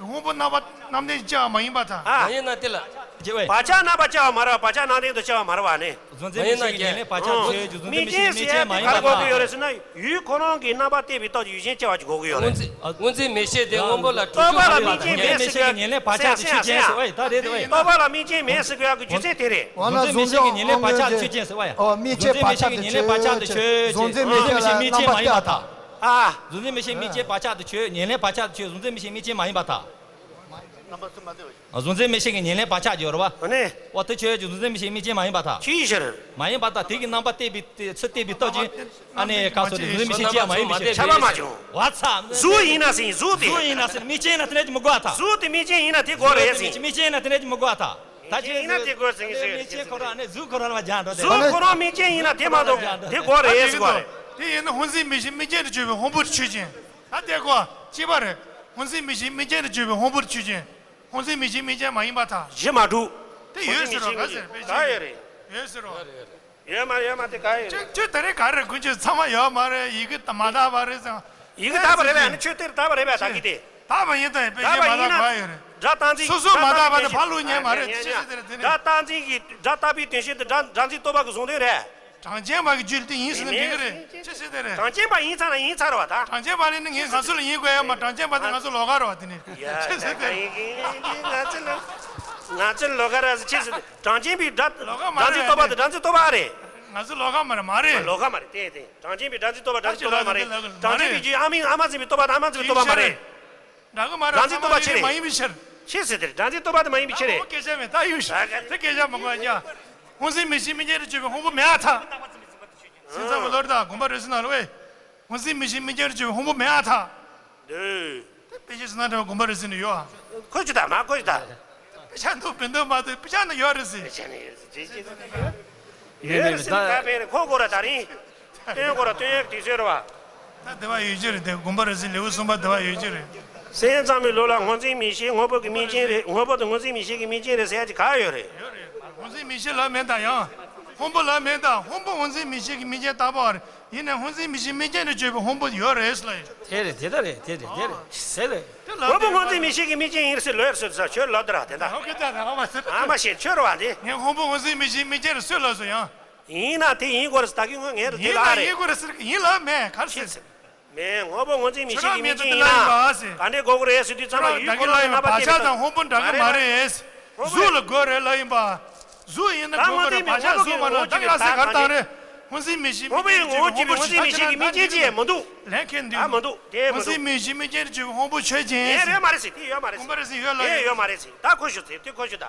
སྔོན་པོ་རྣམ་པ་རྣམ་བདེན་སྐྱེ་བ་མ་ཡིན་པར་ཐལ། ཨ། མ་ཡིན་ན་དེ་ལ། བར་ཆད་རྣམ་པར་སྐྱེ་བ་མ་རེད་བ། བར་ཆད་རྣམ་བདེན་དུ་སྐྱེ་བ་མ་རེད་བ་ནི། གཟུགས་འཛིན་མིག་ཤེས་ཀྱི་ངེས་ལེགས་བར་ཆད་དུ་ཆོད། གཟུགས་འཛིན་མིག་ཤེས་ཀྱི་དམིགས་རྐྱེན་མ་ཡིན་པར་ཐལ། དམིགས་རྐྱེན་ཟེར་ཡ་དེ་ག་རེ་དགོས་ཀྱི་ཡོད་རེད་ཟེར་ན། ཡུལ་ཁོ་རང་གི་རྣམ་པ་བལྟས་པའི་སྟོབས་ཀྱིས་ཡུལ་ཅན་སྐྱེ་བ་ཅིག་དགོས་ཀྱི་ཡོད་རེད། སྔོ་འཛིན་མིག་ཤེས་དེ་སྔོན་པོ་ལ་གྲུབ་ཆོག་པ་རེད་བ། རྟོག་པ་ལ་དམིགས་རྐྱེན་མེད་ཟེར་གྱི་ཡ་གི་རྒྱུ་མཚན་དེ་རེད། ངེས་ལེགས་བར་ཆད་དུ་ཆོད་ཅན་ཟེར་བ་ཡ་ད་རེད་དེ་བ་ཡ། རྟོག་པ་ལ་དམིགས་རྐྱེན་མེད་ཟེར་གྱི་ཡ་གི་རྒྱུ་མཚན་དེ་རེད། གཟུགས་འཛིན་མིག་ཤེས་ཀྱི་ངེས་ལེགས་བར་ཆད་དུ་ཆོད་ཅན་ཟེར་བ་ཡ། གཟུགས་འཛིན་མིག་ཤེས་ཀྱི་ངེས་ལེགས་བར་ཆད་དུ་ཆོད། གཟུགས་འཛིན་མིག་ཤེས་ལ་རྣམ་པ་བལྟས་པ་དང་། ཨ། གཟུགས་འཛིན་མིག་ཤེས་དམིགས་རྐྱེན་བར་ཆད་དུ་ཆོད། ངེས་ལེགས་བར་ཆད་དུ་ཆོད། གཟུགས་འཛིན་མིག་ཤེས་དམིགས་རྐྱེན་མ་ཡིན་པར་ཐལ། གཟུགས་འཛིན་མིག་ཤེས་ཀྱི་ངེས་ལེགས་བར་ཆད་ཡོད་རེད་བ། ཨ་ནི། འོ་དེ་ཆོས་ཀྱི་གཟུགས་འཛིན་མིག་ཤེས་དམིགས་རྐྱེན་མ་ཡིན་པར་ཐལ། ཅིའི་ཕྱིར། མ་ཡིན་པར་ཐལ། དེ་གི་རྣམ་པ་བལྟས་པའི་ཚུལ་བལྟས་པའི་སྟོབས་ཀྱིས་ཨ་ནི་ག་སོ་རེད། གཟུགས་འཛིན་མིག་ཤེས་སྐྱེ་བ་མ་ཡིན་པའི་ཕྱིར། ཁྱབ་པ་མ་བྱུང་། བ་ཚ། གཟུགས་ཡིན་ན་ཟིན་གཟུགས་དེ། གཟུགས་ཡིན་ན་ཟིན་དམིགས་རྐྱེན་ཡིན་ན་དེ་འདྲ་ཅིག་མི་དགོས་པར་ཐལ། གཟུགས་དེ་དམིགས་རྐྱེན་ཡིན་ན་དེ་དགོས་རེད་ཟིན། དམིགས་རྐྱེན་ཡིན་ན་དེ་འདྲ་ཅིག་མི་དགོས་པར་ཐལ། ད་ཅི་ཡིན་ན་དེ་དགོས་ཟིན་ཟིན། མིག་རྐྱེན་ཁོ་རང་ནི་གཟུགས་ཁོ་རང་ལ་སྦྱར་འགྲོ་དེ། གཟུགས་ཁོ་རང་དམིགས་རྐྱེན་ཡིན་ན་དེ་མ་གཏོགས་དེ་དགོས་རེད་ཟེར་དགོས་རེད། དེ་ཡིན་ན་སྔོ་འཛིན་མིག་ཤེས་དམིགས་རྐྱེན་དུ་གྱུར་པའི་སྔོན་པོར་ཆོས་ཅན། ད་དེ་གོ་གཅིག་པ་རེད། སྔོ་འཛིན་མིག་ཤེས་དམིགས་རྐྱེན་དུ་གྱུར་པའི་སྔོན་པོར་ཆོས་ཅན། སྔོ་འཛིན་མིག་ཤེས་དམིགས་རྐྱེན་མ་ཡིན་པར་ཐལ། གཞི་མ་གྲུབ། དེ་ཡོད་ཟེར་རོ། ག་ཟེར་པས། ག་ཡོད་རེད། ཡོད་ཟེར་རོ། ཡོད་མ་རེད། ཡོད་མ་རེད། དེ་ག་ཡོད་རེད། ཁྱོད་ཁྱོད་ད་རེས་ག་རེ་ཀུན་སྤྱོད་ཚང་མ་ཡོད་མ་རེད། ཡི་གེ་མ་དག་པ་རེད་ཟེར། ཡི་གེ་དག་པ་རེད་པས། ཨ་ནི་ཁྱོད་དེར་དག་པ་རེད་པས། ད་གི་དེ། དག་པ་ཡིན་ད་ཡིན། དཔེ་ཆ་མ་དག་པ་ཡོད་རེད། སྒྲ་རྟག་འཛིན། སོ་སོ་མ་དག་པ་དེ་ཕར་ལུགས་ཉན་མ་རེད། ཅི་ཞིག་དེ་རེད། དེ་ནི་སྒྲ་རྟག་འཛིན་གྱི་སྒྲ་རྟག་པའི་དོན་བྱེད་དུ་སྒྲ་སྒྲ་འཛིན་རྟོག་པ་གི་གཟུང་དོན་རེད། གྲངས་ཅན་པ་གི་རྒྱུད་དེ་ཡིན་ཟེར་ན་འགྲིག་གི་རེད། ཅི་ཞིག་དེ་རེད། གྲངས་ཅན་པ་ཡིན་ཚར་ན་ཡིན་ཚར་བ་ད། གྲངས་ཅན་པ་ལས་ནི་ངས་ང་ཚོ་ལ་ཡིན་དགོས་ཡ་མ། གྲངས་ཅན་པ་དེ་ང་ཚོ་ལོགས་ཀ་རེད་བ། དེ་ནི་ཡ་ཅི་ཞིག་དེ་རེད། ང་ཚོ་ལོ་ང་ཚོ་ལོགས་ཀ་རེད་ཟེར། ཅི་ཞིག་དེ། གྲངས་ཅན་པའི་སྒྲ། ལོགས་ཀ་མ་རེད། སྒྲ་འཛིན་རྟོག་པ་དེ་སྒྲ་འཛིན་རྟོག་པ་རེད། ང་ཚོ་ལོགས་ཀ་མ་རེད། མ་རེད། ལོགས་ཀ་མ་རེད། དེ་དེ། གྲངས་ཅན་པའི་སྒྲ་འཛིན་རྟོག་པ་སྒྲ་འཛིན་རྟོག་པ་མ་རེད། གྲངས་ཅན་པའི་རྒྱུད་ཨ་མིན་ཨ་མ་འཛིན་པའི་རྟོག་པ་དང་ཨ་མ་འཛིན་པའི་རྟོག་པ་མ་རེད། འདྲ་གི་མ་རེད། སྒྲ་འཛིན་རྟོག་པ་ཆེ་རེད། མ་ཡིན་པའི་ཕྱིར། ཆེ་ཟེར་དེ་རེད། སྒྲ་འཛིན་རྟོག་པ་དེ་མ་ཡིན་པའི་ཕྱིར་རེད། ཨོ་སྐད་ཆ་མེད། ད་ཡོད་ཤག་དེ་སྐད་ཆ་མ་གོ་ཡ། སྔོ་འཛིན་མིག་ཤེས་དམིགས་རྐྱེན་དུ་གྱུར་པའི་སྔོན་པོ་མེད་པར་ཐལ། སེམས་ཙམ་པ་བློ་རིག་དང་དགོངས་པ་རབ་གསལ་ནང་ལ་བས། སྔོ་འཛིན་མིག་ཤེས་དམིགས་རྐྱེན་དུ་གྱུར་པའི་སྔོན་པོ་མེད་པར་ཐལ། འདོད། དཔེ་ཆ་ཟིན་ན་འདྲ་བ་དགོངས་པ་རབ་གསལ་ནས་ཡོད་ཨ། ཁོ་ཅི་ད་མ་ཁོ་ཅི་ད། དཔེ་ཆ་འདུག་མི་འདུག་མ་གཏོགས་དཔེ་ཆ་ནི་ཡོད་རེད་ཟེར། དཔེ་ཆ་ནི་ཡོད་ཟེར་ཅི་ཅི་ཟེར་ཡོད་རེད་ཟེར་ནི་ད་དཔེ་རེད། ཁོ་གོ་ར་ད་རིང་སྟོན་གོ་ར་སྟོན་ཡག་དུས་ཚོད་རེད་བ། ད་དེ་བ་ཡོད་ཀྱི་རེད་དེ། དགོངས་པ་རབ་གསལ་ལེའུ་གསུམ་པ་དེ་བ་ཡོད་ཀྱི་རེད། སེམས་ཙམ་པའི་ལུགས་ལ་སྔོ་འཛིན་མིག་ཤེས་སྔོན་པོ་གི་དམིགས་རྐྱེན་རེད། སྔོན་པོ་དེ་སྔོ་འཛིན་མིག་ཤེས་ཀྱི་དམིགས་རྐྱེན་རེད་ཟེར་ཡག་ཅིག་ག་ཡོད་རེད། ཡོད་རེད། སྔོ་འཛིན་མིག་ཤེས་ལབ་མེད་ད་ཡང་། སྔོན་པོ་ལབ་མེད་ད། སྔོན་པོ་སྔོ་འཛིན་མིག་ཤེས་ཀྱི་དམིགས་རྐྱེན་བཏགས་པ་རེད། ཡིན་ནའི་སྔོ་འཛིན་མིག་ཤེས་དམིགས་རྐྱེན་དུ་གྱུར་པའི་སྔོན་པོ་ཡོད་རེད་ལ། དེ་རེད། དེ་ལྟ་རེད། དེ་རེད། དེ་རེད། དེ་རེད། དེ་ ལབ་དངོས་པོ་དངོས་འཛིན་མིག་ཤེས་ཀྱི་དམིགས་རྐྱེན་ཡིན་ཟེར་ལོས་ཟེར་ས་ཁྱོད་ལབ་དེ་ར་དེ་འདྲ། ཨོ་ཁེ་ད་ད་ཨ་མ་ཟེར། ཨ་མ་ཤེས་ཁྱོད་ར་བ་དེ། ངས་དངོས་པོ་དངོས་འཛིན་མིག་ཤེས་དམིགས་རྐྱེན་རེད་ཟེར་ལབ་སོང་ཡང་། ཡིན་ན་དེ་ཡིན་དགོས་རེད་ཟེར་ད་གི་ངོ་ངས་ར་དེ་ཡིན་ལ་ན་རེད། ཡིན་དགོས་རེད་ཟེར་གི་ཡིན་ལ་མེད་ག་རེ་ཟེར། མེད་དངོས་པོ་དངོས་འཛིན་མིག་ཤེས་ཀྱི་དམིགས་རྐྱེན་ཡིན་ན་ག་འདྲས་དགོས་ཀྱི་རེད་ཟེར་དུས་ཙམ་པ་ཡུལ་འཁོར་ལོ་ཡི་རྣམ་པ་བག་ཆགས་དང་དབང་པོ་འདྲ་གི་མ་རེད། གཟུགས་ལ་དགོས་རེད་ལབ་ཡིན་པ། གཟུགས་ཡིན་ན་དགོས་ཀྱི་རེད། བག་ཆགས་གཟུགས་མ་རེད། ད་ག་ཟེར་ག་རེ་བཏང་རེད། དངོས་འཛིན་མིག་ཤེས་དམིགས་རྐྱེན་གྱི་དབང་པོ་ཆོས་ཅན། ལན་ཁེ་འདུག་དངོས་པོ་ཡི་ངོ་བོ་བརྒྱུད་པའི་དངོས་འཛིན་མིག་ཤེས་ཀྱི་དམིགས་རྐྱེན་ཅི་ཡང་མི་འདུག་ཨ་མི་འདུག་དེ་མི་འདུག་དངོས་འཛིན་མིག་ཤེས་དམིགས་རྐྱེན་བརྒྱུད་པའི་དབང་པོ་ཆོས་ཅན། དེ་ཡོད་མ་རེད་ཟེར། དེ་ཡོད་མ་རེད་ཟེར། དེ་ཡོད་མ་རེད་ཟེར། ད་ཁོ་ཞུ་ཟེར། དེ་ཁོ་ཞུ་ད།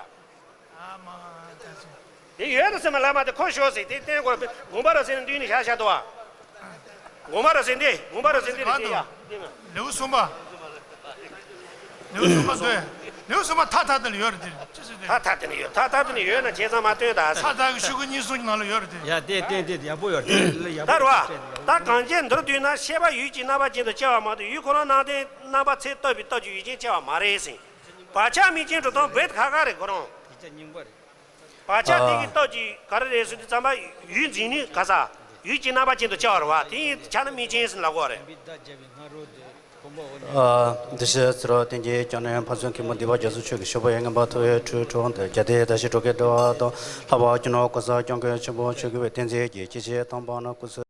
དེ་ཡོད་རེད་ཟེར་མ་ལབ་མ། དེ་ཁོ་ཞོག་ཟེར། དེ་བསྟན་དགོས་རེད། དགོངས་པ་རབ་གསལ་ནས་མདུན་ནས་བཞག་བཞག་འདུག་བ། དགོངས་པ་རབ་གསལ་འདི། དགོངས་པ་རབ་གསལ་འདི་རེད། དེ་ཡ་དེ་མ། ལེའུ་གསུམ་པ། ལེའུ་གསུམ་པ་འདི། ལེའུ་གསུམ་པ་མཐའ་མཐའ་དེ་ལ་ཡོད་རེད་དེ། ཅི་ཟེར་དེ། མཐའ་མཐའ་དེ་ནས་ཡོད། མཐའ་མཐའ་དེ་ནས་ཡོད་ན་བྱས་ཙང་མ་སྟོན་ད། མཐའ་མཐའ་གི་ཤོག་གུ་གཉིས་གསུམ་གྱི་ནང་ལ་ཡོད་རེད་དེ། ཡ་དེ་དེ་དེ་ཡག་པོ་ཡོད་རེད་དེ། ཡག་པོ་ད་རེད་བ། ད་གང་ཅི་མདོར་བསྡུས་ན་ཤེས་པ་ཡུལ་གྱི་རྣམ་པ་ཅན་དུ་སྐྱེ་བ་མ་གཏོགས་ཡུལ་འཁོར་ལོ་སྣང་མཐའི་རྣམ་པ་ཚད་ལྟ་བུའི་སྟོབས་ཀྱིས་ཡུལ་ཅན་སྐྱེ་བ་མ་རེད་ཟེར། བག་ཆགས་དམིགས་རྐྱེན་གྲུབ་སྟངས་བེད་ཁ་ཁ་རེད་ཁོ་རང་། བག་ཆགས་དེ་གི་སྟོབས་ཀྱིས་ག་རེ་རེད་ཟེར་དུས་ཙམ་པ་ཡུལ་འཛིན་ནུས་ག་ས་ཡུལ་གྱི་རྣམ་པ་ཅན་དུ་སྐྱེ་བ་རེད་བ། དེ་ཡི་ཆ་ནི་དམིགས་རྐྱེན་ཟེར་ལབ་དགོས་རེད། ཨ། འདི་ཕྱི་ཚེ་རབས་བསྟན་རྒྱས་བསྐྱངས་ནས་ཕན་ཚུན་མཁན་པོ་འདུས་པ་རྒྱ་མཚོ་ཆོས་ཀྱི་ཞབས་པད་ཡང་ངན་པ་ཐུབ་པའི་འཕྲུལ་འཕྲོ་འདི་རྒྱ་སྡེ་ཟླ་ཕྱེད་དྲུག་གི་འགྲེལ་པ་དང་ལྷག་པར་སྤྱི་ནོར་གོང་ས་སྐྱབས་མགོན་ཆེན་པོ་ཆོས་དགེ་བའི་བསྟན་འཛིན་གྱི་སྐྱེས་ཆེན་དམ་པ་རྣམས་སྐུ་ཚེ།